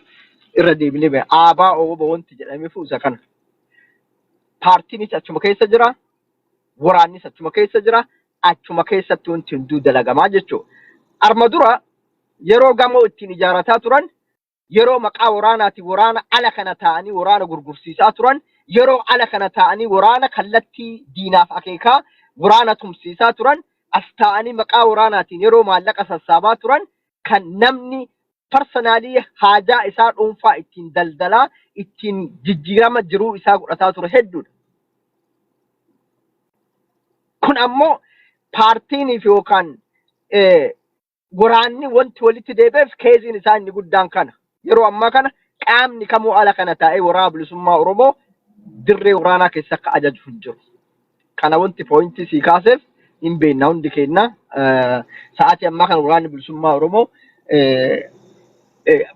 H: Irra deebinee beekna. Aabaa ooba wanti jedhameef isa kana. Paartiinis achuma keessa jira. Waraannis achuma keessa jira. Achuma keessatti wanti hunduu dalagamaa jechuudha. Arma dura yeroo gamoo ittiin ijaarataa turan, yeroo maqaa waraanaatiin waraana ala kana taa'anii waraana gurgursiisaa turan, yeroo ala kana taa'anii waraana kallattii diinaaf akeekaa waraana tumsiisaa turan, as taa'anii maqaa waraanaatiin yeroo maallaqa sassaabaa turan, kan namni personally haajaa isaa dhuunfaa ittiin daldalaa, ittiin jijjiirama jiruu isaa godhataa ture hedduudha. Kun ammoo paartiiniif yookaan waraanni wanti walitti deebi'eef keeziin isaa inni guddaan kana. Yeroo ammaa kana qaamni kamuu ala kana taa'ee waraana bilisummaa Oromoo dirree waraanaa keessa akka ajaju hin jiru. Kana wanti point sii kaaseef hin beekna hundi keenya. Sa'aatii ammaa kana waraanni bilisummaa Oromoo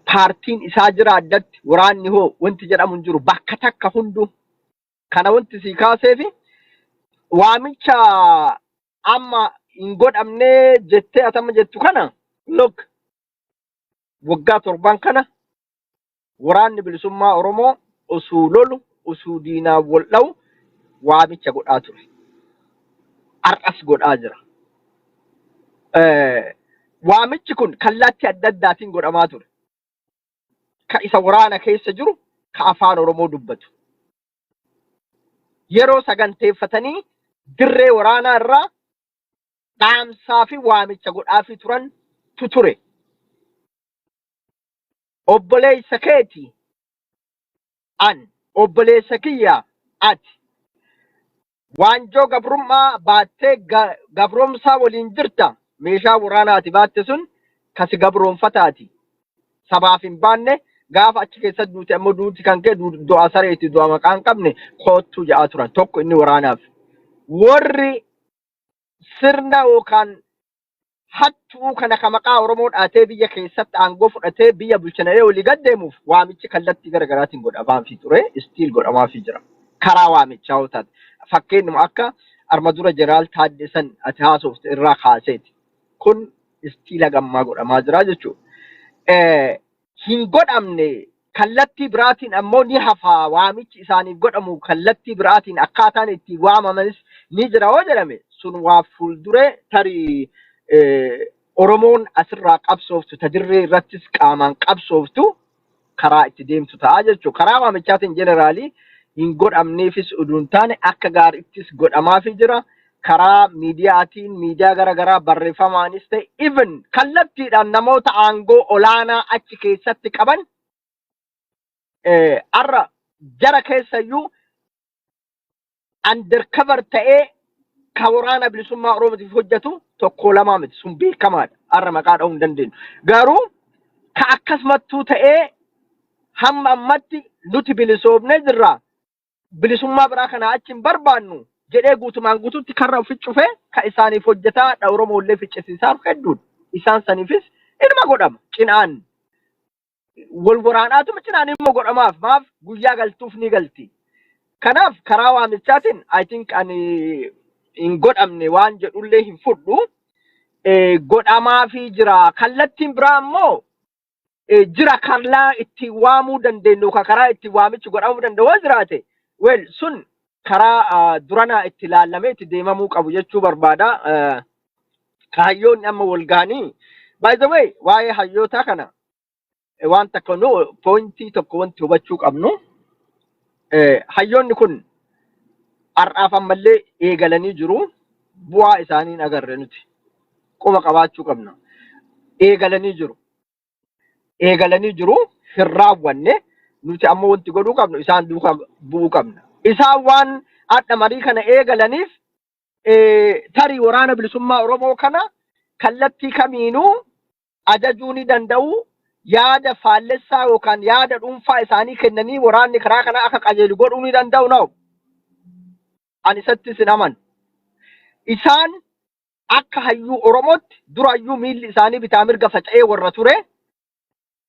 H: paartiin isaa jira addatti, waraanni hoo wanti jedhamu hin jiru bakka takka hunduu. Kana wanti sii kaaseefi, waamicha amma hin godhamne jettee atama jettu kana, look, waggaa 7n kana waraanni bilisummaa Oromoo osoo lolu, osoo diinaan wal dha'u waamicha godhaa ture. Har'as godhaa jira. Waamichi kun kallattii adda addaatiin godhamaa ture. Ka isa waraana keessa jiru, ka afaan Oromoo dubbatu. Yeroo saganteeffatanii dirree waraanaa irraa dhaamsaa fi waamicha godhaafii turan tu ture. Obboleessa keeti an Obboleessa kiyya, ati waanjoo gabrummaa baattee gabroomsaa waliin jirta. Meeshaa waraanaa ati baatte sun kasi gabroonfataati. Sabaaf hin baanne. Gaafa achi keessatti duute ammoo duuti kan kee du'a sareeti, du'a maqaa hin qabne koottuu jedhaa turan. Tokko inni waraanaaf. Warri sirna yookaan hattuu kana ka maqaa Oromoo dhaatee biyya keessatti aangoo fudhatee biyya bulchanee olii gad deemuuf waamichi kallattii gara garaatiin godhamaafii ture, still godhamaafii jira. Karaa waamichaa yoo taate. Fakkeenyuma akka arma dura Jeneraal Taaddasan ati haasofte irraa kaaseeti. Kun still gammaa godhamaa jira jechuudha. Hin godhamne kallattii biraatiin ammoo ni hafaa, waamichi isaaniif godhamu kallattii biraatiin akkaataan itti waamamanis ni jira yoo jedhame, sun waa fuulduree tarii Oromoon asirraa qabsooftu, ta dirree irrattis qaamaan qabsooftu, karaa itti deemtu ta'a jechuudha. Karaa waamichaatiin generally hin godhamneefis oduu hin taane, akka gaariittis godhamaafii jira. Karaa miidiyaatiin, miidiyaa garaagaraa barreeffamaanis ta'e, even kallattiidhaan namoota aangoo olaanaa achi keessatti qaban har'a jara keessayyuu undercover ta'ee ka Waraana Bilisummaa Oromootiif hojjetu tokko lamaa miti, sun beekamaadha. Har'a maqaa dha'uu hin dandeenyu. Garuu ka akkasumattuu ta'ee hamma ammatti nuti bilisoomnee jirra, bilisummaa biraa kanaa achi hin barbaannu jedhee guutumaan guututti karra ofi cufee ka isaaniif hojjetaa dha Oromoollee ficcisiisaa hedduudha. Isaan saniifis ilma godhama cinaan wal waraanaatuma cinaan ilma godhamaaf, maaf guyyaa galtuuf ni galti. Kanaaf karaa waamichaatiin I think ani hin godhamne waan jedhullee hin fudhu. Godhamaafii jira. Kallattiin biraa immoo jira, karaa itti waamuu dandeenyu, ka karaa itti waamichi godhamuu danda'u yoo jiraate, well, sun karaa duranaa itti ilaallamee itti deemamuu qabu jechuu barbaada. Hayyoonni amma wal gahanii, by the way, waa'ee hayyootaa kana waan takka nu point tokko wanti hubachuu qabnu, hayyoonni kun har'aaf ammallee eegalanii jiru. Bu'aa isaanii hin agarre nuti, quba qabaachuu qabna. Eegalanii jiru. Eegalanii jiru, hin raawwanne. Nuti ammoo wanti godhuu qabnu isaan duukaa bu'uu qabna. Isaan waan hadha marii kana eegalaniif tarii Waraana Bilisummaa Oromoo kana kallattii kamiinuu ajajuu ni danda'u. Yaada faallessaa yookaan yaada dhuunfaa isaanii kennanii waraanni karaa kana akka qajeelu godhuu ni danda'u na'u. Ani isatti sin amanu. Isaan akka hayyuu Oromootti durayyuu miilli isaanii bitaa mirga faca'ee warra ture.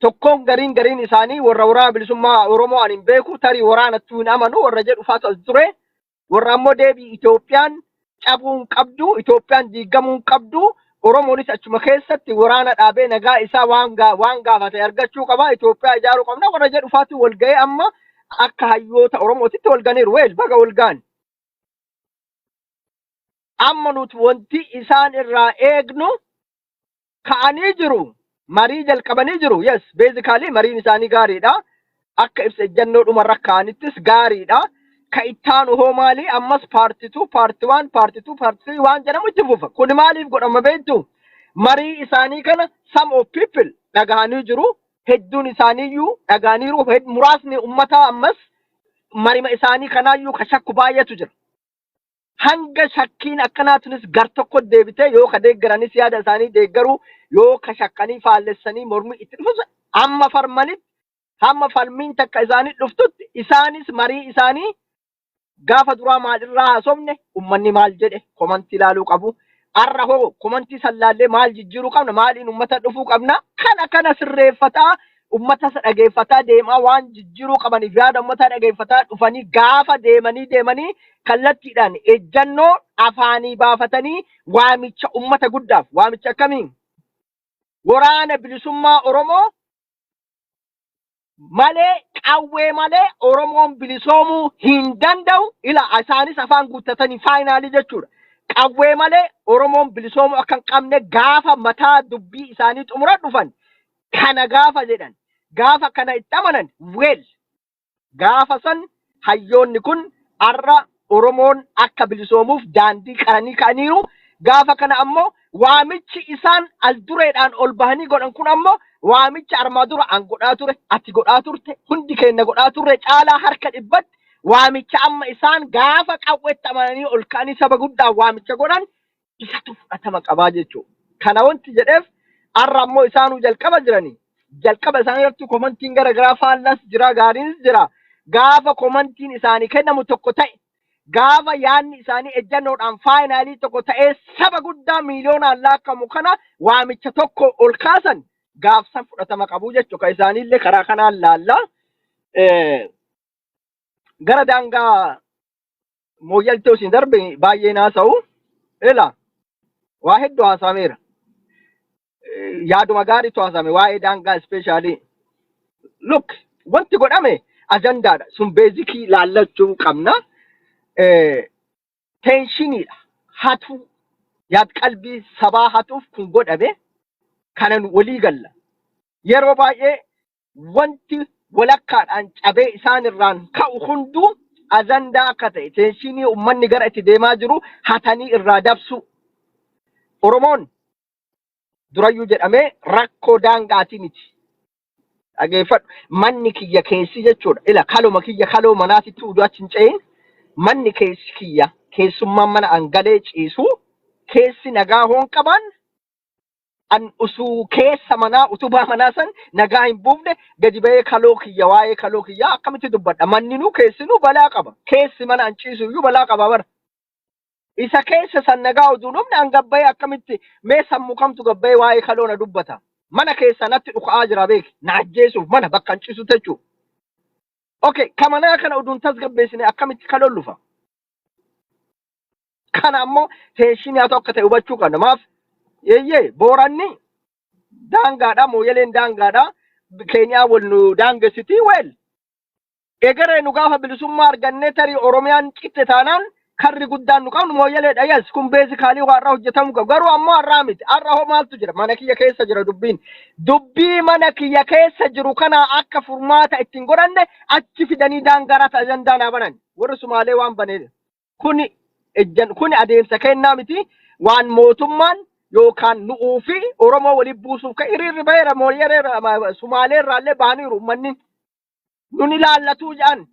H: Tokkoon gariin gariin isaanii warra Waraana Bilisummaa Oromoo ani hin beeku, tarii waraanattuu hin amanu warra jedhu faatu as ture. Warra ammoo deebii Itoophiyaan cabuu hin qabdu, Itoophiyaan diigamuu hin qabdu, Oromoonis achuma keessatti waraana dhaabee nagaa isaa waan gaafate argachuu qaba, Itoophiyaa ijaaruu qabna warra jedhu faatu wal ga'ee amma akka hayyoota Oromootitti wal ganiiru. Well, baga wal ga'an. Amma nuti wanti isaan irraa eegnu, ka'anii jiru. Marii jalqabanii jiru. Yes, basically mariin isaanii gaariidha. Akka ibsa ejjennoo dhumarra ka'anittis gaariidha. Ka ittaanu hoo maali? Ammas part 2, part 1, part 2, part 3 waan jedhamu itti fufa. Kun maaliif godhama beektu? Marii isaanii kana some of people dhagahanii jiru. Hedduun isaaniiyyuu dhagahaniiru. Muraasni uummataa ammas marima isaanii kanaayyuu ka shakku baay'eetu jira. Hanga shakkiin akkanaatunis gar tokko deebitee, yoo ka deeggaranis yaada isaanii deeggaruu, yoo ka shakkanii faallessanii mormii itti dhufus, hamma farmanitti, hamma falmiin takka isaanii dhuftutti, isaanis marii isaanii gaafa duraa maalirraa haasofne, ummanni maal jedhe, comment ilaaluu qabu. Har'a hoo comment sallaallee maal jijjiiruu qabna, maaliin ummata dhufuu qabna, kana kana sirreeffataa, ummata dhageeffataa deemaa, waan jijjiiruu qabaniif yaada ummata dhageeffataa dhufanii, gaafa deemanii deemanii kallattiidhaan ejjannoo afaanii baafatanii waamicha ummata guddaaf, waamicha akkamiin Waraana Bilisummaa Oromoo malee, qawwee malee Oromoon bilisoomuu hin danda'u. Ila isaanis afaan guuttatanii finally jechuudha. Qawwee malee Oromoon bilisoomuu akka hin qabne gaafa mataa dubbii isaanii xumura dhufan kana gaafa jedhan, gaafa kana itti amanan, well, gaafa san hayyoonni kun har'a Oromoon akka bilisoomuuf daandii qaranii ka'aniiru. Gaafa kana ammoo Waamichi isaan al dureedhaan ol bahanii godhan kun ammoo waamicha armaa dura an godhaa ture, ati godhaa turte, hundi keenya godhaa turre caalaa harka 100tti waamicha amma isaan gaafa qawweetti amananii ol ka'anii saba guddaan waamicha godhan isatu fudhatama qabaa jechuudha. Kana wanti jedheef har'a ammoo isaanuu jalqaba jiranii. Jalqaba isaanii irratti commentiin gara garaa faallas jira, gaariinis jira. Gaafa commentiin isaanii kennamu tokko ta'e, gaafa yaadni isaanii ejjannoodhaan finalii tokko ta'ee saba guddaa miiliyoonaan laakkamu kana waamicha tokko ol kaasan, gaafsan fudhatama qabu jechuudha. Kan isaaniillee karaa kanaan laallaa. Gara daangaa Mooyyaltee isin darbe baay'ee naasa'u. Ila waa hedduu haasameera. Yaaduma gaariitu haasame waa'ee daangaa especially. Look, wanti godhame ajandaadha. Sun basicii laallachuu qabna. Tensioniidha. Hatuu, yaad qalbii sabaa hatuuf kun godhame, kana nu walii galla. Yeroo baay'ee wanti walakkaadhaan cabee isaan irraan ka'u hunduu ajandaa akka ta'e, tensionii uummanni gara itti deemaa jiru hatanii irraa dabsu. Oromoon durayyuu jedhamee rakkoo daangaatii miti. Dhageeffadhu, manni kiyya keessi jechuudha. Ila kaluma kiyya kaloo manaatitti uduu achi hin ce'in, manni keessi kiyya, keessummaan mana an galee ciisu keessi nagaa hoon qaban, an usuu keessa manaa utubaa manaa san nagaa hin buufne gadi ba'ee kaloo kiyya, waa'ee kaloo kiyyaa akkamitti dubbadha? Manninuu keessinuu balaa qaba. Keessi mana an ciisu iyyuu balaa qaba bara. Isa keessa san nagaa oduu dhumne an gabbayee akkamitti, mee sammuu kamtu gabbayee waa'ee kaloo na dubbata? Mana keessa natti dhuka'aa jira, beeki, na ajjeesuuf mana bakka an ciisu jechuudha. Okay, ka manaa kana oduun tasgabbeessine akkamitti kaloon lufa? Kana ammoo tensionii haa ta'u akka ta'e hubachuu qabna. Maaf eeyyee, Booranni daangaadha, Mooyyaleen daangaadha, Keeniyaa wal nu daangessiti. Well, egeree nu gaafa bilisummaa argannee tarii Oromiyaan citte taanaan karri guddaan nu qabnu Mooyyaleedha. Yes, kun basically waa irraa hojjetamuu qabu. Garuu ammoo har'aa miti. Har'a hoo maaltu jira? Mana kiyya keessa jira dubbiin. Dubbii mana kiyya keessa jiru kana akka furmaata ittiin godhanne achi fidanii daangaraa ajandaa naa banan. Warri Sumaalee waan baneedha. Kuni ejjan, kuni adeemsa kennaa miti. Waan mootummaan yookaan nu'uu fi Oromoo waliin buusuuf kan hiriirri baheera. Mooyyalee Sumaalee irraallee bahaniiru, uummanni nun ilaallatuu jedhan.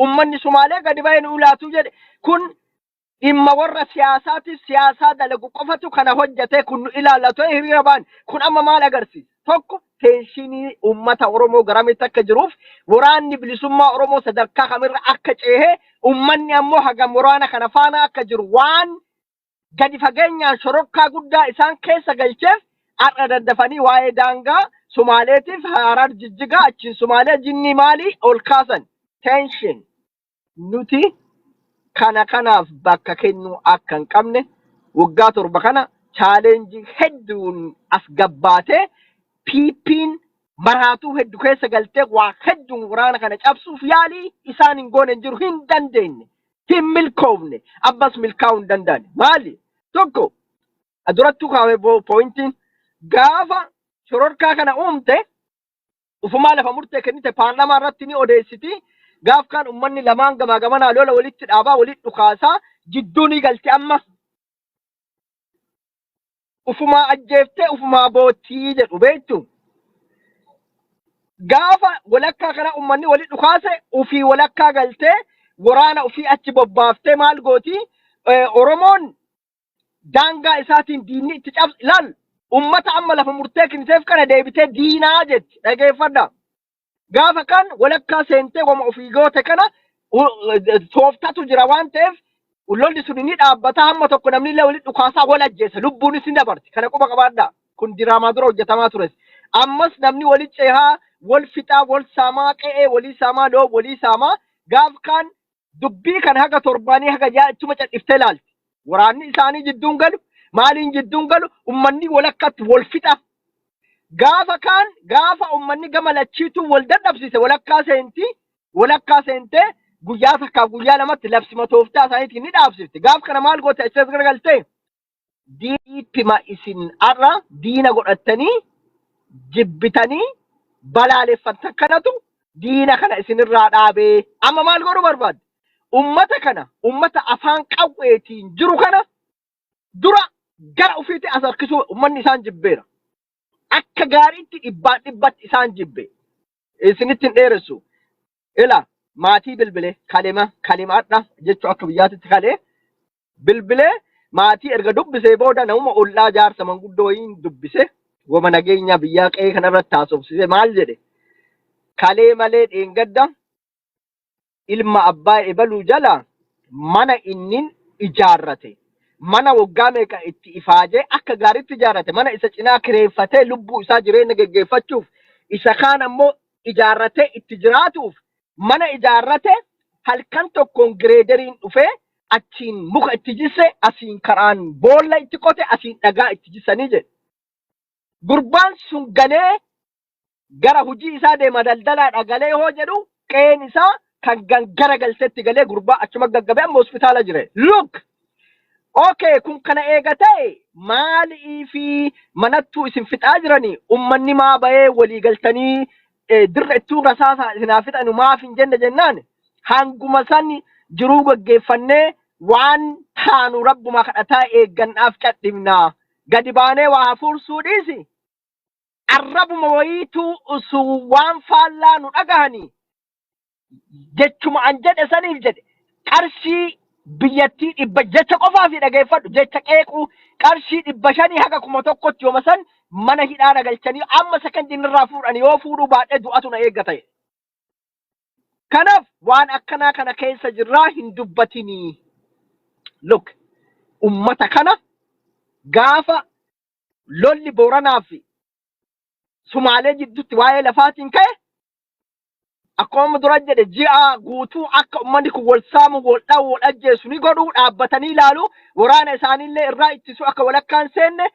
H: Uummanni Sumaalee gadi bahee nu ilaatuu jedhe. Kun dhimma warra siyaasaatiif siyaasaa dalagu qofatu kana hojjate. Kun nu ilaallatu hiriira ba'an. Kun amma maal agarsiisa? Tokko, tensionii uummata Oromoo garamitti akka jiruuf, waraanni bilisummaa Oromoo sadarkaa kamirra akka ceehee, uummanni ammoo hagam waraana kana faana akka jiru waan gadi fageenyaan shorokkaa guddaa isaan keessa galcheef, har'a daddafanii waa'ee daangaa Sumaaleetiif Harar, Jijjigaa, achiin Sumaalee jinnii maalii ol kaasan. Tension nuti kana kanaaf bakka kennuu akka hin qabne, waggaa 7 kana challengeii hedduun as gabbaatee, PP'n maraatuu hedduu keessa galtee waa hedduun waraana kana cabsuuf yaalii isaan hin goone hin jiru. Hin dandeenye, hin milkoofne, abbas milkaa'uu hin danda'an. Maali? Tokko, durattuu kaawee pointiin, gaafa shororkaa kana uumte ufumaa lafa murtee kennite, paarlaamaa irratti ni odeessiti. Gaaf kaan uummanni lamaan gamaa gamanaa lola walitti dhaabaa, walitti dhukaasaa jidduu ni galti. Amma ufumaa ajjeeftee ufumaa boottii jedhu, beektu. Gaafa walakkaa kana uummanni walitti dhukaase, ufii walakkaa galtee waraana ufii achi bobbaaftee maal gooti? Oromoon daangaa isaatiin diinni itti cabs ilaal, ummata amma lafa murtee kenniteef kana deebitee diinaa jetti, dhageeffadha. Gaafa kan walakkaa seentee wama ofii goote kana tooftatu jira waan ta'eef, lolli sun ni dhaabbata hamma tokko, namni illee walitti dhukaasaa wal ajjeesa, lubbuunis ni dabarti. Kana quba qabaadhaa. Kun diraamaa dura hojjetamaa tures. Ammas namni walitti cehaa, wal fixaa, wal saamaa, qe'ee walii saamaa, loon walii saamaa. Gaaf kaan dubbii kana haga torbaanii haga ja'a ittuma cadhiftee ilaalti. Waraanni isaanii jidduun galu, maaliin jidduun galu, ummanni walakkatti wal fixa. Gaafa kaan, gaafa ummanni gama lachiituu wal dadhabsiise, walakkaa seenti, walakkaa seentee guyyaa takkaaf guyyaa lamatti labsima tooftaa isaaniitiin ni dhaabsifti. Gaaf kana maal goote? Achi as garagaltee diippima isin har'a diina godhattanii jibbitanii balaaleffattan kanatu diina kana isinirraa dhaabee. Amma maal godhuu barbaadde? Ummata kana, ummata afaan qawweetiin jiru kana dura Gara ofiitti as harkisuu uummanni isaan jibbeera. Akka gaariitti dhibbaan dhibbatti isaan jibbe. Isinitti hin dheeressu. Ila maatii bilbilee kalima kalimaadha jechuu akka biyyaatitti kalee bilbilee maatii erga dubbisee booda namuma ollaa jaarsa manguddoo wayiin dubbise wama nageenya biyyaa qe'ee kanarratti haasofsise maal jedhe kalee malee dheengadda ilma abbaa ebaluu jala mana innin ijaarrate mana waggaa meeqa itti ifaajee akka gaariitti ijaarrate mana isa cinaa kireeffatee lubbuu isaa jireenya geggeeffachuuf isa kaan ammoo ijaarratee itti jiraatuuf mana ijaarrate halkan tokkoon gireederiin dhufee achiin muka itti jisse asiin karaan boolla itti qote asiin dhagaa itti jissanii jedhe. Gurbaan sun galee gara hojii isaa deema daldalaadha galee hoo jedhu qe'een isaa kan gangara galtetti galee gurbaa achuma gaggabee amma hospitaala jire. Look! Okay, kun kana eega ta'e maalii fi manattuu isin fixaa jiranii ummanni maa bahee walii galtanii dirra ittuu rasaasa isinaa fixanu maaf hin jenne jennaan hanguma san jiruu gaggeeffannee waan taanu rabbuma kadhataa eeggannaaf cadhibnaa gadi baanee waa hafuursuu dhiisi arrabuma wayiituu usuu waan faallaa nu dhagahanii jechuma an jedhe saniif jedhe qarshii biyyattii dhibba jecha qofaa fi dhageeffadhu jecha qeequu qarshii 500 haga 1000tti yooma san mana hidhaa nagalchanii amma sekondiin irraa fuudhan yoo fuudhuu baadhee du'atu na eeggata. Kanaaf waan akkanaa kana keessa jirraa hin dubbatinii. Look, ummata kana gaafa lolli Booranaa fi Sumaalee jidduutti waa'ee lafaatiin ka'e akkuma dura jedhe ji'a guutuu akka uummanni kun wal saamu, wal dha'u, wal ajjeesu ni godhuu dhaabbatanii ilaalu waraana isaaniillee irraa ittisu akka walakkaan seenne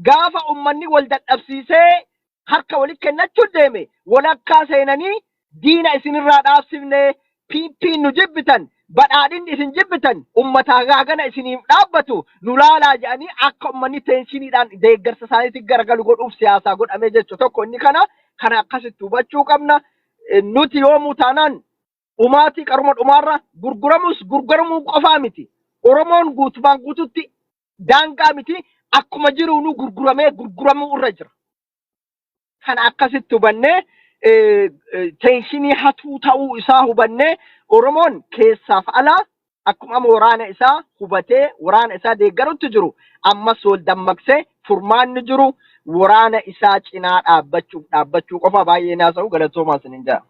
H: gaafa uummanni wal dadhabsiisee harka walitti kennachuu deeme walakkaa seenanii diina isinirraa dhaabsifne PP'n nu jibbitan badhaadhinni isin jibbitan ummata hagaagana isiniif dhaabbatu nu laalaa jedhanii akka uummanni teenshiniidhaan deeggarsa isaaniitti garagalu godhuuf siyaasaa godhamee jechu tokko inni kana kana akkasitti hubachuu qabna. Nuti yoomuu taanaan dhumaatii qaruma dhumaarra gurguramus gurguramuu qofaa miti. Oromoon guutumaan guututti daangaa miti akkuma jiruunuu gurguramee gurguramuu irra jira. Kana akkasitti hubannee teenshinii hatuu ta'uu isaa hubannee Oromoon keessaaf alaa akkuma amma waraana isaa hubatee waraana isaa deeggarutti jiru ammas wal dammaqsee furmaanni jiru waraana isaa cinaa dhaabbachuuf dhaabbachuu qofa baay'ee naasa'u galatoomaa isinin jedha.